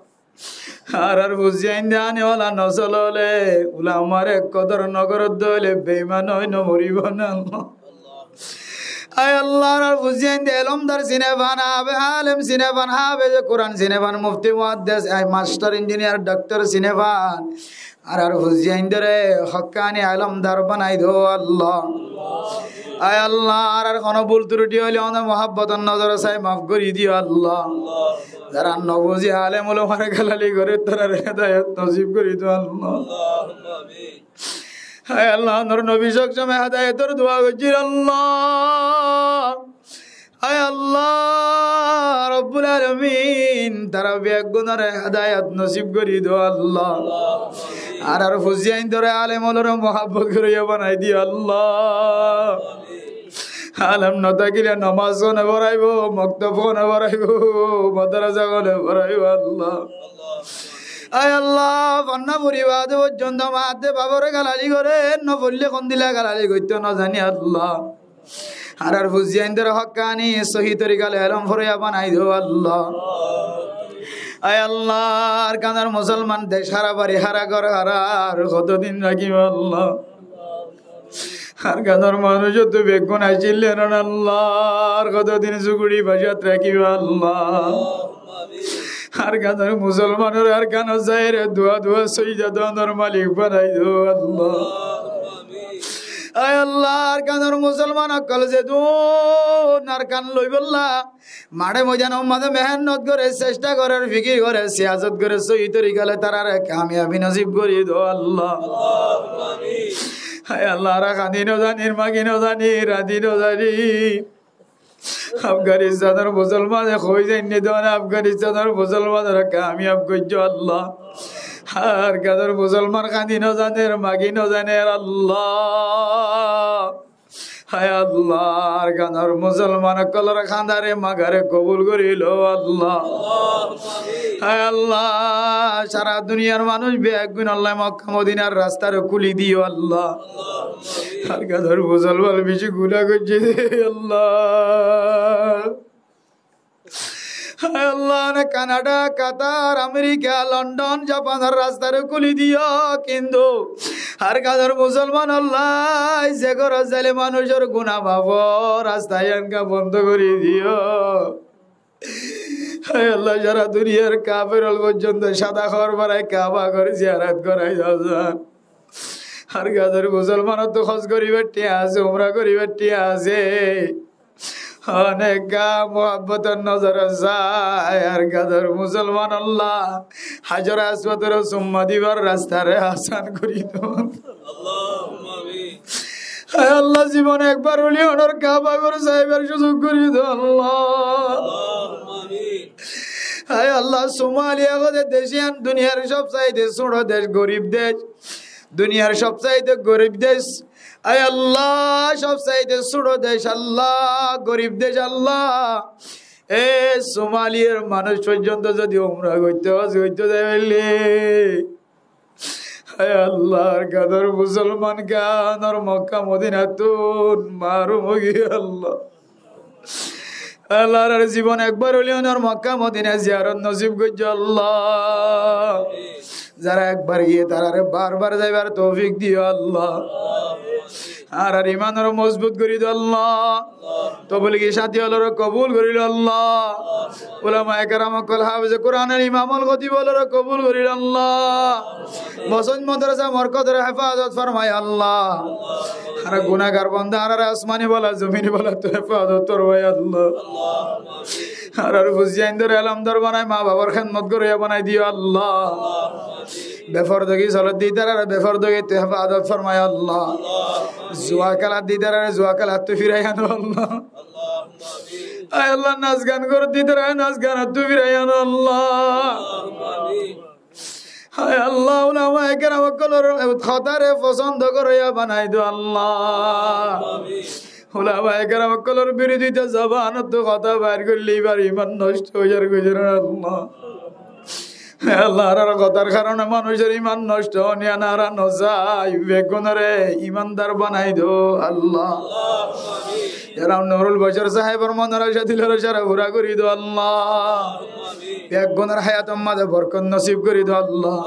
añárar fuaindóre ane wala nosol óile, ulamare kodor no goródde óile, beiman ói no moribó né Allah. Ai Allah, añárar fuaindóre elómdar sine fán, háfez alem sine fán, háfeze Kuran sine fán, mufti muhaddes, ai mastor injiniyar doktor sine fán. Añárar fuaindóre hókkani elómdar banai do Allah. Ai Allah, añárar honó bul turuthi óile onor muhabbotor nozor sai maf gorí diyó Allah. Zará no buzí alem ulamare galali goré, tarare hedayot nosib gorí do Allah. Ai Allah, onor nobi sokcome hedayotor dua goijjíl Allah. Ai Allah, Robbul Alamin, tará beggúnore hedayot nosib gorí do Allah. Añárar fuaindóre alem ólore muhabbot goróya banai diyó Allah. Alem no tákile nomaz hone foraibó, moktob hone foraibó, madrasa hone foraibó Allah. Ai Allah, fonná fori baade foijjonto maa de babore galali goré, no foille hondilla galali goittó no zani Allah. Añárar fuaindóre hókkani sóhi torikar elóm foróya banai do Allah. Ai Allah, Arkanor musolman dec hára, bari hára, gór hára, ar hotodin rakíba Allah. Arkanor manúic ottu beggún accíl de Allah, ar hotodin zuguri bacát rakíba Allah. Arkanor musolmanore Arkanot zaiyóre dua dua sóijja donor malik banai do Allah. Ai Allah, Arkanor musolman ókkol zedún Arkan loibolla maçe moidanor mazé mehénnot goré, cesta goré, fikir goré, siyasot goré, sóhi torikar tarare kamiyabi nosib gorí do Allah. Ai Allah, añára kadi no zanir, magi no zanir, radi no zanir. Afganistanor musolmane hoi zainné dóna, Afganistanor musolmanore kamiyab goijjó Allah. Arkanor musolman kadi no zaner, magi no zaner Allah. Hái Allah, Arkanor musolman ókkolor kandare magare kobul gorí lo Allah. Hái Allah, sara duniyar manúic beggún Allah Mokka Modinar rastare kúli diyo Allah. Arkanor musolman beci guná goijjé de Allah. Hái Allah, ne Kanada, Katar, Amerika, London, Japanor rastare kúli diyo, kintu Arkanor musolman Allah, ze górot zaile manúicor guná maf ó, rasta yián bondo gorí diyo. Hái Allah, sara duniyar kafer ókkol foijjonto sada hór barai Kaba gór ziyarot gorai dozan. Arkanor musolmanottu hój goríbar thiañ asé, umra goríbar thiañ asé. Onek muhabbotor nozore sai, Arkanor musolman Allah, Hajar Aswadore summa dibar rastare asan gorí do. Allahumma amin. Hái Allah, zibone ekbar óile onor Kaba gór saibar suzuk gorí do Allah. Allahumma amin. Hái Allah, Somaliya hoó de dec yián duniyar sóbsaite sóñço dec, gorib dec. Duniyar sóbsaite gorib dec. Hái Allah, sóbsaite sóñço dec Allah, gorib dec Allah. E Somaliyar manúic foijjonto zodi umra goitto, hój goitto zai faille, hái Allah, Arkanor musolman gán onor Mokka Modinattún marum ói giyé Allah. Allah, añárar zibon ekbar óile onor Mokka Modina ziyarot nosib goijjó Allah. Zara ekbar giyé tarare bar bar zaibar toufik diyo Allah. Añárar imanore mozbut gorí do Allah. Tobligi sáti ókkolore kobul gorí lo Allah. Ulamaye keram ókkol, háfize Kuranor imam ol, kotib ókkolore kobul gorí lo Allah. Mosjid, madrasa, morkazor hefazot formai Allah. Añára gunagar banda, añárare asmani bala, zomini balattú hefazot formai Allah. Añárar fuain dóre elomdar banai, ma babar hédmot goróya banai diyo Allah. Befordagi solédde ítarare befordagittú hefazot formai Allah. Zua kéladde ítarare zua kélattú firai ano Allah. Ay Allah, nas gan gorédde ítarare nas ganottú firai ano Allah. Ay Allah, ulamaye keram ókkolor hotáre fosón goróya banai do Allah. Ulamaye keram ókkolor birodita zobanottú hotá bair goillé íbar iman nosto ói zar, goi zar Allah. Ay Allah, añárar hotár karone manúcor iman nosto óne añára no sai, beggúnore imandar banai do Allah. Yaram Nurul Bashar sáhebor monor acá, dilor acá re fura gorí do Allah. Beggúnor hayator maze borkot nosib gorí do Allah.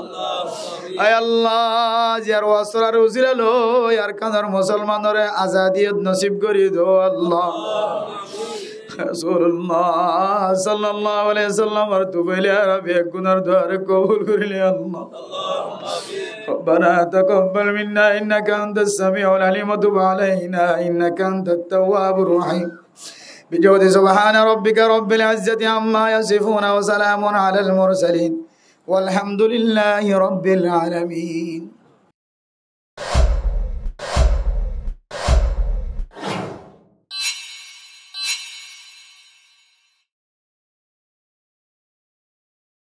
Ay Allah, ziyar wasólar usila loi Arkanor musolmanore azadiyot nosib gorí do Allah. Rasulullah sallallahu alaihi wasallamor tufaile añára beggúnor duare kobul gorí lo Allah. ربنا تقبل منا إنك أنت السميع العليم وتب علينا إنك أنت التواب الرحيم. بجود سبحان ربك رب العزة عما يصفون وسلام على المرسلين والحمد لله رب العالمين.